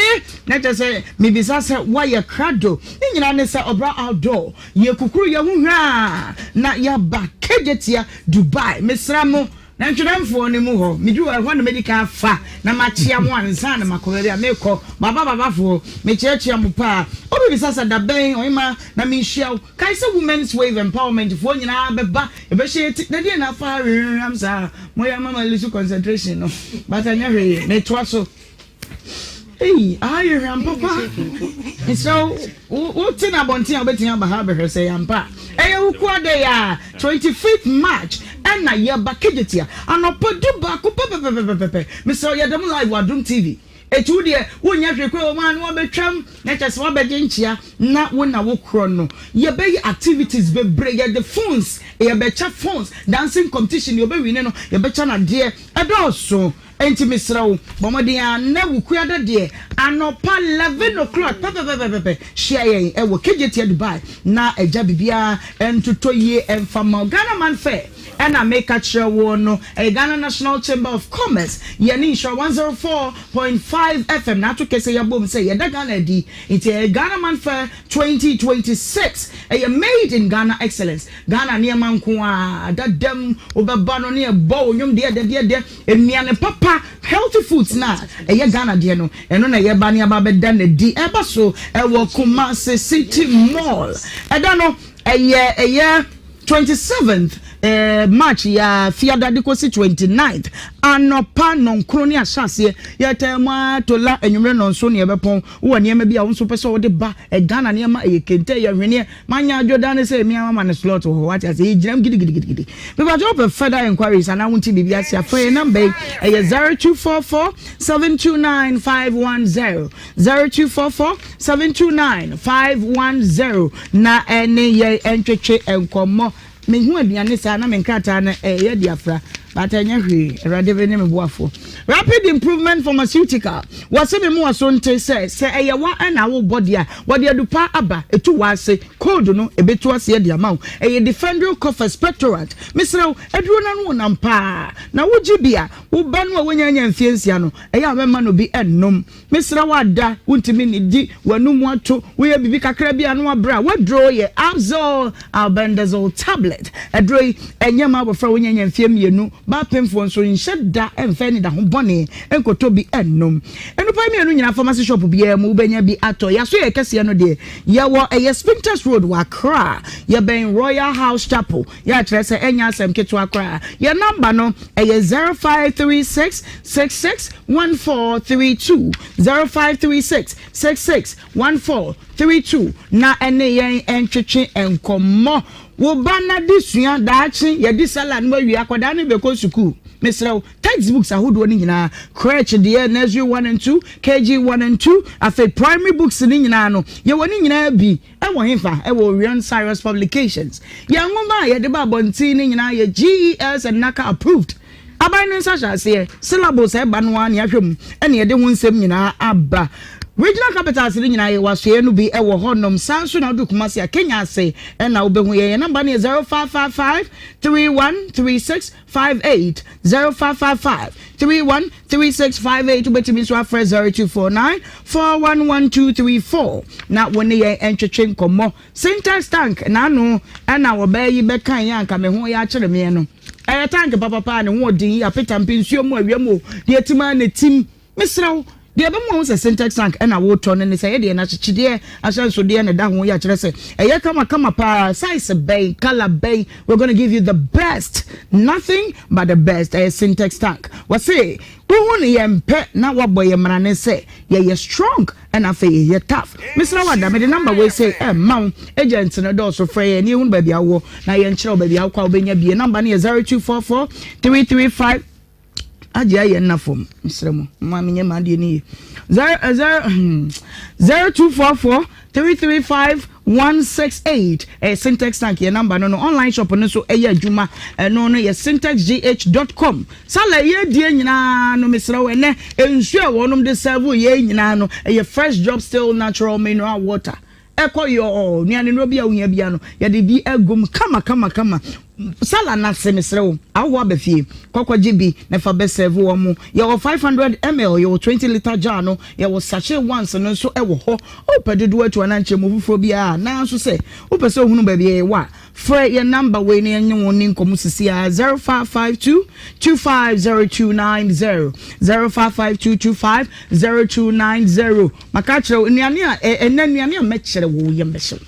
Na kyerɛ sɛ mebisa sɛ woayɛ krado. Ne nyinaa ne sɛ ɔbra outdoor, yɛkukuru yɛn ho hwaa na yɛaba Kejetia, Dubai. Mesrɛ mo. Na ntwerɛmfoɔ no mu hɔ, meduru hɔ, ɛhɔ na mɛdi kan afa na makyea mo ansa na makɔ baabi a merekɔ. Maba babafoɔ, mekyeakyea mo paa. Obi bisa sɛ, Da bɛn, ɔhemaa, na menhyia wo? Kae sɛ Women's Wave Empowerment foɔ nyinaa bɛba, yɛbɛhyɛ yɛn ti. Na deɛn na afa ha hwehwehwam saa? Moyɛ ama ma lose concentration no, but ɛnyɛ hwee, metoa so. Ei, aha yɛ hwam papa. Mesrɛ wo, wote no abɔnten a wobɛtumi aba ha abɛhwɛ sɛ ɛyɛ ampa a. Ɛyɛ wo kua dɛ a, 25th March ɛna yɛba Kejetia anɔpa 11 pɛpɛpɛpɛpɛ. Mesrɛ wo, yɛda mu live wɔ Adom TV. Eti wo deɛ, wonyɛ hwee koraa wɔ mu a na wabɛtwam na kyerɛ sɛ wabɛgye nkyea na wo na wokorɔ no. Yɛbɛyɛ activities bebree, yɛde phones, yɛbɛkyɛ phones, dancing competition, deɛ ɔbɛwini no, yɛbɛkyɛ no adeɛ. Ɛdɔɔso. Enti mesrɛ wo, bɔ mmɔden ara nnɛ Wukuada deɛ, anɔpa 11 o'clock pɛpɛpɛpɛpɛ, hyia yɛn wɔ Kejetia Dubai na agya biribiara ntotɔ yie mfa mma wo. Ghana Man Fair na meka kyerɛ woɔ no, ɛyɛ Ghana National Chamber of Commerce, yɛne Nhyira 104.5 FM na ato kɛseɛ yɛabom sɛ yɛda Ghana adi, nti ɛyɛ Ghana Man Fair 2026, ɛyɛ Made in Ghana Excellence, Ghana nneɛma nko ara, dada mu, wobɛba no ne ɛbɔ wo nnwom deɛ dɛ deɛ dɛ. Nnuane papa, healthy foods no a ɛyɛ Ghana deɛ no, ɛno na yɛba ne aba abɛda no adi. Ɛba so wɔ Kumasi City Mall. Ɛda no, ɛyɛ ɛyɛ 27th March yi ara, Fiada de kɔsi 29th anɔpa nnɔnkron ne ahyɛaseɛ. Yɛtaa mu ara tola anwummerɛ nnɔnson ne yɛbɛpɔn. Wowɔ nneɛma bi a wo nso wopɛ sɛ wode ba Ghana nneɛma, ɛyɛ kente, ɛyɛ ahweneɛ, Manya adwo da ne sɛ me ara mama no slot wɔ hɔ wate ase yɛgyina mu gidigidigidi. Mepakyɛ wopɛ further enquiries anaa wonte biribi ase a frɛ yɛn number yi ɛyɛ 0244 729 510 0244 729 510 na ɛne yɛn ntwetwe nkɔmmɔ. Mehu aduane saa na me nkrataa no ɛyɛ de afra but ɛnyɛ hwee Awurade be ne me boafoɔ. Rapid Improvement Pharmaceutical wɔse me moa so nte sɛ sɛ ɛyɛ wa ɛna wo bɔ deɛ a wɔde adupa aba ɛtu wa ase cold no ɛbɛtu aseɛ de ama wo ɛyɛ Defendryl Cough Expectorant mesrɛ wo aduro no ano wonam paa na wogye bi a wo ba no a wanya anya mfie nsia no ɛyɛ a mɛma no bi ɛnnom Mesrɛ wo ada, wontumi nnidi, w'anum ato, woyɛ biribi kakra bi a na wabrɛ a, w'aduro yɛ Abzol Albendazole Tablet. Aduro yi, ɛnyɛ mma abɔfra a wanya nya mfeɛ mmienu, ba apemfoɔ nso, nhyɛ da mfa anidaho bɔne. bɔne nkɔtɔ bi nnom. Nnupa yi mmienu nyinaa pharmacy shop biara mu wobɛnya bi atɔ. Yɛaso yɛ kɛseɛ no deɛ yɛwɔ ɛyɛ Spintex Road wɔ Accra. Yɛbɛn Royal House Chapel. Yɛ a kyerɛ sɛ ɛnyɛ asɛm ketewa koraa. Yɛn number no ɛyɛ 0536 66 1432, 0536 66 1432 na ɛne yɛn ntwetwe nkɔmmɔ. Wo ba no adesua daakye, yɛadi salad no awie, akwadaa no bɛkɔ sukuu. Mesrɛ wo, textbooks ahodoɔ no nyinaa, crèche deɛ, nursery 1 and 2, KG 1 and 2, afei primary books no nyinaa no, yɛwɔ ne nyinaa bi. Ɛwɔ hefa? Ɛwɔ Orion Cyrus Publications. Yɛn nwoma a yɛde ba abɔnten no nyinaa yɛ GES and NaCCA approved. Aban no nsa hyɛ aseɛ, syllabus a ɛba no ara na yɛahwɛ mu na yɛde ho nsɛm nyinaa aba. Regional capitals no nyinaa yɛwɔ asoɛeɛ no bi wɔ hɔnom. Saa nso na wodu Kumasi a, Kenya ase na wobɛhu yɛn. Yɛn namba no yɛ 0555 3136 58, 0555 313658. Wobɛtumi nso afrɛ 0249 411234 na wo ne yɛn ntwetwe nkɔmmɔ. Sintex tank n'ano na ɔbaa yi bɛkaeɛ a anka me ho yɛ akyere meɛ no. Ɛyɛ tank papapa a ne ho ɔden yi, apetampe, nsuo mu, awia mu o, deɛ ɛtim ara na ɛtim. Mesrɛ wo, deɛ ɛbɛma woahu sɛ Sintex tank na woretɔ no ne sɛ ɛyɛ deɛ n'akyekyedeɛ ahyɛnsodeɛ na ɛda ho yi a kyerɛ sɛ ɛyɛ kamakama paa. Size bɛn, colour bɛn, we're gonna give you the best, nothing but the best. Ɛyɛ Sintex tank. Wɔse wohu no yɛmpɛ na woabɔ yɛn mmara ne sɛ yɛyɛ strong ɛna afei yɛyɛ tough. Mesrɛ wo ada, mede number wei sei ɛmma wo. Agent no dɔɔso, frɛ yɛn na yɛhunu baabi a wowɔ na yɛnkyerɛ wo baabi a wokɔ a wobɛnya bie. Number no yɛ 0244 335 agye ayɛ nna fam. Mesrɛ mo, mma menyɛ m'adeɛ no yie. 0 0 0244 335 168 ɛyɛ Syntex tank yɛ number no no. Online shop no nso ɛyɛ adwuma. Ɛno no yɛ syntexgh dot com. Sala yɛ die nyinaa no mesrɛ wo ɛnɛ nsuo a wɔnom de serve yɛ nyinaa no ɛyɛ fresh drop still natural mineral water. Ɛkɔ yɔɔ nnuane nnuro bi a wohia bia no yɛde bi agum kama kama kama. Sala no ase mesrɛ wo ahohoɔ aba fie kɔ kɔgye bi na fa bɛ serve wɔn mo. Yɛwɔ 500 ml, yɛwɔ 20 litre jar no, yɛwɔ sachet ones no nso wɔ hɔ. Wopɛ dodoɔ atu anaa nkyerɛmu foforɔ biara a, nanso sɛ wopɛ sɛ wohunu baabi a yɛwɔ a, frɛ yɛn number wei na yɛne wo nni nkɔmmɔ sisi ara, 0552 250290, 0552 250290. Maka akyerɛ wo, nnuane a, ɛnnɛ nnuane a mɛkyerɛ wo, wo yam bɛhye wo.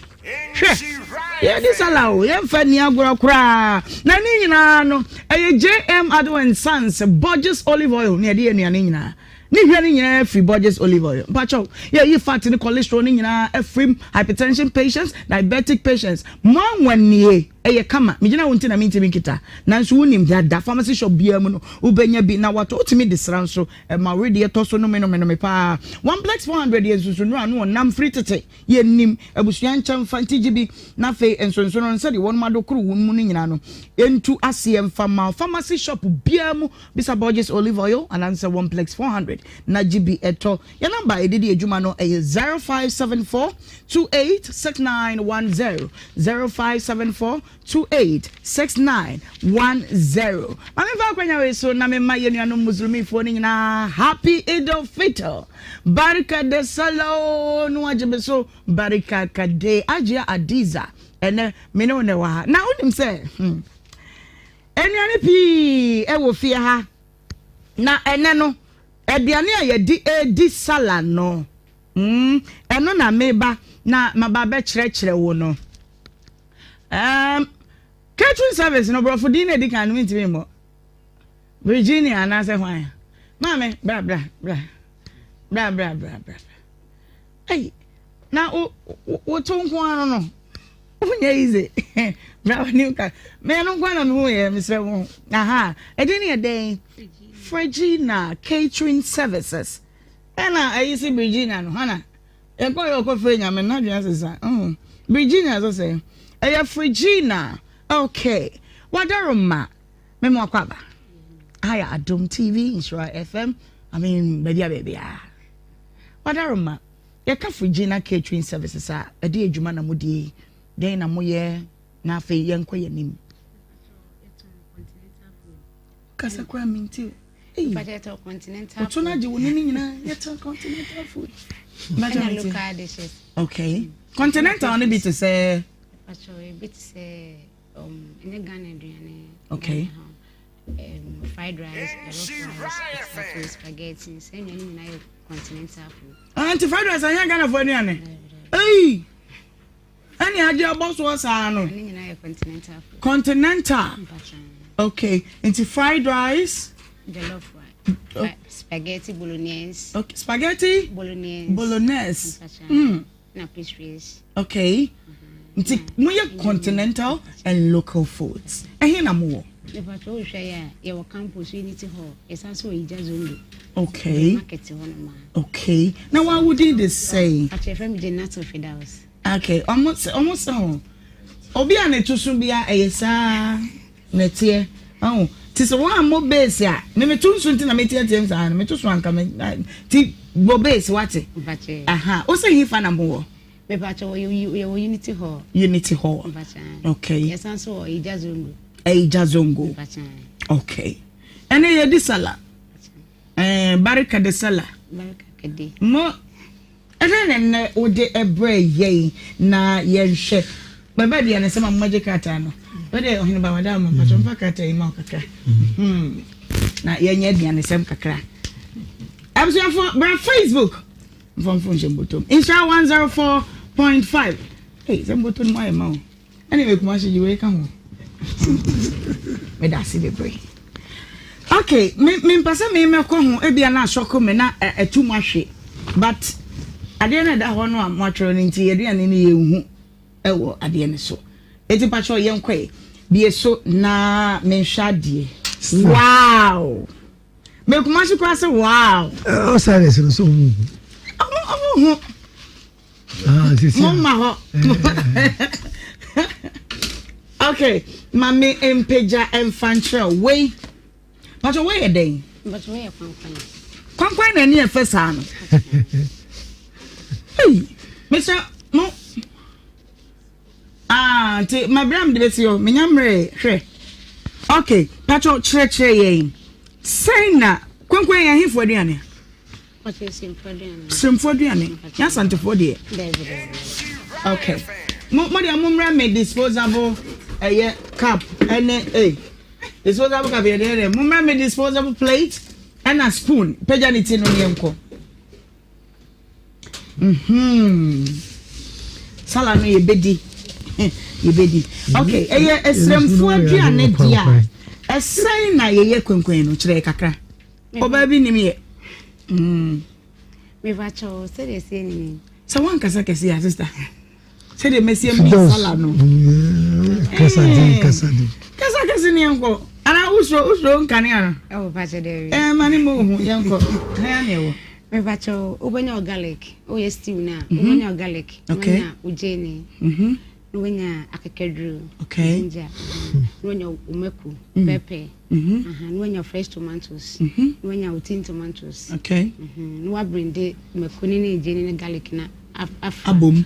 Hwɛ! Yɛredi sala o, yɛmfa nni agorɔ koraa. Na ne nyinaa no, ɛyɛ JM Addo and Sons Borges Olive Oil na yɛde yɛ nnuane nyinaa. Ne hwa no nyinaa firi Borges Olive Oil. Mpakyɛw, yɛyi fat ne cholesterol no nyinaa afiri mu. Hypertension patients, diabetic patients, mo anwannie, ɛyɛ kama. Megyina wo nti na mentumi nkita. Nanso wonim dada, pharmacy shop biara mu no, wobɛnya bi na watɔ. Wotumi de sra nso, ɛma wedeɛ tɔ so nome nome nome paa. Oneplex 400 yɛ nsusunuru ano ɔnam firi tete. Yɛnnim abusua nkyɛn mfa nti gye bi, na afei nsonsono no sɛdeɛ wɔnom adokoro wɔn mu no nyinaa no ntu aseɛ mfa mma wo. Pharmacy shop biara mu bisa Borges Olive Oil anaasɛ Oneplex 400 na gye bi tɔ. Yɛn number a yɛde di adwuma no yɛ 0574 28 6910, 0574 28 6910. Ma memfa akwanya wei so na memma yɛn nuanom Muslimfoɔ no nyinaa Happy Eid al-Fitr. Barika da Sallah oo no agye me so Barika kade Ajia Adiza ɛnɛ me ne wo na ɛwɔ ha na wonim sɛ hmm, nnuane pii ɛwɔ fie ha na ɛnɛ no aduane a yɛde ɛredi Sallah no hmm, ɛno na meba na maba bɛkyerɛkyerɛ wo no. Um, catering service no borɔfo din na edi kan no mintumi mmɔ. Virginia anaasɛ hwan? Maame, bra bra bra. Bra bra bra bra. Ei, na wo wo to nko ano no. Wonyɛ easy. Bra w'anim ka. Me no nko na me hu yɛ mesrɛ mo. Aha. Edin ne yɛ dɛn? Frigina Catering Services. Ɛna ayi si Virginia no, hana. Yɛkɔ yɛ ɔkɔ frɛ nyame no n'adwene asesa oh Virginia sɛ sɛ ɛyɛ Frigina ok wadaroma me mo akɔ aba ha yɛ Adom TV Nhyira FM I mean baabi a baabi a wadaroma yɛka Frigina catering services a ɛde adwuma na modie dɛn na moyɛ na afei yɛnkɔ yɛn anim kasa koraa mente o Ei, continental Oto no agye wo ne ne nyinaa yɛtɔn continental food. Ɛna local dishes. Okay. Continental no bi te sɛ. Pacho ebi te sɛ um ɛnyɛ Ghana aduane. Okay. Um, fried rice, jollof rice, potato, spaghetti, saa nnuane nyinaa yɛ continental food. Ah, nti fried rice anyɛ Ghanafoɔ aduane? Ei! Ɛne agye abɔ soɔ saa no. Ne nyinaa yɛ continental food. Continental. Okay, nti fried rice. Jollof rice. Oh. Spaghetti bolognese. Okay, spaghetti bolognese. Bolognese. Mm. Na pastries. Okay. Nti mo yɛ continental and local foods. Ɛhe na mo wɔ? Mepatwa wo hwɛ yɛ a yɛwɔ campus Unity Hall. Yɛsan so wɔ Ija Zongo. Okay. Market hɔ nom a. Okay. Na wa wo din de sɛn? Atwa yɛfrɛ me Jennatul Firdaus. Okay. Ɔmo sɛ ɔmo sɛ ho. Obi a ne to so bia ɛyɛ saa na ɛteɛ. Ɔho. Ti sɛ wɔn ammɔ bass a me me to nso nti na me teateam saa no me to so anka me ti bɔ bass wate. Aha. Wo sɛ hefa na mo wɔ? Mepakyɛ wɔ yɛwɔ Unity Hall. Unity Hall. Mepakyɛ. Okay. Yɛsan so wɔ Eija Zongo. Eija Zongo. Mepakyɛ. Okay. Ɛne yɛdi sala. Ɛɛ eh, barika de sala. Barika kede. Mo ɛdɛ na nnɛ wode ɛbrɛ yɛn na yɛnhwɛ. Bɛbɛ deɛ ne sɛ ma mmɔgye krataa no. Wode ɔhene ba wada ma mpakyɛ mfa krataa yi ma wo kakra. Hmm. Na yɛnyɛ aduanesɛm kakra. Abusuafo bra Facebook. Mfa mfo nhyɛ mbɔtɔ mu. Nhyira 104.5. Ei, sɛ mbɔtɔ no mu ayɛ ma o. Ɛna ɛwɔ Kumasi gye wei ka ho. Meda ase bebree. Okay, me me mpɛ sɛ me mɛkɔ ho ebia na asɔko me na ɛtu mu ahwe. But adeɛ no ɛda hɔ no a moatwerɛ no nti aduane no yɛnhu ɛwɔ adeɛ no so. Eti pakyɛ yɛnkɔe. Bie so na menhwɛ adeɛ. Wow! Me Kumasi koraa sɛ wow. Outsiders no so ɔmo hu. Ɔmo ɔmo hu. Ah, sisi. Mo ma hɔ. Okay, ma me mpagya mfa nkyerɛ wei. Pacho wei yɛ dɛn? Pacho wei yɛ kwankwan. Kwankwan na ani ɛfɛ saa no. Hey, mesɛ mo. Ah, nti ma bere a mede bɛsi hɔ, menya mmerɛ hwɛ. Ok, pakyɛw kyerɛkyerɛ yɛn sɛn na kwenkwen yɛ ahemfo aduane? Sremfo aduane, nyɛ asantefoɔ deɛ. Ok, mo mo deɛ mo mmrɛ me disposable ɛyɛ cup ɛne eh disposable cup yɛ deɛ deɛ mo mmrɛ me disposable plate ɛna spoon pagya ne ti no ne yɛn kɔ. Mm-hmm. Sala no yɛbɛdi. Yɛbɛdi. Okay, ɛyɛ esremfoɔ aduane deɛ a, ɛsɛn na yɛyɛ kwenkwen no kyerɛ kakra. Ɔbaa bi nim yɛ. Mm. Mepa kyɛw sɛdeɛ ɛsɛ nim. Sɛ wankasa kɛse yɛ sista. Sɛdeɛ mɛsi mi sala no. Kasa di kasa di. Kasa kɛse ni yɛnkɔ. Ana wosuro wosuro nkanea no. Ɛwɔ pa kyɛ dɛ. Ɛɛ ma ne mo hu yɛnkɔ. Ha ya na ɛwɔ. Mepa kyɛw wobɛnya wo garlic woyɛ stew no a wobɛnya wo garlic wobɛnya wo gyeene na wobɛnya akakaduro ginger na wobɛnya wo mako pɛpɛ na wanya fresh tomatoes na wanya wo tin tomatoes na wabrende mako ne ne gyeene ne garlic na afra abom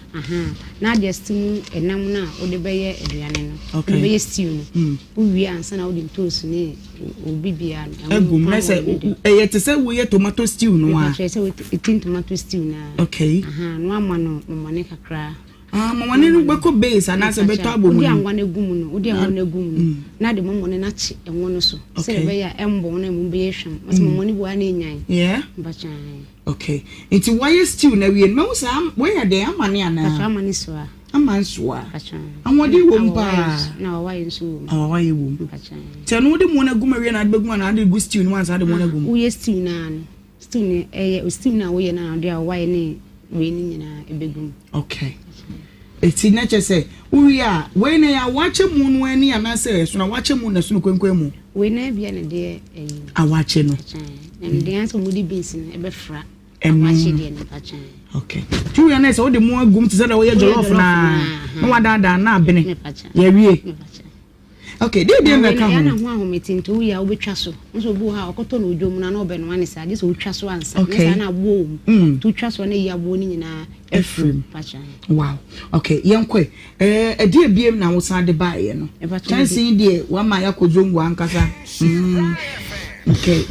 na ade steam ɛnam no a wode bɛyɛ aduane no wode bɛyɛ stew no mm. wowie ansa na wode ntoosi ne obi biara no agum na sɛ ɛyɛ te sɛ woyɛ tomato stew no a sɛ tin tomato stew no a okay na wama no mɔmɔne kakra Ah, mɔmɔne no bɛkɔ base anaasɛ bɛtɔ abɔ mu wode anwa no agu mu no wode anwa no agu mu no mm. na de mɔmɔne no akye ɛnwo no so sɛ ɛbɛyɛ a ɛmbɔn na ɛmu bɛyɛ hwam ɔsɛ mm. mɔmɔne bu a na ɛnyan yeah mpakyan Okay nti wayɛ stew no awie no mahu sɛ wei yɛ dɛn amane anaa? Pacho amane soa. Aman soa. Pacho. Ahoɔden wɔ mu paa. Na wawaye nso wɔ mu. Awawaye wɔ mu. Pacho. Nti ɛno wode mo no agu mu awie na ade bɛgu mu anaa ade gu stew no mu ansa ade mo no agu mu? Woyɛ stew no ara no stew no ɛyɛ stew no a woyɛ no a ɔde awawaye ne wei no nyinaa ɛbɛgu mu. Okay. Eti na kyerɛ sɛ wowie a wei na yɛ awakyɛ mu no ani anaasɛ ɛsono awakyɛ mu na ɛsono kwenkwen mu? Wei na ebia na deɛ ɛyi. Awakye no. Na ne deɛ ansɛ wɔde beans no ɛbɛfra awakye deɛ no mpakyɛn. Okay. Ti wia na sɛ wode mu agum te sɛ deɛ woyɛ jollof na na wadaadaa na abene. Yɛwie. Okay, deɛ deɛ na ɛka ho. Na ho ahomete nti woyɛ a wobɛtwa so. Nso obi wɔ hɔ a ɔkɔtɔ no odwom na na ɔbɛnoa ne saa gye sɛ wotwa so ansa. Okay. Ne saa na aboɔ wɔ mu. Mm. Nti wotwa so a na eyi aboɔ no nyinaa afiri mu. Mpakyɛn. Wow. Okay, yɛnkɔ ɛ. Ɛɛ ɛdeɛ ebiem na wosan de baeɛ no? Kyɛnsee deɛ wama yɛakɔ zongo ankasa. Mm. Okay.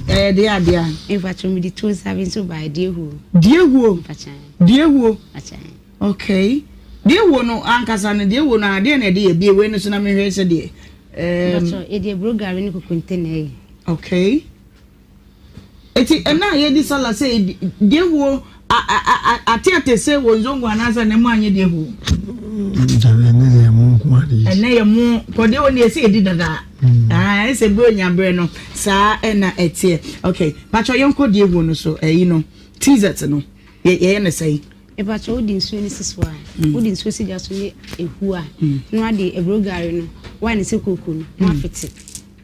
Ɛɛ deɛ adeɛ a. Mpakyɛw mede tuo nsa bi nso baeɛ deɛ huo. Deɛ huo. Mpakyɛn. Deɛ huo. Mpakyɛn. Okay. Deɛ huo no ankasa no deɛ huo no adeɛ na ɛde yɛ bie wei no so na mehwɛ sɛ deɛ. Mpakyɛw, yɛde aburo gari ne kokonte na ɛyɛ. Okay. Eti ɛna a yɛdi sala sɛ deɛ huo ate ate sɛ wɔ nzongo anaasɛ ɛnɛ mo anyɛ deɛ huo. Ɛnɛ yɛ mo nko ade yi. Ɛnɛ yɛ mo kɔdeɛ wɔ ne yɛsɛ yɛdi dada. Ɛsɛ buro nya berɛ no saa ɛna ɛteɛ. Okay, pakyɛ yɛnkɔ deɛ huo no so ɛyi no teasers no yɛyɛ ne sɛn. Mepakyɛ wode nsuo no si so a, wode nsuo si gya so ne ehu a, na wode aburo gari no, woayɛ no sɛ koko no, na wafete.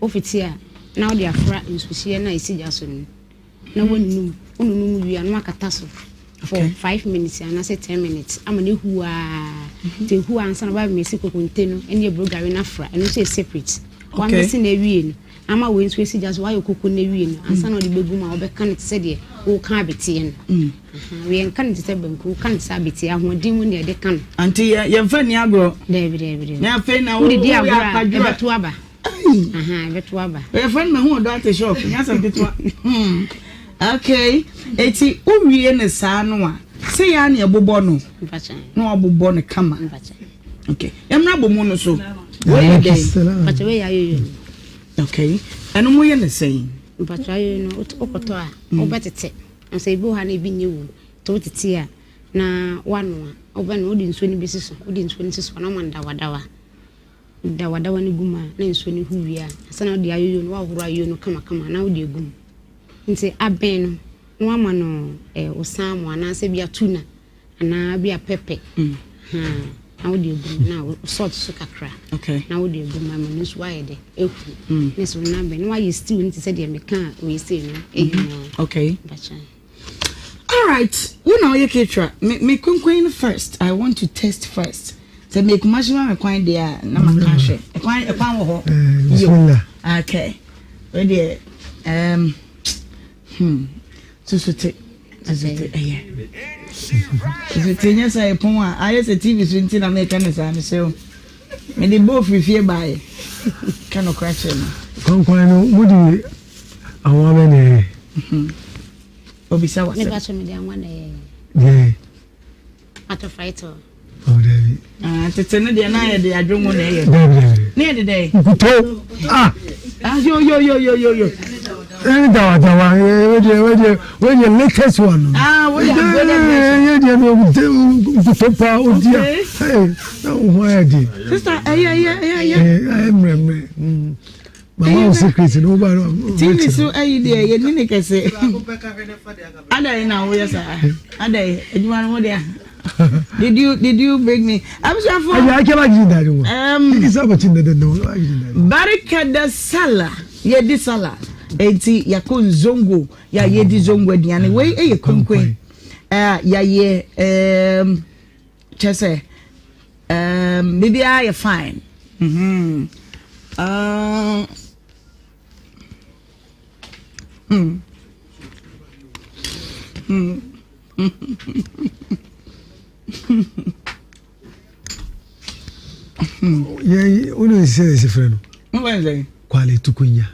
Wofete a, na wode afra nsuhyeɛ no a ɛsi gya so no, na woanunum. Wonunum wie a, na wakata so for 5 minutes anaasɛ 10 minutes ama no ahu ara. Nti ehu ansa na wabɛmɛsi kokonte no ne aburo gari no afra. Ɛno nso yɛ separate. Wamɛsi no awie no, ama wei nso esi gya so, wayɛ koko no awie no, ansa na wode bɛgu mu a, wobɛka no te sɛ deɛ woka abeteɛ no. Aha, yɛnka no te sɛ banku, woka no te sɛ abeteɛ, ahoɔden mu na yɛde ka no. Nti yɛmfa nni agorɔ. Daabi, daabi, daabi. Na afei na wodidi woyɛ agorɔ a, akwadworɔ. ɛbɛto aba. Aha, ɛbɛto aba. Yɛfrɛ no mahu ɔdɔ ate shock, nyɛ asɛm ketewa. Okay, eti wowie no saa no a, sɛ yɛ a na yɛbobɔ no, na wabobɔ no kama. Okay, yɛmmra bɔ mu no so. Wei yɛ dɛn? Mpakyɛ wei yɛ ayoyo no. Okay, ɛno mo yɛ no sɛn? Mpakyɛ ayoyo no wokɔtɔ a, wobɛtete. Sɛ ebi wɔ ha na ebi nyɛ wom, nti wotete a na woanoa. Wobɛnoa, wode nsuo no bɛsi so. Wode nsuo no si so a na wama no dawadawa. Dawadawa no gu mu a na nsuo no hu wie a, ansa na wode ayoyo no, woahoro ayoyo no kamakama na wode agu mu. Nti abɛn no, na woama no eh, wo salmon anaasɛ bi a tuna anaa bi a pɛpɛ. Mm. Na wode agu mu na wo salt so kakra. Okay. Na wode agu mu ama no nso ayɛ dɛ ehu. Mm. Ne so na abɛn na woayɛ stew no te sɛ deɛ meka a wei sei no. Ɛyi mm-hmm. no. Okay. Bakyɛ. All right, wo na ɔyɛ ketewa. Me me kwenkwen no first. I want to test first. Sɛ me kumasi ma me kwan deɛ a na ma ka hwɛ. Ɛkwan ɛkwan wɔ hɔ. Eh, bismillah. Okay. Wei deɛ um, hmm, susu te susu te ɛyɛ. Susu te nyɛ sɛ ɛpɔn a ayɛ sɛ TV so nti na meka ne saa mesrɛ wo. Mede bɔɔ firi fie baeɛ. Ka nokora kyerɛ me. Kwankwan no mode anwa bɛ na ɛyɛ. Obisa wasɛm. Mepa so mede anwa na ɛyɛ. Deɛ. Ato faito. Oh, dabi. Ah, tete no deɛ na yɛde adwongo na ɛyɛ. Dabi dabi. Ne yɛde dɛ. Nkuto. Ah. Ah, yo yo yo yo yo yo. Ɛne dawadawa wei deɛ wei deɛ wei deɛ latest one no. Ah, wei yɛ upgraded version. Yɛ deɛ no nkuto paa odi a. Ee na wo ho ayɛ den. Sister ɛyɛ ɛyɛ ɛyɛ ɛyɛ. Ɛyɛ mmerɛ mmerɛ. Mama wo secret no wo ba no. TV so ayi deɛ yɛ ni ne kɛse. Adɛn na woyɛ saa? Adɛn adwuma no ho deɛ. Did you did you bring me? Abusuafo. Ayi akɛ ba jin dari wa. Isa ba cin da da da. Barika da sala yɛdi sala eti yɛakɔ nzongo yɛ a yɛdi zongo aduane wei yɛ kwenkwen yɛayɛ kyɛ sɛ biribiara yɛ fine. Mm-hmm. Mm. Mm. Yɛn wo ne sɛ ɛsɛ frɛ no. Mo bɛ nsɛn. Kwale tukunya.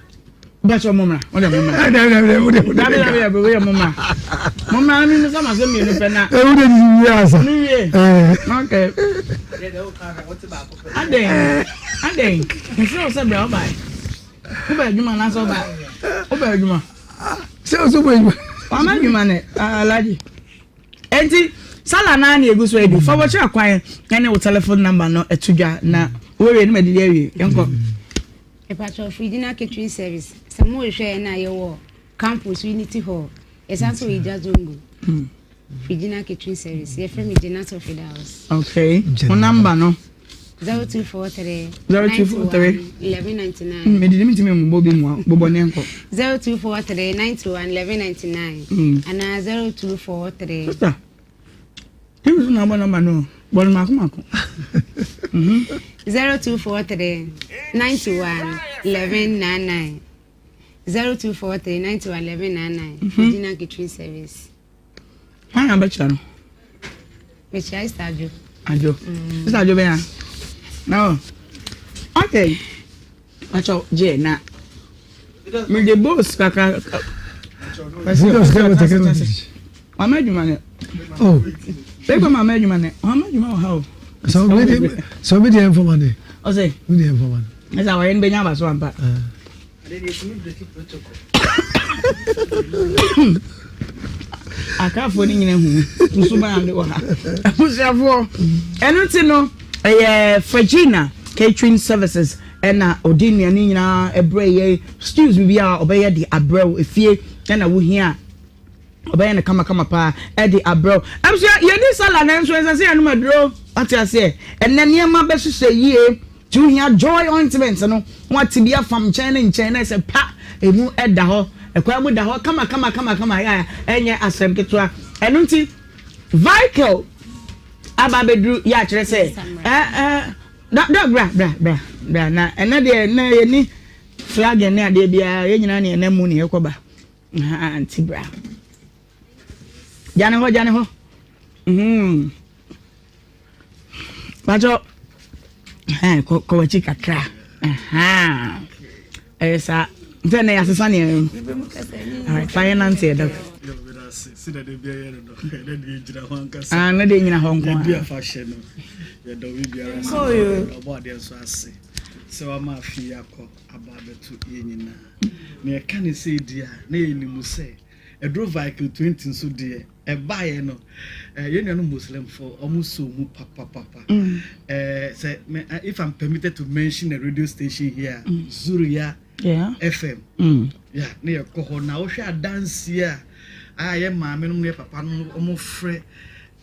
Bàtɛ mo mra, o de mo mra. Dabi dabi o de o de. Dabi dabi dabi o de mo mra. Mo mra mi musa ma se mienu pɛ na. Ewu de di wie asa. Mi wie. Okay. Adɛn adɛn nfrɛ wo sɛ bra wobae wobɛ adwuma anaasɛ woba wobɛ adwuma. Sɛ o so bɔ adwuma. Wama adwuma nɛ alagye. Enti sala naa na egu so adi fa wɔkyerɛ kwan ɛne wo telephone number no ɛto dwa na wɔwie no ma didi awie yɛnkɔ. Ɛpatwɔ Fridina Catering Service sɛ mo rehwɛ yɛn a yɛwɔ campus Unity Hall yɛsan nso wɔ Ija Zongo Fridina Catering Service yɛfrɛ me Jenat Fidaus. Okay mo number no. 0243 0243 1199. Medidi mi ti mi mbɔ bi mu a bɔbɔ ne nkɔ. 0243 91 1199 anaa 0243. Sister, TV so na abɔ number no bɔ no mako mako. 0243 91 1199 0243 91 1199 Regina Catering Service. Hwan na bɛkyerɛ no? Mekyerɛ Sister Adwo. Adwo. Mm. Sister Adwo bɛn a? No. Okay. Akyɛw gye na. Mede bowls kakra. Mama adwuma ne. Oh. Bɛkɔ mama adwuma ne. Mama adwuma wɔ ha o. Sɛ obi deɛ mfama ne. Ɔsɛ. Obi deɛ mfama ne. Ɛsɛ awareɛ no bɛnya aba so ampa. Akrafoɔ no nyina hu nso bɛn ade wɔ ha. Abusuafoɔ, ɛno ti no ɛyɛ Fagina Catering Services ɛna ɔde nnuane nyinaa ɛbrɛ yɛ stews biribi a ɔbɛyɛ de abrɛ wo efie ɛna wohia ɔbɛyɛ no kamakama paa ɛde abrɛ wo. Abusua yɛdi sala nanso ɛnsɛ sɛ yɛnom aduro wate aseɛ ɛnɛ nneɛma bɛhyehyɛ yie nti wohia joy ointment no na wate bi afam nkyɛn ne nkyɛn na ɛsɛ pa emu ɛda hɔ ɛkwan mu da hɔ kama kama kama kama yɛ a ɛnyɛ asɛm ketewa ɛno nti Vikel aba abɛduru yɛ akyerɛ sɛ ɛɛ ɛɛ da da bra bra bra bra na ɛnɛ deɛ ɛnɛ yɛni flag ne adeɛ biara yɛn nyinaa ne ɛnɛ mu ne yɛkɔ ba. Ahaa nti bra. Gya ne hɔ, gya ne hɔ. Mm. Pacho, eh, kɔ kɔ w'akyi kakra. Ahaa. Ɛyɛ saa. Sɛ na yɛasesa nneɛma mu. Alright, fa yɛn nante ɛdɔ. Ah, no deɛ nyina hɔ nko ara. Sɛ wama afei akɔ aba abɛto yɛn nyinaa. Na yɛka no sei deɛ a, na yɛnim sɛ ɛduru Vehicle 20 nso deɛ, ɛbaeɛ no, eh, yɛn nuanom Muslimfoɔ, wɔn soo mu papapapa. Mm. Eh, sɛ, me, eh, if I'm permitted to mention a radio station here, mm. Zuria yeah. FM. Mm. Yeah, na yɛkɔ hɔ na wohwɛ adanseɛ a a yɛ maame nom ne yɛ papa nom wɔn frɛ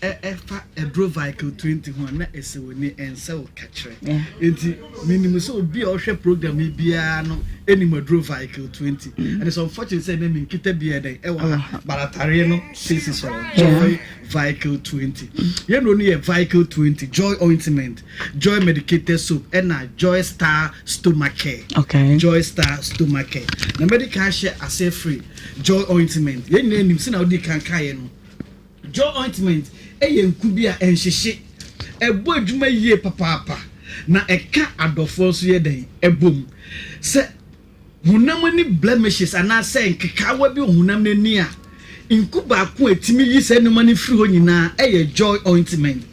ɛfa aduro vehicle 20 ho a na ɛsɛ w'ani ɛnsɛ wo kakyerɛ nti menim sɛ obi a ɔhwɛ program yi biara no ɛnim aduro vehicle 20 mm. and it's unfortunate sɛ ɛnɛ menkita bi ɛdɛn ɛwɔ ha but atareɛ no sisi so joy vehicle 20 yɛn no yɛ vehicle 20 joy ointment joy medicated soap ɛna joy star stomach care okay. joy star stomach care na medical hyɛ aseɛ free joy ointment yɛn nyinaa nim sɛ na wodi kan kaeɛ no Jaw ointment yɛ nku bi a ɛnhyehye, ɛbɔ adwuma yie papaapa, na ɛka adɔfoɔ nso yɛ dɛn? Ɛbom. Sɛ honam ani blemishes anaasɛ nkekaawa bi wɔ honam no ani a, nku baako a ɛtumi yi saa nneɛma no firi hɔ nyinaa yɛ joy ointment.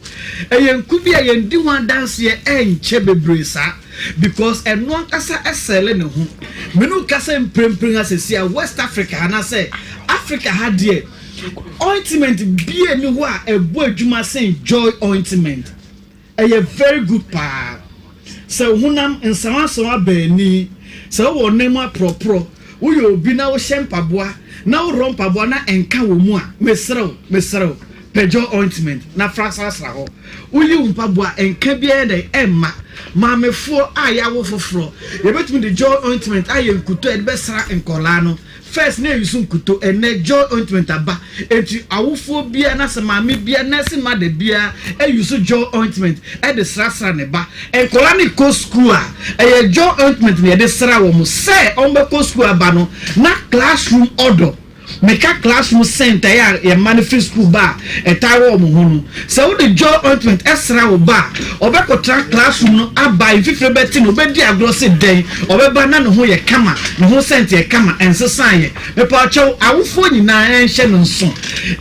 Ɛyɛ nku bi a yɛndi ho adanseɛ ɛnkyɛ bebree saa because ɛno ankasa sɛle ne ho. Me ne wo kasa mprempren ha seesei a West Africa anaasɛ Africa ha deɛ, Ointment bia nni hɔ a ɛbɔ adwuma sen Joy ointment. Ɛyɛ very good paa. Sɛ wo honam nsawansawa ba ani, sɛ wowɔ nan mu aporɔporɔ, woyɛ obi na wohyɛ mpaboa na worɔ mpaboa na ɛnka wɔ mu a, mesrɛ wo, mesrɛ wo, pɛ Joy ointment na fra srasra hɔ. Woyi wo mpaboa a, ɛnka biara yɛ dɛn? Ɛmma. Maamefoɔ a yɛawo foforɔ, yɛbɛtumi de Joy ointment ayɛ nkutoo a yɛde bɛsra nkwadaa no. First na yɛuse nkuto ɛnɛ joy ointment aba enti awofoɔ biara na sɛ maame biara nursing mother biara use joy ointment de srasra ne ba. Nkwadaa no kɔ school a ɛyɛ joy ointment na yɛde sra wɔn sɛ wɔn bɛkɔ school aba no na classroom odour meka classroom scent a ɛyɛ a yɛn mma no firi school ba a ɛtaa wɔ wɔn ho no. Sɛ wode joy ointment sra wo ba a, ɔbɛkɔtra classroom no aba, mfifire bɛte no, ɔbɛdi agorɔ se dɛn, ɔbɛba na ne ho yɛ kama, ne ho scent yɛ kama, ɛnsesaeɛ. Mepaakyɛw, awofoɔ nyinaa ɛnhyɛ no nso,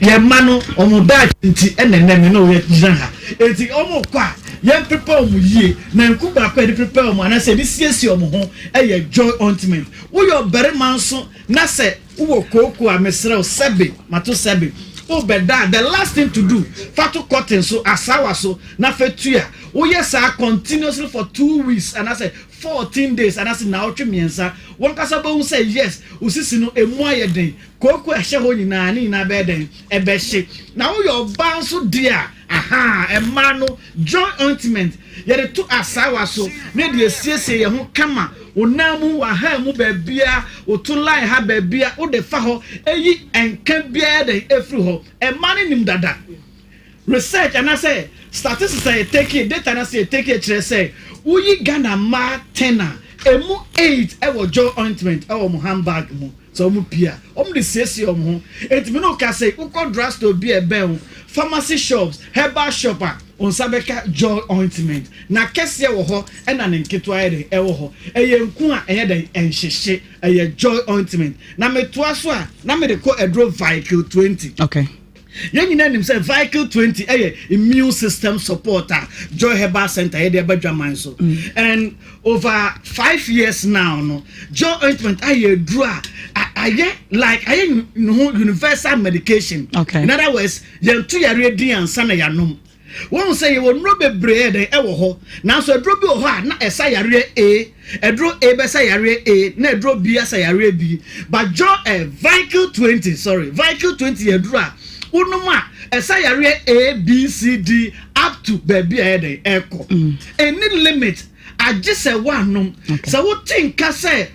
yɛn mma no, wɔn daakye nti na ɛnnɛ me ne wo yɛgyina ha. Enti wɔkɔ a, yɛn prepare wɔn yie, na nku baako a yɛde prepare wɔn anaasɛ yɛde siesie wɔn ho yɛ joy ointment. Woyɛ ɔbarima nso na sɛ Wowɔ kooko a, mesrɛ wo, sɛbe, mato sɛbe, wobɛda a, the last thing to do, fa to cotton so, asaawa so, na fa tua. Woyɛ saa continuously for 2 weeks anaasɛ 14 days anaasɛ naawɔtwe mmiɛnsa, w'ankasa wobɛhu sɛ yes, wo sisi no, ɛmu ayɛ den. Kooko a ɛhyɛ hɔ nyinaa, ne nyinaa bɛyɛ dɛn? Ɛbɛhye. Na woyɛ ɔbaa nso deɛ a, ahaa, mmaa no, joy ointment, yɛde to asaawa so na yɛde asiesie yɛn ho kama. Wo nan mu, w'ahan mu baabiara, wo to line ha baabiara, wode fa hɔ, eyi nka biara dɛn efiri hɔ. Mmaa no nim dada. Research anaasɛ statistics a yɛ take, data anaasɛ yɛ take kyerɛ sɛ woyi Ghana mmaa 10 a, emu 8 wɔ joy ointment wɔ wɔn handbag mu. Sɛ wɔn pie a, wɔn de siesie wɔn ho. Enti me ne wo kasa yi, wokɔ drugstore bi a ɛbɛn wo, pharmacy shops, herbal shop a, wo nsa bɛka Joy ointment. N'akɛseɛ wɔ hɔ ɛna ne nketewa yɛ dɛn? Ɛwɔ hɔ. Ɛyɛ nku a ɛnyɛ dɛn? Ɛnhyehye. Ɛyɛ Joy ointment. Na metoa so a, na mede kɔ aduro Vicryl 20. Okay. Yɛn nyinaa nim sɛ Vicle 20 yɛ immune system support a Joy Herbal Center yɛde aba dwaman so. And over 5 years now no, Joy ointment ayɛ aduro a ayɛ like ayɛ ne ho universal medication. Okay. In other words, yɛnto yareɛ din ansa na yɛanom. Woahu sɛ yɛwɔ nnuro bebree yɛ dɛn ɛwɔ hɔ, nanso aduro bi wɔ hɔ a na ɛsa yareɛ A, aduro A bɛsa yareɛ A, na aduro B asa yareɛ B. But Joy eh, Vicle 20, sorry, Vicle 20 yɛ aduro a wonom a ɛsa yareɛ A, B, C, D up to baabi a ɛyɛ dɛn ɛkɔ. Ɛnni limit, agye sɛ woanom. Sɛ wote nka sɛ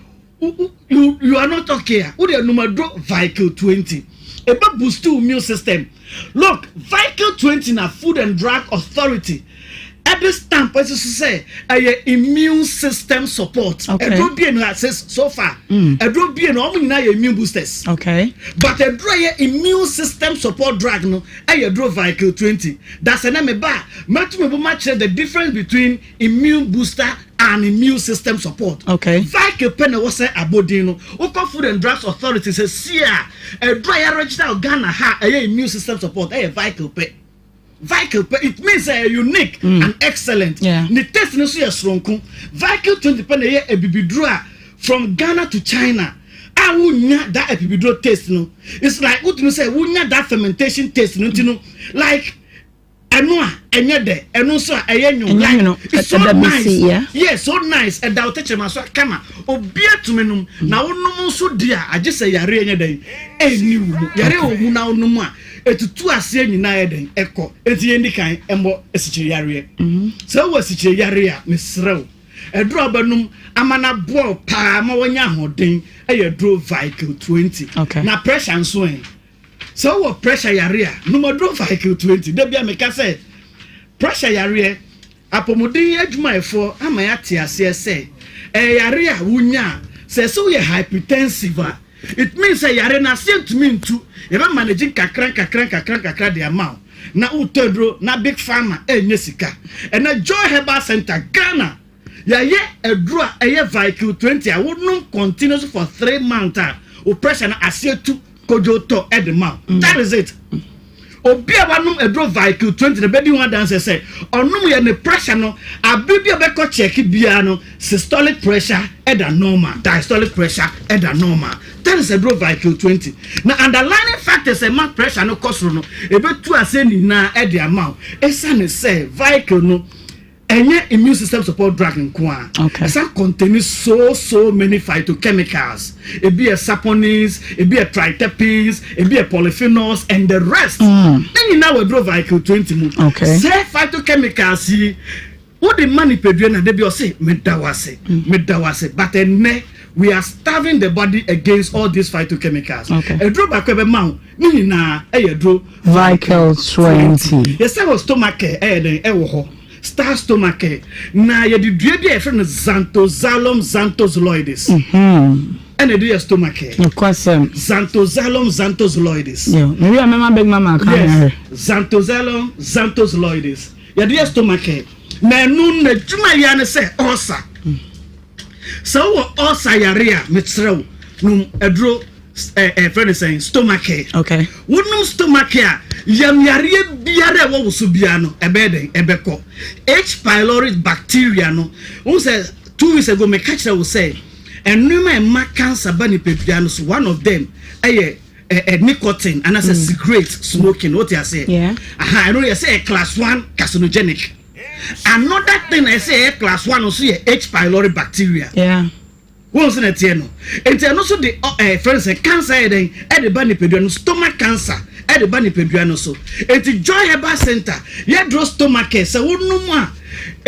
you you are not okay a wode anum aduro Vicle 20 ebe boost wo immune system. Look, Vicle 20 na Food and Drug Authority ɛde stamp ɛsi so sɛ ɛyɛ immune system support. Aduro bie no ase so far, aduro bie no wɔn nyinaa yɛ immune boosters, but aduro a ɛyɛ immune system support drug no ɛyɛ aduro Vicle 20. Dasɛ na me ba mɛtumi bo ma kyerɛ the difference between immune booster and immune system support. Vicle pɛ na ɛwɔ sɛ abɔdin no. Wokɔ Food and Drugs Authority sɛ si a aduro a yɛaregister wɔ Ghana ha ɛyɛ immune system support ɛyɛ Vicle pɛ. Vicle pɛ, it means ɛyɛ unique and excellent. Ne taste no nso yɛ soronko. Vicle 20 pɛ na ɛyɛ abibiduro a from Ghana to China a wonya that abibiduro taste no. It's like wotumi sɛ wonya that fermentation taste no nti no like ɛno a ɛnyɛ dɛ, ɛno nso a ɛyɛ nwom. Ɛnyɛ Like, nwono. it's so Ɛda nice. bɛsi, yeah. Yeah, so nice. Ɛda wo tɛkyerɛma so kama, obiara tumi nom na wonom nso di a agye sɛ yareɛ nyɛ dɛn ɛnni wo mu. Yareɛ wɔ mu na wonom a ɛtutu aseɛ nyinaa yɛ dɛn ɛkɔ. Enti yɛn di kan ɛmmɔ asikyire yareɛ. Sɛ wowɔ asikyire yareɛ a, mesrɛ wo, aduro a wobɛnom ama no aboa wo paa ma woanya ahoɔden ɛyɛ aduro Vicle 20. Na pressure nso ɛ, sɛ wowɔ pressure yare a, nom aduro Vicle 20. Da bia meka sɛ pressure yareɛ, apɔmuden adwumayɛfoɔ ama yɛate aseɛ sɛ ɛyɛ yare a wonya a sɛ sɛ woyɛ hypertensive a, it means sɛ yare no aseɛ ntumi ntu. Yɛbɛ manage nkakra nkakra nkakra nkakra de ama wo na wotɔ aduro na big pharma ɛnyɛ sika. Ɛnɛ Joy Herbal Center Ghana yɛayɛ aduro a ɛyɛ Vicle 20 a wonom continuous for 3 months a wo pressure no aseɛ tu kodwo tɔ ɛde ma wo. That is it. Obi a wanom aduro Vicle 20 na bɛdi ho adanse sɛ ɔnom yɛ ne pressure no abere bi a bɛkɔ check biara no, systolic pressure ɛda normal, diastolic pressure ɛda normal. That is aduro Vicle 20. Na underlying factors ɛma pressure no kɔ soro no, ebetu ase nyinaa ɛde ama wo. Ɛsiane sɛ Vicle no ɛnyɛ immune system support drug nko a, ɛsan contain so so many phytochemicals. Ebi yɛ saponins, ebi yɛ triterpenes, ebi yɛ polyphenols and the rest. Ne nyinaa wɔ aduro Vicle 20 mu. Sɛ phytochemicals yi wode ma nipadua na de bi ɔse meda wo ase, meda wo ase. But ɛnɛ we are starving the body against all these phytochemicals. Aduro baako a ɛbɛma wo ne nyinaa ɛyɛ aduro Vicle 20. Yɛsɛ wɔ stomach ɛyɛ dɛn ɛwɔ hɔ, star stomach, na yɛde dua bi a yɛfrɛ no Xanthoxylum xanthoxyloides ɛna ɛde yɛ stomach. Nokwasɛm. Xanthoxylum xanthoxyloides. Yo, mewi a mɛma big mama aka. Yes, Xanthoxylum xanthoxyloides yɛde yɛ stomach. Na ɛno n'adwuma yɛ ne sɛ ulcer, sɛ wowɔ ulcer yare a, mekyerɛ wo, nom aduro ɛ fɛ ne sɛn, stomach. Wonom stomach a, yam yareɛ biara a ɛwɔ wo so biara no ɛbɛyɛ dɛn ɛbɛkɔ. H pylori bacteria no, wohu sɛ 2 weeks ago meka kyerɛ wo sɛ ɛnneɛma a ɛma cancer ba nipadua no so, one of them ɛyɛ ɛ ɛ nicotine anaasɛ cigarette smoking. Wote aseɛ? Yeah. Aha, ɛno yɛ sɛ ɛyɛ class one carcinogenic. Another thing a ɛsɛ ɛyɛ class one nso yɛ H pylori bacteria. Wɔn nso na ɛteɛ no nti ɛno nso de ɔ ɛɛ fɛn sɛ cancer yɛ dɛn ɛde ba nipadua no, stomach cancer ɛde ba nipadua no so. Nti Joy Herbal Center yɛduro stomach care, sɛ wɔnom a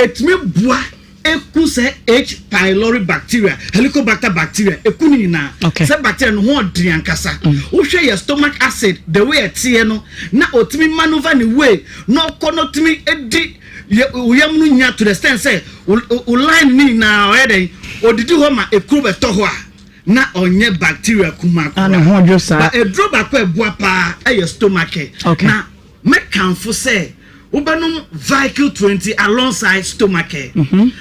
etumi boa eku sɛ H pylori bacteria, Helicobacter bacteria, eku ne nyinaa. Sɛ bacteria no ho ɔden ankasa, wohwɛ yɛ stomach acid the way ɛteɛ no na otumi manoeuvre ne way na ɔkɔ na otumi edi yɛ oyam no nya to the extent sɛ o line ne nyinaa ɔyɛ dɛn odidi hɔ ma ekuro bɛtɔ hɔ a na ɔnyɛ bacteria kuma. Ah, ne ho ɔdwo saa. Ba eduro baako a ɛboa paa ɛyɛ stomach care. Na mɛkanfo sɛ wobɛnom Vicle 20 alongside stomach care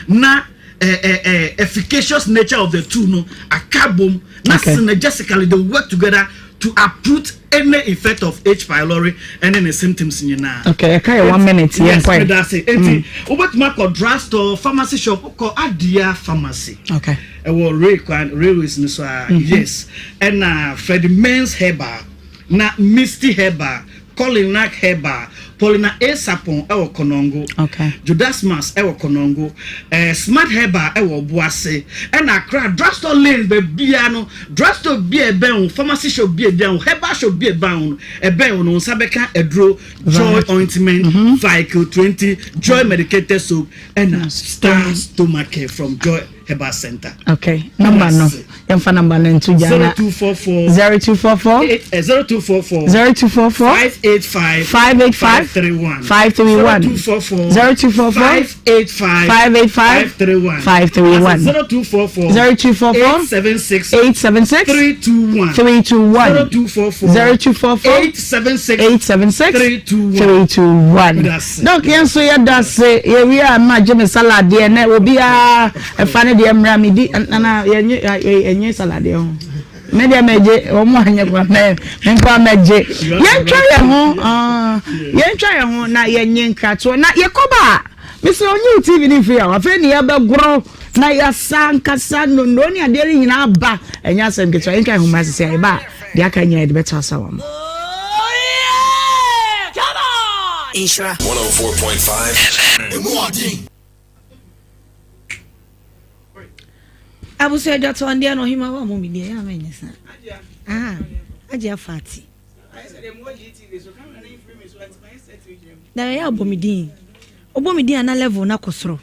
na efficacious nature of the two no aka bom na synergistically they work together. to uproot any effect of H pylori ɛne ne symptoms nyinaa. Okay, ɛka yɛ one minute yɛn Yes, kɔɛ. meda ase. Enti wobɛtumi akɔ drugstore, pharmacy shop, wokɔ Adia pharmacy. Okay. Ɛwɔ rail kwan, railways no so a, yes. Ɛna Freddie Men's Herbal, na Misty Herbal, Colinac Herbal, Paulina A. Sarpong ɛwɔ Konongo, Okay. Jodasmas ɛwɔ Konongo, eh, Smart Herbal ɛwɔ Obuasi, ɛna Accra Drugstore Lane baabiara no, drugstore bi a ɛbɛn wo, pharmacy shop bi a ɛbɛn wo, herbal shop bi a ɛbɛn wo no, ɛbɛn wo no, wo nsa bɛka aduro Joy Ointment, Vicle 20, Joy Medicated Soap, ɛna Star Stomach Care from Joy Herbal Center. Okay, number no. Yɛmfa number no nto gya na. 0244 0244 0244 0244 585 585 531 531 0244 0244 585 585 531 531 0244 0244 876 876 321 321 0244 0244 876 876 321 321. Medase. Doc, yɛn nso yɛda ase. Yɛwie a ma gye me salad deɛ nɛ obiara ɛfa ne deɛ mmra me di nana yɛnye yɛnye salad deɛ ho. Me deɛ mɛgye wɔn anyɛ kora mɛ me nko mɛgye. Yɛntwa yɛn ho ah, yɛntwa yɛn ho na yɛnye nkratoɔ na yɛkɔba a mesɛ ɔnye wo TV ne mfiri a afei ne yɛbɛgorɔ na yɛasa nkasa nnono ne adeɛ no nyinaa ba ɛnyɛ asɛm ketewa. Yɛntwa yɛn ho mmra sisi a yɛba a deɛ aka nyinaa yɛde bɛto asa wɔn. Nhyira. 104.5 FM. Abusua dwatoɔ ndeɛ no ɔhema wa mo mi deɛ yɛ ama nyɛ saa. Ah, agye afa ati. Na yɛ abɔ me din. Ɔbɔ me din ana level na kɔ soro.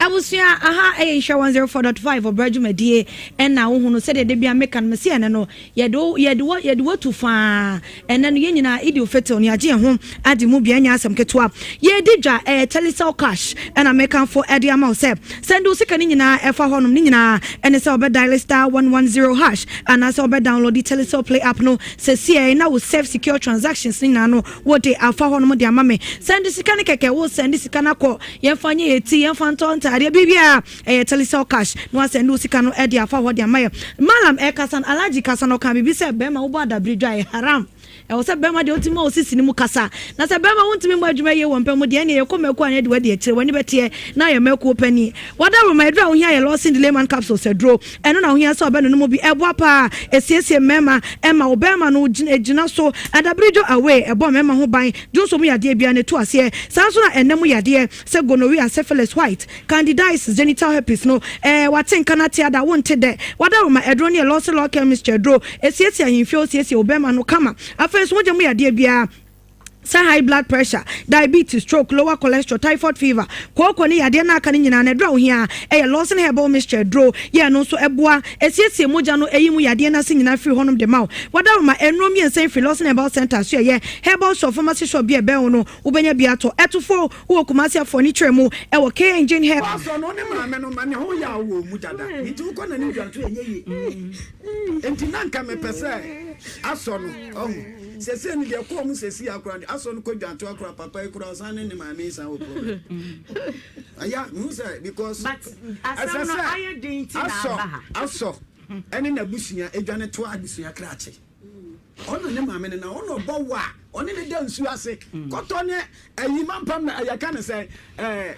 Abusua aha ɛyɛ Nhyira 104.5 ɔbrɛ dwumadie ɛna wohu no sɛdeɛ da bia meka no mese ɛnɛ no yɛde wo yɛde wo yɛde watu faa ɛnɛ no yɛn nyinaa Idil Fitl no yɛagye yɛn ho adi mu bia ɛnyɛ asɛm ketewa yɛdi dwa ɛyɛ Telecel cash ɛna mekamfo ɛde ama wo sɛ sɛnde wo sika no nyinaa ɛfa hɔnom ne nyinaa ɛne sɛ wobɛ dial star 110 hash anaasɛ wobɛ download Telecel play app no sɛsiɛ na wo safe secure transactions no nyinaa no wode afa hɔnom de ama me. Sɛnde sika no kɛkɛ, wo sɛnde sika no akɔ, yɛmfa nyɛ yɛ ti, yɛmfa ntɔ ntaadeɛ, biribiara, ɛyɛ Telecel cash, na wasɛnde wo sika no de afa hɔ de ama yɛ. Mallam ɛkasa no, Alhaji kasa no, ɔkaa biribi sɛ, bɛrima wobɔ adabere dwa ɛyɛ haram. Ɛwɔ sɛ bɛrima deɛ wotumi ma wo sisi no mu kasa. Na sɛ bɛrima wontumi mmɔ adwuma yie wɔ mpa mu deɛ, ɛneɛ yɛkɔ mako a na yɛde wo adi akyire, w'ani bɛteɛ na ayɛ mako panin. W'adaworoma, aduro a wohia yɛ Lawson Delayman Capsules aduro. Ɛno na wohia sɛ ɔbɛnonom bi. Ɛboa paa, ɛsiesie mmarima, ɛma wo barima no gyina so. Adabiridwo away, ɛbɔ mmarima ho ban, dwonsɔ mu yadeɛ biara no ɛtu aseɛ. Saa nso na ɛnna mu yadeɛ sɛ gonorrhea, syphilis, white, candidiasis, genital herpes no, ɛɛ wate nka no ate ada, wonte dɛ. W'adaworoma aduro no yɛ Lawson Law Chemistry aduro. Ɛsiesie ahemfie, ɔsiesie wo barima no kama. Afei nso mogya mu yadeɛ biara. Sɛ high blood pressure, diabetes, stroke, lower cholesterol, typhoid fever, kooko ne yadeɛ no a aka no nyinaa no aduro a wohia ara yɛ Lawson Herbal Mixture aduro. Yɛ ɛno nso boa siesie mogya no yi mu yadeɛ no ase nyinaa firi hɔnom de ma wo. Wadaroma nnuro mmiɛnsa yi firi Lawson Herbal Centre so ɛyɛ herbal shop, pharmacy shop bi a ɛbɛn wo no wobɛnya bi atɔ. Ɛtofo wɔ Kumasi Afoɔ Anikyerɛ mu wɔ K Engine Herb. Pastor no ne maame no ma ne ho yaw wɔ mu dada nti wokɔ n'anim dwanto ɛnyɛ yie nti na nka mepɛ sɛ asɔ no ɔho. Sesei no deɛ kɔɔ mu sesei akora deɛ asɔ no kɔ dwanto akora papa yi kora ɔsan ne ne maame yi san wɔ problem aya mehu sɛ because But ɛsɛ asɛm no sɛ ayɛ den nti na asɔ aba ha. asɔ ɛne n'abusua edwane to abusua krakye ɔno ne maame no na ɔno ɔbɔ wa ɔne ne da nsuo ase kɔtɔ ne ayi mampam na yɛka ne sɛ ɛɛ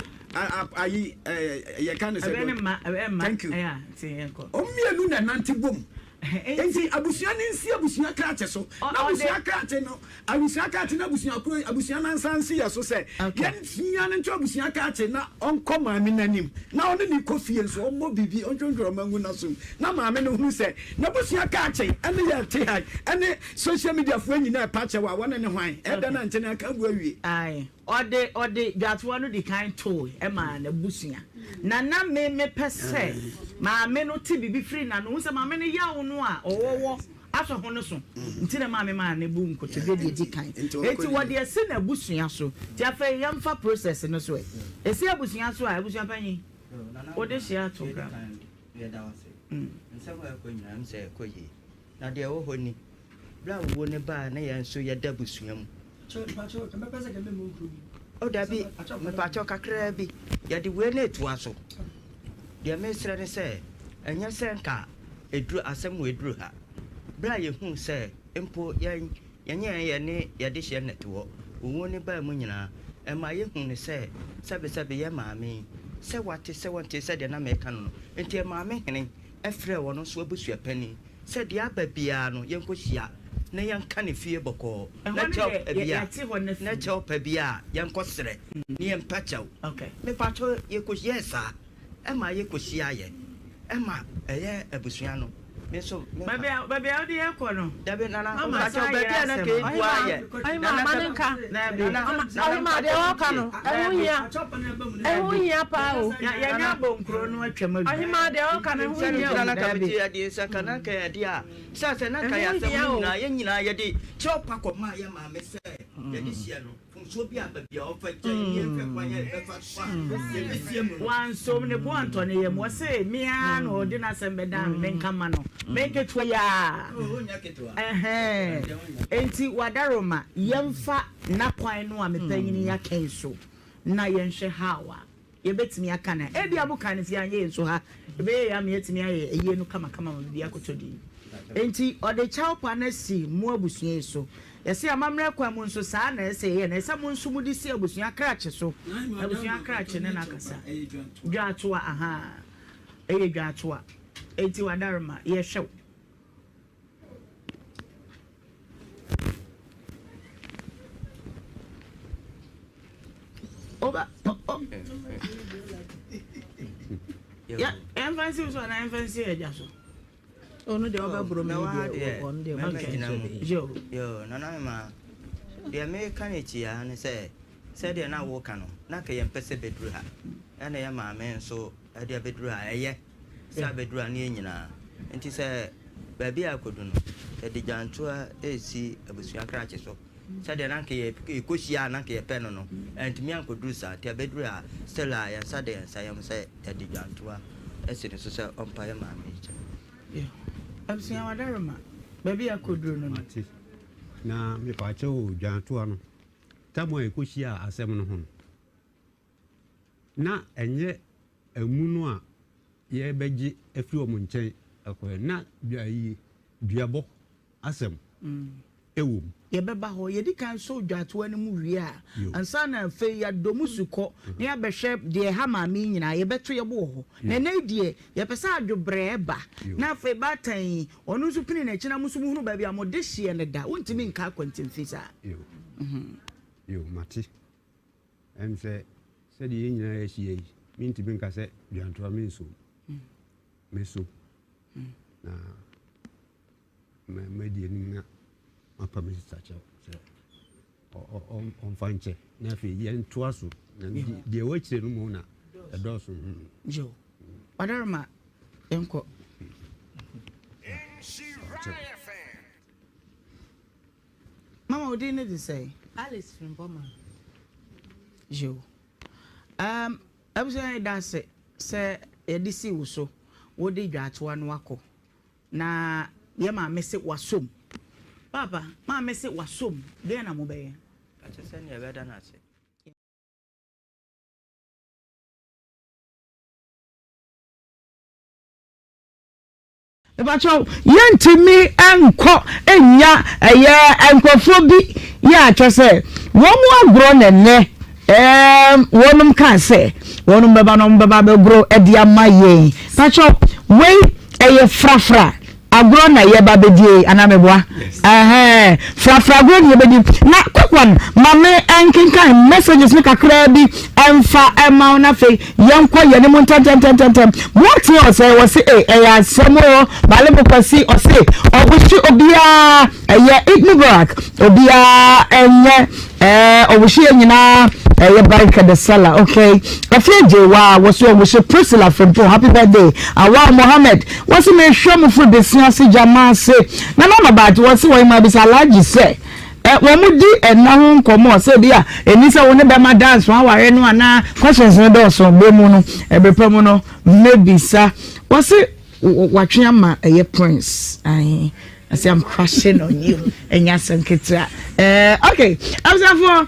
ayi ɛɛ yɛka ne sɛ Ɛbɛ ne mma ɛbɛ mma thank you ɛyà nti yɛn kɔ. ɔmmienu na nante bom Enti abusua no nsi abusua krakye so, na abusua krakye no, abusua krakye no abusua koro, abusua no ansa nsi yɛ so sɛ yɛn no nto abusua krakye na ɔnkɔ maame no anim, na ɔne ne kɔ fie nso ɔmmɔ biribi, ɔntwentwɛn ɔma ngu n'asom, na maame no hunu sɛ n'abusua krakye ɛne yɛ te ha ɛne social media foɔ nyinaa ɛpa kyɛw a wɔne ne hwan ɛda no ankyɛ no aka agu awie. Ae. Ɔde ɔde dwatoa no di kan toe maa n'abusua. Na na me mepɛ sɛ maame no te biribi firi n'ano. Wohu sɛ maame no yaw no a ɔwɔ wɔ asɔ ho no so nti na maame maa no bu nkotodwe deɛ ɛdi kan. Enti wɔde asi n'abusua so. Nti afei yɛmfa process no so ɛ. Ɛsi abusua so a, abusua panyin, wode hyeɛ ato bra. Yɛda wo ase. Nsɛm a ɛkɔ nyinaa, ɛm sɛ ɛkɔ yie. Na deɛ ɛwɔ hɔ ni, berɛ a owuo no baeɛ na yɛn nso yɛda abusua mu. Oh dabi, mepakyɛw kakraa bi, yɛde wei no retoa so. Deɛ meresrɛ ne sɛ, ɛnyɛ sɛ nka ɛduru asɛm wei duru ha. Berɛ a yɛhuu sɛ. Mpo yɛn, yɛnyɛ yɛne yɛn dehyeɛ na ɛte hɔ. Owuo no baa mu nyinaa, ɛma yɛhuu no sɛ, sɛbesɛbe yɛn maame yi, sɛ wate sɛ wɔntee sɛdeɛ na mereka no no. Enti ɛmaa me hene frɛɛ ɔno nso abusuapanin sɛ deɛ aba biara no yɛnkɔhyia na yɛnka no fie bɔkɔɔ, Ɛhɔ na no kyɛw deɛ, pa yɛ, bi a, yɛte hɔ no na fi. kyɛw pa bi a yɛnkɔsrɛ na yɛmpa kyɛw. Mepakyɛw, yɛkɔyɛɛ saa. Ɛma yɛkɔhyiaeɛ. Ɛma ɛyɛ abusua no. Me nso me Baabi a baabi a wode yɛn kɔ no. Dabi nana Mama mpakyɛw san baabi yera a na asɛm nka no. edu ayɛ. Ɔhema ma ne nka. Dabi. Nana Ɔhema deɛ ɔka no ɛho hia ɛho hia paa o. Yɛnyɛ abɔ nkuro no atwam awie. Ɔhema deɛ ɔka no ɛho Sɛne hia nti o. na na nka Dabi. mete adeɛ sɛ nka na nka yɛde a sɛ sɛ na nka yɛ Ɛho asɛm hia no o. nyinaa yɛn nyinaa yɛde kyerɛw pa kɔmaa yɛ maame sɛ yɛde hyia no. Mfomsoɔ bi aba bi a ɔfa gya yi yɛnhwɛ kwan a yɛbɛfa so a yɛbɛsie mu no. Wansom ne bo antɔ ne yam. Ɔse me ara na ɔde n'asɛm bɛdaa me, menka mma no. Me nketewa yi ara. Ɛhɛn. Enti Wadaroma, yɛmfa n'akwan no a me panyin yi aka yi so na yɛnhwɛ how a Yɛbɛtumi aka no a, ebia mo kan no fie anyɛ yɛn nso ha, ɛbɛyɛ yɛn ama yɛatumi ayɛ ayie no kamakama ma biribi akɔtɔ din. Enti ɔde kyɛwpa no asi mo abusua yi so. Yɛse amammerɛ kwan mu nso saa na ɛsɛ yɛyɛ no, ɛsɛ mo nso mode si abusua krakye so. Abusua krakye ne no akasa. Dwaatoa, ahaa, ɛyɛ dwaatoa. Enti Wadaroma, yɛhwɛ wo. Oba o o. Ya yɛmfa nsi so anaa yɛmfa nsi agya so. Ɔno deɛ ɔbɛboro me deɛ ɔno deɛ mɛgyina mu. Yo. Yo nana mema deɛ meka no akyi ara ne sɛ sɛdeɛ na woka no na nka yɛmpɛ sɛ bɛduru ha ɛna yɛ maame nso ɛde abɛduru ha ɛyɛ sɛ abɛduru ha ne yɛn nyinaa nti sɛ baabi a akɔdu no yɛde gyantoa ɛresi abusua krakye so sɛdeɛ na anka yɛkɔhyia a na anka yɛpɛ no no antumi ankɔduru saa nti abɛduru ha still a yɛn nsa da yɛn nsa yam sɛ yɛde dwantoa asi ne so sɛ ɔmpa yɛ maame yi kyɛw. Abusua wadaroma baabi a akɔduru no no. Mate na mepaakyɛw o dwantoa no tam a yɛkɔhyiaa asɛm no ho no na ɛnyɛ amu no a yɛrebɛgye afiri wɔn nkyɛn akɔyɛ na ayi duabɔ asɛm wɔ mu. Yɛbɛba hɔ. Yɛdi kan sɔ dwatoa no mu wie a, ansa na afei yɛadɔ mu sukɔ na yɛabɛhwɛ deɛ ɛha maame yi nyinaa, yɛbɛto yɛn bo wɔ hɔ. Na ɛnnɛ yi deɛ, yɛpɛ sɛ adwobrɛɛ ba na afei baatan yi, ɔno nso pini n'akyi na mo nso mohunu baabi a mo dehyeɛ no da. Wontumi nka akwantemfi saa. Yo, yo, mate. Ɛm sɛ sɛdeɛ yɛn nyinaa yɛahyia yi, mentumi nka sɛ dwantoa mensom. Mɛsom. Na madi anim na mapa me sista kyɛw sɛ ɔmfa nkyɛ na afei yɛntoa so na deɛ ɛwɔ akyire no mu na ɛdɔɔso. Hmm. Yo, Wadaroma, yɛnkɔ. Mama, wo din ne de sɛn? Alice Frimpong. Yo. Um, abusua yɛda ase sɛ yɛde sii wo so wode dwaatoa no akɔ. Na yɛ maame se wasom. Paapa, maame se wasom, deɛn na mobɛyɛ? Ɛte sɛ nea ɛbɛda no ase. Mepakyɛw, yɛntumi nkɔ nnya ɛyɛ nkurɔfoɔ bi yɛ a kyerɛ sɛ wɔn agorɔ na ɛnnɛ ɛɛm wɔnom kaa sɛ wɔnom bɛba na wɔn bɛba abɛgorɔ de ama yɛn. Pakyɛw, wei ɛyɛ frafra agorɔ na yɛba bɛdie anaa meboa? Ɛhɛn, frafra agorɔ na yɛbɛdi. Na quick one, ma me nkenkan messages no kakraa bi ɛmfa ɛma wo na afei yɛnkɔ yɛne mu ntɛntɛntɛntɛntɛm. Boateng ɔsɛ wɔse e ɛyɛ asɛm o. Malebo Kwasi ɔse ɔwohye obiara ɛyɛ Eid Mubarak obiara ɛnyɛ ɛɛ ɔwohye yɛ nyinaa ɛyɛ Barika da Sallah okay. Afie Gyewa wɔse ɔwohye Priscilla Frimpong happy birthday. Awal Mohammed wɔse mehwɛ mo firi Besia ase Gyama ase. Nana Mabaate wɔse wɔn ma bisa Alhaji sɛ Ɛ wɔn di ɛnna ho nkɔmɔ sɛ ebi a ɛni sɛ wo ne bɛma dance wɔn aware no anaa questions no dɔɔso bɛ mu no ɛbere pa mu no mɛbisa wɔse watwe ama ɛyɛ prince ahe I say I'm crushing on you ɛnyɛ asɛm ketewa ɛɛ okay abusuafoɔ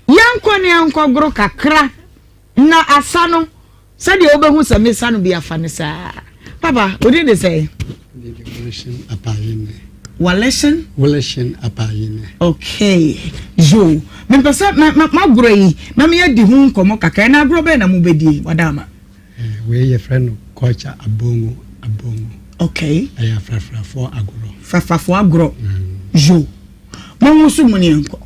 yɛnkɔ ne yɛnkɔ goro kakra na asa no sɛdeɛ wobɛhu sɛ mesa no bi afa no saa papa wodin de sɛ. Waleshin? Waleshin Apayene. Okay. Yo. Mepɛ sɛ m'agorɔ yi na meyɛ di ho nkɔmmɔ kakra. Ɛna agorɔ bɛn na mobɛdie Wadaama? Eh, wei yɛfrɛ no culture abongo abongo. Okay. Ɛyɛ afrafrafoɔ agorɔ. Frafrafoɔ agorɔ. Yo. Monwoso mu ne yɛnkɔ.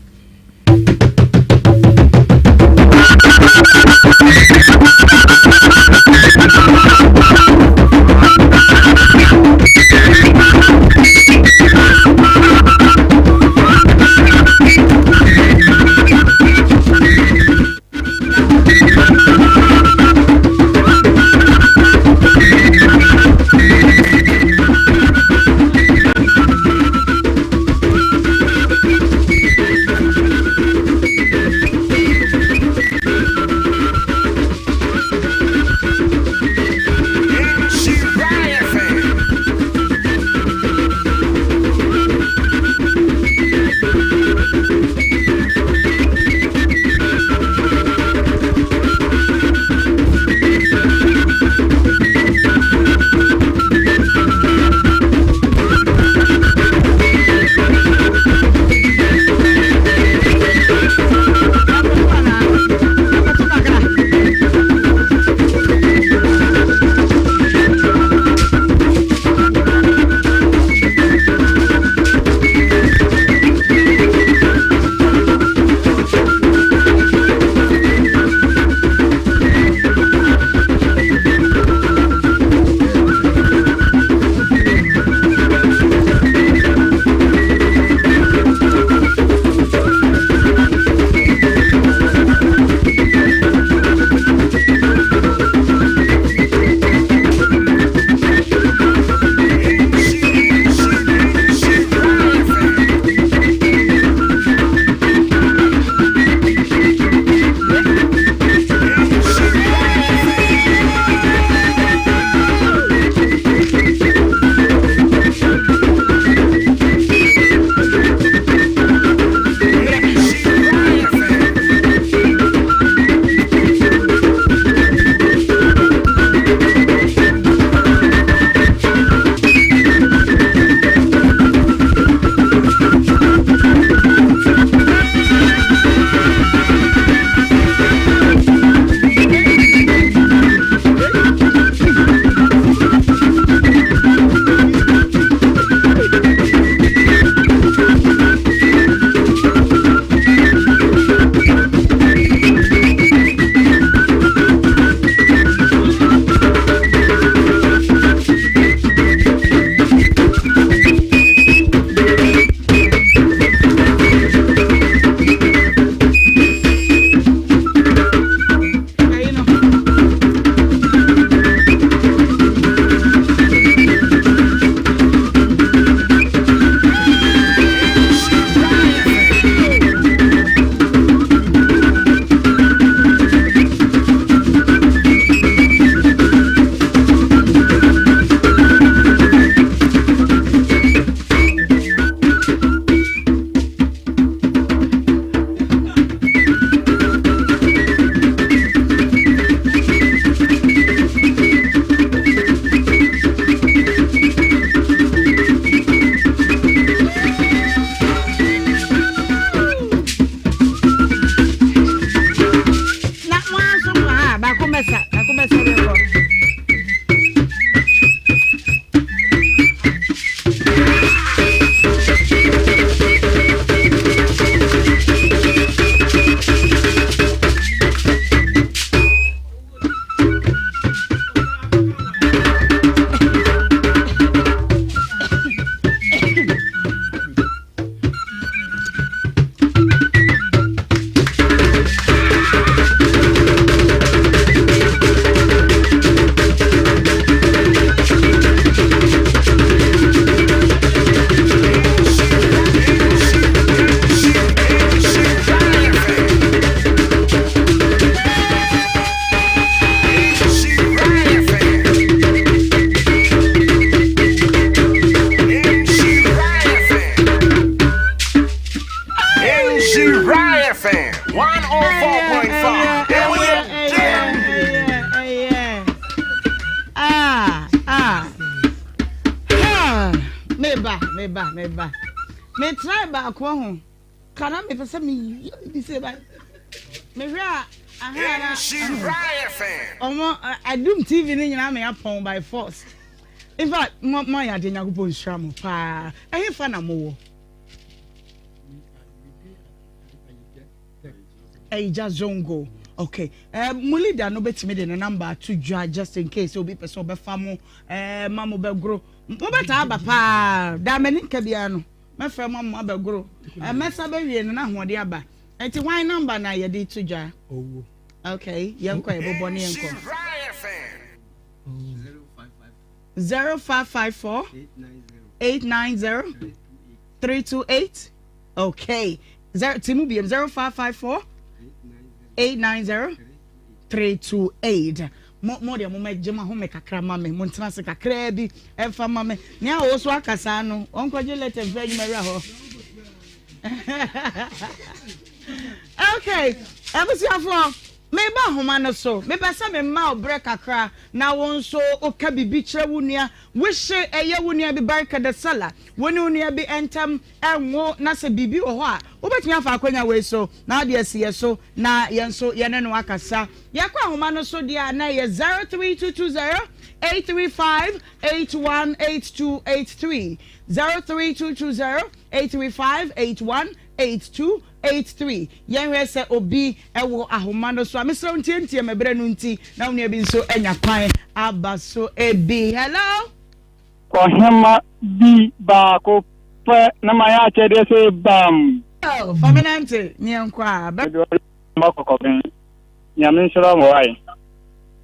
meba, meba. Me try baako ho. Ka na mepɛ sɛ meyɛ biribi sɛ ba. Mehwɛ a aha na ɔmo adum TV no nyinaa me apɔn by force. In fact, mo mo ayɛ adeɛ Nyankopɔn nhyira mo paa. Ɛhe fa na mowɔ? Ayigya Zongo. Okay. Eh, mo leader no betumi de ne number ato dwa just in case obi pɛ sɛ ɔbɛfa mo eh, ma mo bɛgoro. Mo bɛtaa aba paa. Da m'ani nka biara no. Mɛfrɛ mo ama mo abɛgoro. Eh, mɛsa bɛwie no na ahoɔden aba. Nti hwan number na yɛde to dwa? Owuo. Okay, yɛnkɔ yɛbobɔ ne yɛnkɔ. 0554 890 328. Okay. Zero, ti mu biem 0554 890 328. Mo mo deɛ mo mɛgye mo ahome kakra ma me mo ntena ase kakraa bi ɛmfa ma me nea ɔwɔ so aka saa no ɔnkɔgye lɛtɛ mfiri adwuma wura hɔ. Okay, abusuafoɔ meba ahoma no so mepɛ sɛ mema wo berɛ kakra na wo nso woka biribi kyerɛ wo nua wihye ɛyɛ wo nua bi barika da sala wo ne wo nua bi ntam Ɛnwo na sɛ biribi wɔ hɔ a, wobɛtumi afa akwanya wei so na wode asi yɛn so na yɛn nso yɛne no akasa. Yɛkɔ ahoma no so deɛ a na ɛyɛ 03220 835 818283, 03220 835 818283. Yɛnhwɛ sɛ obi wɔ ahoma no so a. Mesrɛ wo ntiantia me berɛ no nti na wo nua bi nso anya kwan aba so bi. Hello? Ɔhemma bi baako pɛ na mayɛ akyɛdeɛ sei bam. Oh, fa me nante ne yɛnkɔ a. Mede ɔhemma kɔkɔben. Nyame nhyira mo wae.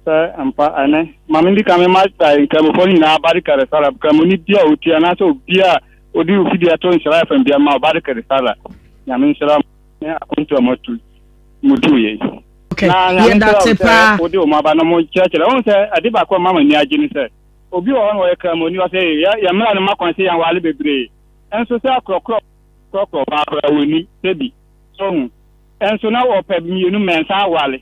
Sɛ ampa ɛnɛ ma me ndi kan mema nkramofoɔ no nyinaa Barika Resala kramoni bi a ɔtie anaasɛ obi a ɔde ofidie ato Nhyira FM bia ma Barika Resala Nyame nhyira mo ne akonto a moatu motuu yei. Okay, Na Nyame yɛda nhyira wo te sɛ paa. wode wo maba na mo kyerɛkyerɛ. Wohu sɛ ade baako a ɛma m'ani agye ne sɛ Obi wɔ hɔ no ɔyɛ Kramoni, ɔse yɛ yɛn mmara no ma kwan sɛ yɛnware bebree, nso sɛ akorɔkorɔ korɔkorɔ ɔbaa koraa wɔnni sɛ bi, so ho, nso na wɔpɛ mmienu mmiɛnsa aware,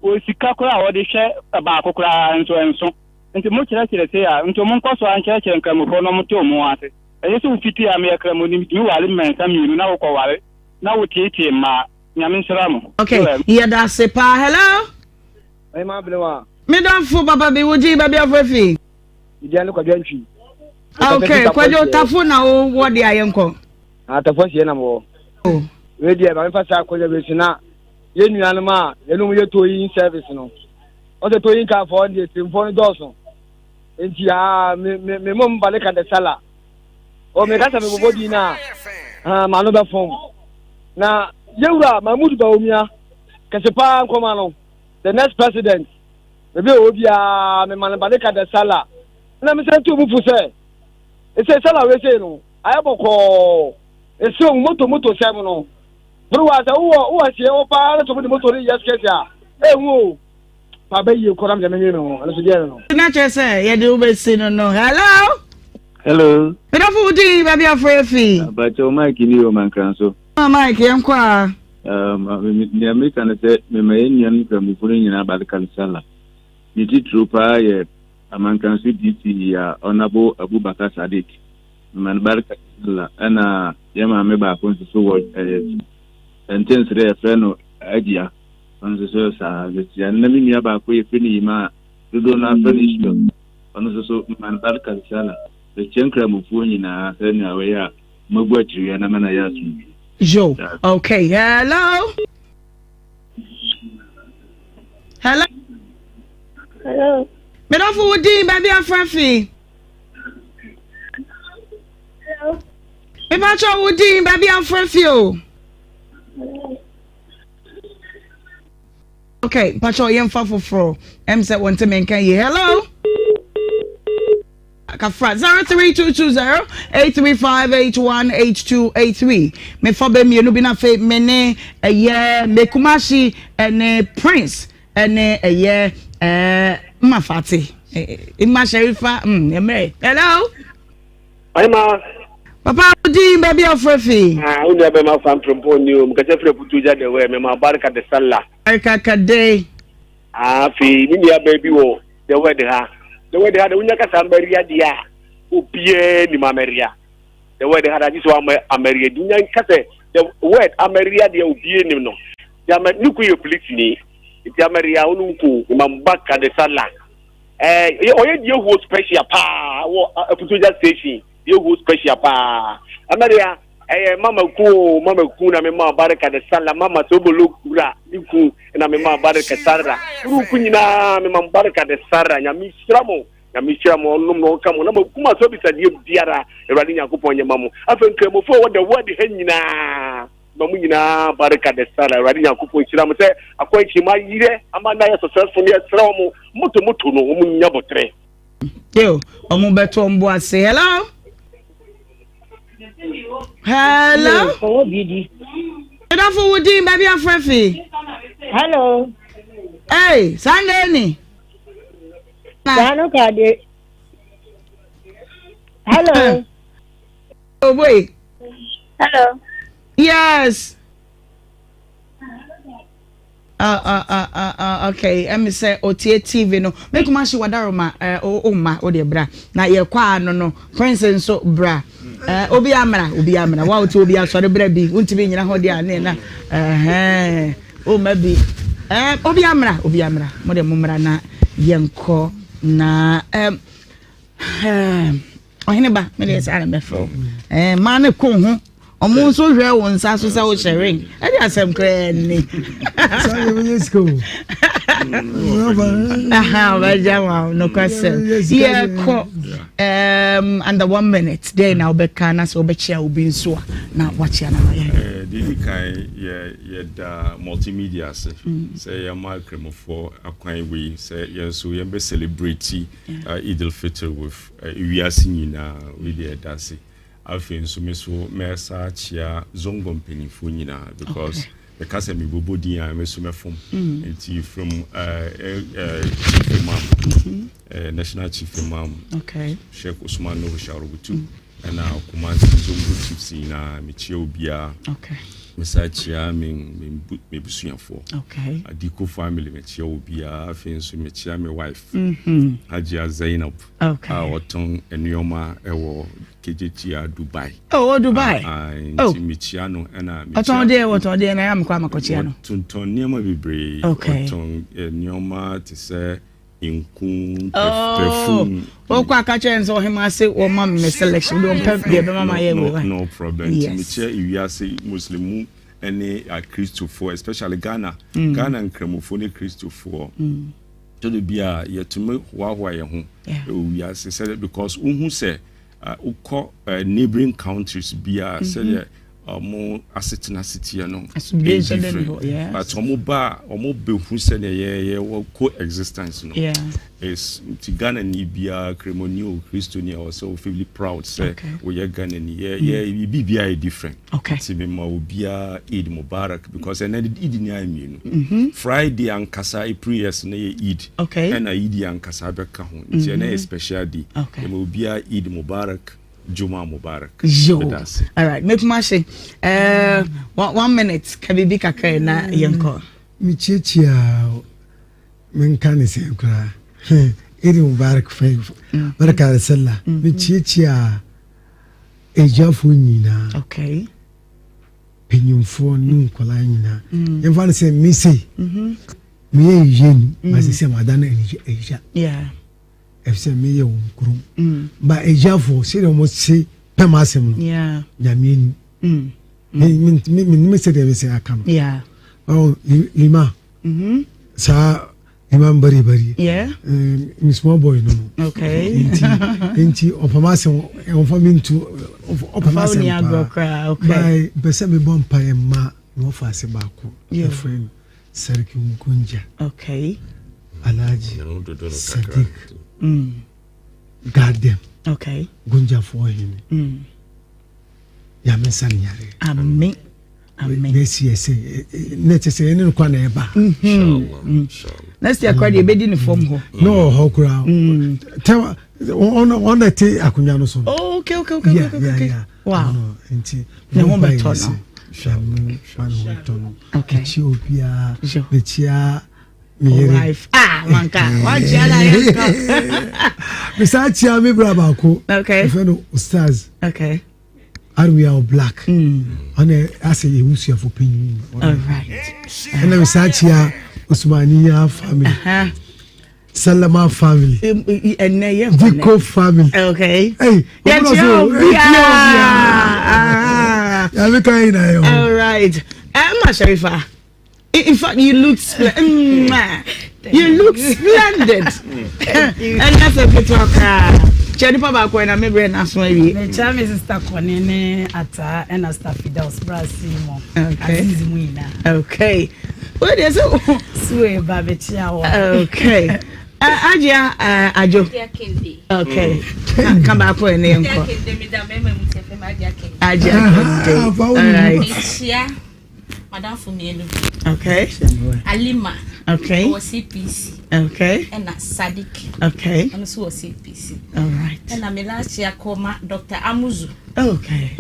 wɔ sika koraa a wɔde hwɛ baako koraa nso ɛnso, nti mo kyerɛkyerɛ sei a, nti mo nkɔ so ara nkyerɛkyerɛ Nkramofoɔ na wɔn te wɔn ho ase, ɛnyɛ sɛ wo fiti a meyɛ Kramoni metumi ware mmiɛnsa mmienu na wokɔ ware na wo teetee mmaa, Nyame nhyira mo. Okay, yɛda ase paa. Hello. Ɔhema Aberewa. Me dɔfo papa bi, wo din baabi afo afi? Me din ne Kwadwo Antwi. Okay, Kwadwo Tafo na wo wɔ de ayɛ nkɔ. Ah, Tafo asie na mewɔ. Oh. Wei deɛ, ma mefa saa akɔnya wei so na yɛn nuanom a yɛnom yɛ towing service no. Wɔn sɛ towing car fɔ deɛ tirimfoɔ no dɔɔso. Nti ah, me me me mom ba ne ka de sala. O me kasa me bobɔ din na ah, ma no bɛfɔm. Na yɛwura Mahmoud Bawumia kɛse paa nkɔma no. The next president, baabi a ɔwɔ biara, mema no Barika da Sallah. Ɛna mesan tuu mu fo sɛ, ɛsɛ Sallah wei sei no, ayɛ bɔkɔɔ. Ɛsɛ ohun moto moto sɛm no. Bere wa sɛ wowɔ wowɔ asie hɔ paa na sɛ wɔde moto no yɛ skɛs a, ɛnhu o. Pa bɛ yie kɔ na mede menwene me ho, ɛno so deɛ no no. Na kyerɛ sɛ yɛde wo bɛsi no no. Hello? Hello. Medɔfo wo din baabi afrɛ fi. Abakyɛw Mike ni o Mankran so. Mike yɛnkɔ a. Um, nea meka ne sɛ mema yɛn nuanom Nkramofo no nyinaa Barikal Sallah. Ne titiriw paa yɛ Amankranso DC a Honourable Abubakar Sadiq. Mema no Barikal Sallah. Ɛna yɛn maame baako nso so wɔ ɛyɛ Ntensere a yɛfrɛ no Agyia. Ɔno nso so saa. Mekyia no. Na me nua baako yɛfrɛ no Yima a dodoɔ no ara frɛ no Ishmael. Ɔno nso so mema no Barikal Sallah. Mekyia Nkramofoɔ nyinaa sɛnea wɔyɛ a Moagu akyiriwia na mana yɛ asomdwie. Yo, okay, hello. Hello. Hello. Medɔfo wo din baabi afra fi. Hello. Mepakyɛ wo din baabi afra fi o. Okay, mpakyɛ yɛmfa foforɔ. Ɛm sɛ wɔnte menka yie. Hello. Kafra 03220 835818283 mefa bɛ mmienu bi na afei me ne ɛyɛ mekumashi ɛne prince ɛne ɛyɛ ɛɛ mmafate mma sherifa mm ɛmɛ hello. Ɔhema. Papa din baabi afra fi. Ah, wo nua bɛma fa mprempɔn ni o mekasa firi aputu gya dɛwɛ mema barika de sallah. Barika kade. Ah, afei me nua baa bi wɔ The word ha. The word ha de wonya kasa Maria deɛ a obiara nim Amaria. The word ha agye sɛ wama Amaria di nya nka sɛ the word Amaria deɛ obie nim no. Nti ama ne kun yɛ polisini. Nti Amaria wo ne wo kun Imam Baka de Sala. Eh, ɔyɛ deɛ huo special paa wɔ Aputuogya station. Deɛ huo special paa. Amaria ɛyɛ mama kun o mama kun na me ma barika de sala mama sobolo wura ne kun na me ma barika sara. Wuru kun nyinaa me ma barika de sara. Nyame hyira mo. Nyame nhyira mo, ɔnnom na ɔnka mo, na moakum aso abisadeɛ biara Awurade Nyankopɔn nyɛ ma mo. Afei Nkramofoɔ a ɛwɔ the world ha nyinaa, ma mo nyinaa barika de sala. Awurade Nyankopɔn nhyira mo sɛ akwankyerɛ mu ayerɛ ama no ayɛ successful no, yɛsrɛ wɔn, moto moto no, wɔn nya boterɛ. Yo, wɔn bɛto wɔn bo ase. Hello. Hello. Medafo wo din baabi afrɛ fi. Hello. Hey, Sunday ni. Saa no ka de. Hello. Oh boy. Hello. Yes. Uh, uh, uh, uh, uh, okay. Ɛmi sɛ otie TV no. Mekuma ahye wadaroma ɛɛ eh, o ma o deɛ bra. Na yɛ kɔ ano no. Prince nso bra. Ɛɛ eh, obi amra obi amra. Wa otie obi asɔre bra bi. Wontumi nyina hɔ deɛ ane na. Ɛhɛn. Oh ma bi eh, obi amra obi amra mo de mo mmra na yɛnkɔ na eh, eh, ɔhene ba me deɛ saa na mɛfrɛ wo eh, maa ne ko ho ɔmo nso hwɛ wo nsa so sɛ wohyɛ ring ɛde asɛm koraa ni ɔbɛgya ma nokwasɛm yɛkɔ Um, under one minute, dɛn na wobɛka na sɛ wobɛkyea obi nso a na wakyea no ma yɛn. Eh, deɛ di kan yɛ yɛda multimedia ase mm. sɛ yɛma akramofoɔ akwan wei sɛ yɛn nso yɛn bɛ celebrate uh, Eid al-Fitr with uh, wiase nyinaa wei deɛ yɛda ase afei nso me so mɛsa akyea zongo mpanimfoɔ nyinaa because okay. Meka sɛ mebobɔ din a, me nso mɛfom. Nti from Chief Imam, National Chief Imam, Sheikh Usman Nuhu Sharubutu, ɛna Kumasi Zongo Chiefs nyinaa, mekyia obiara. Mesa kyia me me busuafoɔ. Adiko family mekyia obiara. Afei nso mekyia me wife, Hajia Zainab, a ɔtɔn nneɛma ɛwɔ Kejetia Dubai. Oh, oh Dubai. Ah, ah, oh. Nti mekyia no ɛna mekyia. Ɔtɔn deɛ wɔtɔn deɛ na yɛ amekɔ amakɔkyia no. Ɔtontɔn nneɛma bebree. Okay. Ɔtɔn eh, nneɛma te sɛ nku, oh. perfume. Okɔ aka kyerɛ nsɛ ɔhema ase wɔma me selection de ɔmpɛ deɛ bɛma ma yɛ wei. No problem. Yes. Nti mekyia ewiase Muslimu ɛne Akristofoɔ especially Ghana. Mm. Ghana nkramofoɔ ne Kristofoɔ. Mm. Tɔdo bi a yɛtumi hoahoa yɛn ho ɛwɔ wiase sɛ because wohu sɛ Wokɔ neighboring countries bi a sɛdeɛ wɔn asetena seteɛ no ɛyɛ different but wɔn ba a wɔn bɛhu sɛdeɛ yɛ yɛwɔ co existence no is nti Ghana ni biara kremoni o Kristoni a ɔsɛ o feel proud sɛ woyɛ Ghana ni yɛ yɛ biribiara yɛ different nti mi ma obiara Eid Mubarak because ɛnɛ Eid ni ayɛ mmienu mm-hmm. Friday ankasa prayers no yɛ Eid ɛna Eid ankasa bɛka ho nti ɛnɛ yɛ mm-hmm. special day ɛma obiara Eid Mubarak Juma Mubarak. Yo. All right. Make my say. Uh, one minute. Ka bibi kakra na yɛnkɔ. Mekyia menka ne sɛn koraa. Eid Mubarak fɛn. Mm. Barka sallah. Mm-hmm. Mekyiakyia agyafoɔ nyinaa. Okay. Panyimfoɔ ne nkwadaa nyinaa. Mm. Yɛmfa no sɛ me sei. Mm-hmm. Meyɛ yɛni. Mm. Masɛ sɛ mada no agya. Yeah. Efisɛ meyɛ wɔn kurom. Mm. Ba agyafoɔ sɛdeɛ wɔn se pɛ m'asɛm no. Nyame anim. Mm. Menim sɛdeɛ mesɛ aka no. Oh, lima. Mm-hmm. Saa lima bari bari. Yeah. Um, small boy no no. Okay. Nti nti ɔpɛ m'asɛm ɔmfa me ntu ɔpɛ m'asɛm paa. Okay. By mpɛ sɛ mebɔ mpaeɛ ma na wɔfa ase baako. Yɛfrɛ no Sarki Nkunja. Okay. Alhaji Sadiq. Mm. Gadem. Okay. Gunjafoɔ hene. Mm. Nyame nsa ne yare. Amen. Amen. Next year sɛ na kyɛ sɛ ɛne no kwa na ɛba. Mm-hmm. Next year kora deɛ ɛbɛdi ne fam hɔ. Na ɔwɔ hɔ koraa. Mm. Tɛwa ɔno ɔno ɛte akonnwa no so. Oh, okay okay okay okay okay. Yeah, yeah. Wow. Nti ne ho bɛtɔ no. Nyame ma ne ho ntɔ no. Okay. Mekyia obiara. Mekyia me yere. Wife. Ah, wanka. Wankyia na yɛnkɔ. Mesan kyia me bra baako. Okay. Yɛfrɛ no Ustaz. Okay. Arwia Black. Ɔne asɛ yɛ busuafo panyin. Ɛna mesan kyia Osmaniya family. Salama family. Ɛnɛ yɛ Diko family. Okay. Hey, yɛkyia obiara. Yàrá kan yìí na yẹ o. All right. Emma Sharifa. In fact, you look splendid. You look splendid. And that's a bit of a kyɛ nipa baako ɛna me brɛ n'aso awie. mekyia me sista kɔne ne ataa ɛna sista fidaus brasi mu azizi mu nyinaa. okay o deɛ sɛ. Sue ba bɛkyia wɔ. Okay. Ajia Ajo. Okay. Ka baako ɛne yɛn kɔ. Ajia Kende. All right. Mekyia madamfo mmienu bi. Okay. Alima. Okay. Ɔwɔ CPC. Okay. Ɛna Sadiq. Okay. Ɔno nso wɔ CPC. All right. Ɛna me last year kɔ ma Dr. Amuzu. Okay.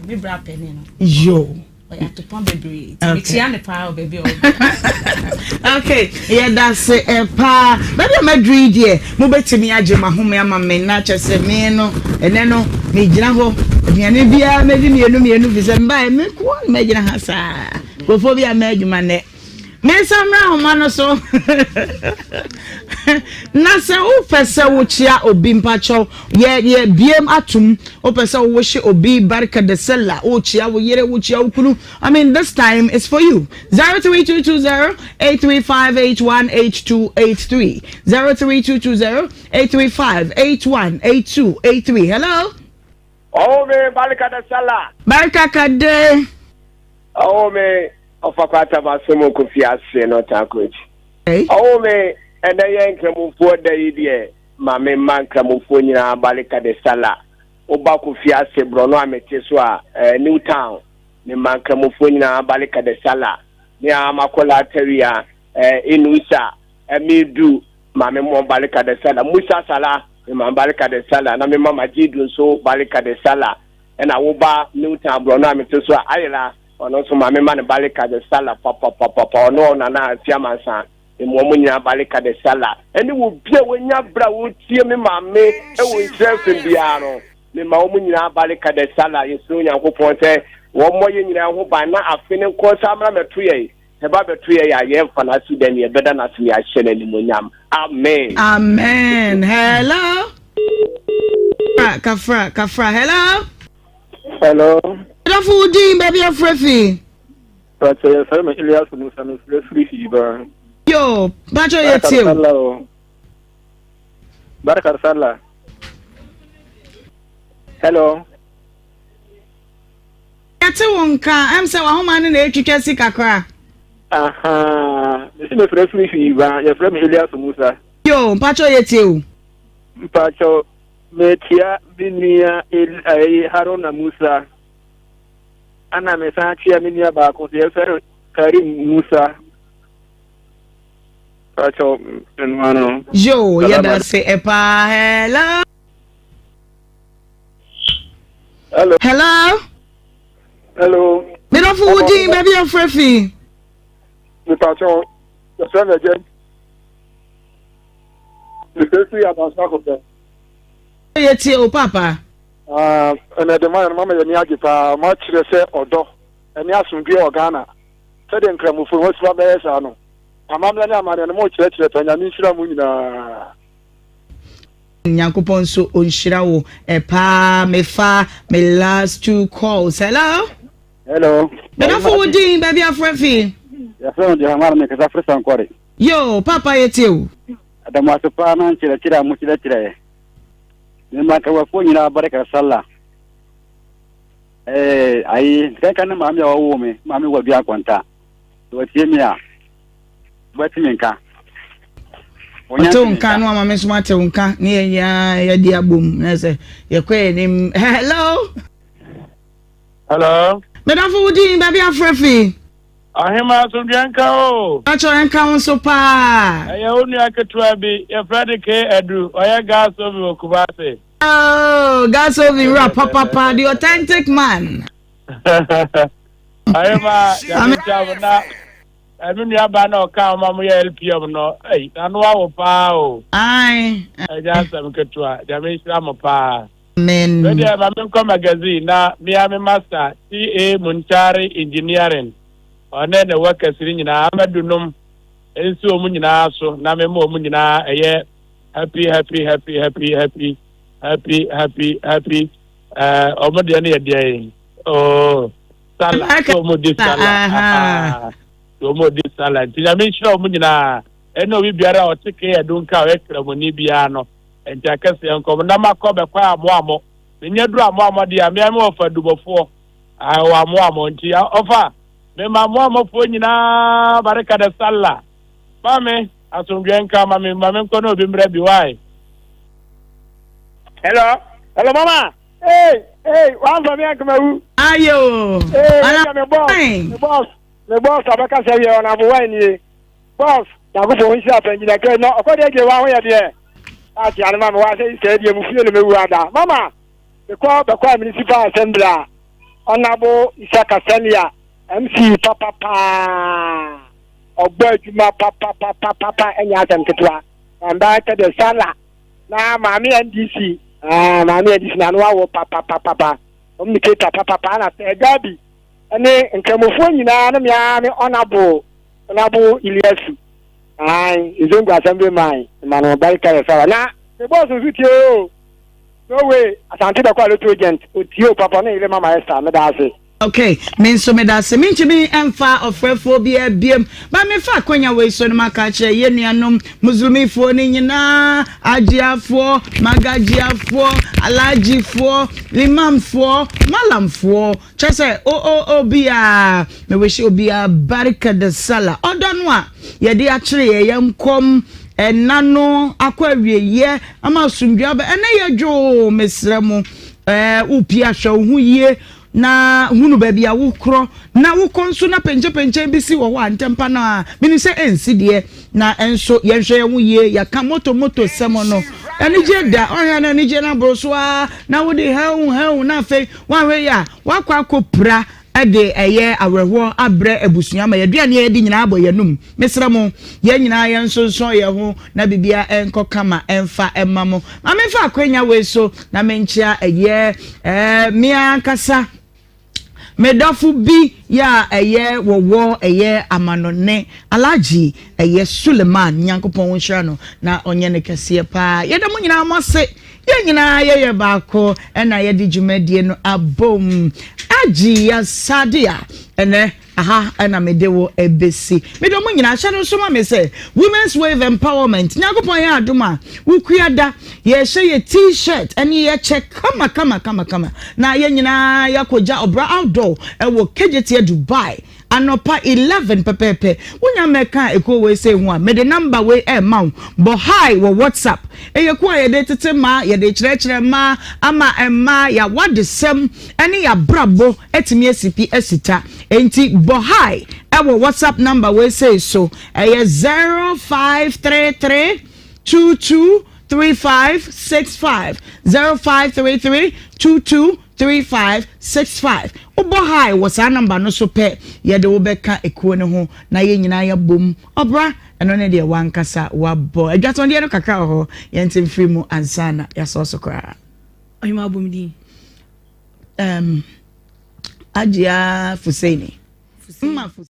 Me bra panin no. Yo. Ɔyɛ atopɔn bebree nti mekyia no paa wɔ baabi a ɔwɔ biara. Okay, yɛda se eh, paa. Baabi a maduru yi deɛ, mobɛtumi agye m'ahome ama me na kyɛ sɛ me no, ɛnɛ no, megyina hɔ. Aduane biara mɛdi mmienu mmienu fi sɛ mbaeɛ me nko na magyina ha saa. Nkurɔfoɔ bi a mɛ adwuma nnɛ. Mensa mmra ahoma no so. Na sɛ wopɛ sɛ wokyia obi mpakyɛw, yɛ yɛ biem atom. Wopɛ sɛ wowohye obi barka da sallah, wokyia wo yere, wokyia wo kunu. I mean this time is for you. 03220 835 818283. 03220 835 818283. Hello. Oh me barka da sallah. Barka kade. Ɔwoo me ɔfa kwataba so mu Kofi ase no Takoch. Ɔwoo me ɛnɛ yɛ nkramofoɔ da yi deɛ ma me mma nkramofoɔ nyinaa Barika de Sallah. Woba Kofi ase borɔno a mete so a eh, New Town me mma nkramofoɔ nyinaa Barika de Sallah. Me a makɔ Latawia eh, Inusa eh, Midu ma me mmɔ Barika de Sallah. Musa Salah me ma Barika de Sallah na me ma Majidu nso Barika de Sallah. Ɛna wo ba Newton aborɔno a mete so a ayera ɔno nso maame ma no Barika de Sallah papapapapa ɔno Nana Afiamansa mmoa mu nyinaa Barika de Sallah ɛne wo bi a wanya berɛ a wotie me maame ɛwɔ nhyira fam biara no mema wɔn nyinaa Barika de Sallah yɛsrɛ Onyankopɔn sɛ wɔmmɔ yɛn nyinaa ho ban na afe no nkɔ nsa mmra mɛto yɛn sɛ ba bɛto yɛn a yɛmfa no ase dɛn yɛbɛda no ase ne yɛahyɛ no animonyam amen. Amen. Hello. Kafra, kafra. Hello. Hello. Adafo wo din baabi afrɛ fi. Pacho yɛfrɛ me Elias Musa mefrɛ firi Hiba. Yo, Pacho yɛ tie o. Barkar Sallah. Hello. Yɛte wo nka, ɛm sɛ w'ahoma no na ɛretwitwa si kakra. Ahaa, mesi mefrɛ firi Hiba, yɛfrɛ me Elias Musa. Yo, mpakyɛw yɛtie wo. Mpakyɛw, mekyia me nua El ɛyi Haruna Musa. Ana mesan kyia me nua baako so yɛfrɛ no Karim Musa. Mpakyɛw, ɛno ano. Yo, yɛda se paa. Hello. Hello. Hello. Hello. Medɔfo wo din baabi a frɛ fi. Mepatɔ yɛfrɛ me agya. Mefrɛ firi Abansoro Akɔpɛ. Yɛtie o papa. Ɛnɛ de mayɛ no mama yɛni agye paa makyerɛ sɛ ɔdɔ ɛne asomdwoeɛ wɔ Ghana sɛdeɛ nkramofo no wɔasi abɛyɛ saa no amammerɛ ne amanneɛ no mokyerɛkyerɛ paa Nyame nhyira mo nyinaa. Nyankopɔn nso onhyira wo paa mefa me last two calls hello. Hello. Medafo wo din baabi afrɛ fi. Yɛfrɛ no Jehamara mekasa firi Sankɔre. Yo papa yɛtie wo. Ɛda ase paa na nkyerɛkyerɛ a mokyerɛkyerɛ yɛ. Mema nkawafoɔ nyinaa barika sallah. Eh, ayi, kanka ne maame a ɔwoo me, maame wɔ dua akɔnta. Wɔtie me a, wobɛte me nka. Ɔte wo nka no ama me nso mate wo nka ne yɛn nyinaa yɛde abom na sɛ yɛkɔ yɛn anim. Hello. Hello. Medafo wo din baabi afrɛ fi. Ahema asomdwe nka o. Akyɛ nka wo nso paa. Ɛyɛ wo nua ketewa bi yɛfrɛ no K Adu ɔyɛ gas oven wɔ Kumasi. Oh, gas oven wura papapa the authentic man. Ahema nyame nkyia mo na me nua ba na ɔka ɔma mo yɛ LPM no ei n'ano awo paa o. Ae. Ɛnyɛ asɛm ketewa nyame nhyira mo paa. Amen. Wei deɛ ma menkɔ magazine na mea me master TA Muntari Engineering ɔne ne workers no nyinaa Amadu nom nsi wɔn nyinaa so na mema wɔn nyinaa ɛyɛ happy happy happy happy happy happy happy happy ɛɛ wɔn deɛ no yɛ deɛ oh sala so wɔn di sala so wɔn di sala nti nyame nhyira wɔn nyinaa ɛna obi biara a ɔte kee ɛdo nka a ɔyɛ kramoni biara no. Nti akɛseɛ nkɔm na makɔ bɛkɔ amoamɔ menya duru amoamɔ deɛ a mea me wɔfa dubɔfoɔ ah wɔ amoamɔ nti ɔfa mema amoamɔfoɔ nyinaa barika da salla maame asomdwoeɛ nka ma me ma menkɔ na obi mmra bi why. Hello, hello mama. Hey, hey, one for me and Kumawu. Ayo. Hey, me boss, me boss, me boss. Abeka say we on abu wine ye. Boss, Nyankopɔn nhyira panyin akra na ɔkɔ deɛ deɛ waho yɛ deɛ ate ano ma me wa sɛ sɛ deɛ mu fie no mewu ada mama mekɔ bɛkɔ a municipal assembly a ɔnabo Isa Kasalia MC papa paa ɔbɔ adwuma papa papa papa ɛnyɛ asɛm ketewa mbaa kɛ de sala na maame NDC ah maame NDC na ano awo papa papa papa communicator papa papa na sɛ Gabi ɛne nkramofoɔ nyinaa ne mea me ɔnabo Honourable Ilyasu, ae, Nzongo Assembly man, ma no barika yɛ sawa. Na me boss nso tie o. No way, Asante bɛkɔ a lotto agent, otie o papa, ɔne yere Mama Esther, meda ase. Ok, me nso meda ase. Mentumi mfa ɔfrɛfoɔ biara biam, but mefa akwanya wei so no maka akyerɛ yɛn nuanom Muslimfoɔ no nyinaa, Ajiafoɔ, Magajiafoɔ, Alhajifoɔ, Limamfoɔ, Malamfoɔ, Kyerɛ sɛ o o obiara, me wish obiara barika da sala. Ɔdɔ no a yɛde akyere yɛ yɛn nkɔm ɛna no akɔ awieɛ ama asomdwoeɛ aba. Ɛnɛ yɛ dwoo mesrɛ mo. Ɛɛ wopie ahwɛ wo ho yie na hunu baabi a wokorɔ na wokɔ nso na penkyɛpenkyɛn bi si wɔ hɔ a ntɛmpa no a menim sɛ ɛnsi deɛ na ɛnso yɛnhwɛ yɛn ho yie yɛaka moto moto sɛm no anigye da ɔhwɛ no anigye no aboro so a na wode hɛw hɛw na afei Woanhwɛ yie a, woakɔ akɔpira de ɛyɛ awerɛhoɔ abrɛ abusua ama yɛn aduane a yɛdi nyinaa abɔ yɛn anum. Mesrɛ mo, yɛn nyinaa yɛnsonsɔn yɛn ho na biribiara nkɔ kama mfa mma mo. Ma memfa akwanya wei so na menkyea ɛyɛ ɛɛ me ankasa me dɔfo bi yɛ a ɛyɛ wɔwɔ ɛyɛ amanɔne Alhaji ɛyɛ Suleiman Nyankopɔn nhyira no na ɔnyɛ no kɛseɛ paa. Yɛda mo nyinaa mo ase. Yɛn nyinaa yɛyɛ baako na yɛde dwumadie no abom. Ajiya Sadia, ɛnɛ aha na mede wo ɛbɛsi. Medɔ mo nyinaa, hyɛ no nso ma me sɛ Women's Wave Empowerment, Nyankopɔn yɛ adom a, wokua da, yɛhyɛ yɛ t-shirt ɛne yɛ kyɛ kama kama kama kama na yɛn nyinaa yɛakɔgya ɔbra outdoor ɛwɔ Kejetia Dubai. Anɔpa 11 pɛpɛɛpɛ, wonya mmɛkaa ekuo wei sei ho a, mede number wei rema wo. Bɔ hi wɔ WhatsApp. Ɛyɛ kuo a yɛde tete mmaa, yɛde kyerɛkyerɛ mmaa ama mmaa y'awadesɛm ne y'abrabɔ atumi asi pi asi ta. Enti bɔ hi wɔ WhatsApp number wei sei so. Ɛyɛ 0533 22 3565, 0533 22 3565. Wobɔ hi wɔ saa nɔmba no so pɛ, yɛde wo bɛka ekuo no ho na yɛn nyinaa yɛabom. Ɔbra, ɛno ne deɛ w'ankasa woabɔ. Adwatɔndeɛ no kakra wɔ hɔ, yɛnte mfiri mu ansa na yɛasɔ so koraa. Ɔhema abɔ me din. Um, Ajia Fuseini. Mma Fuseini.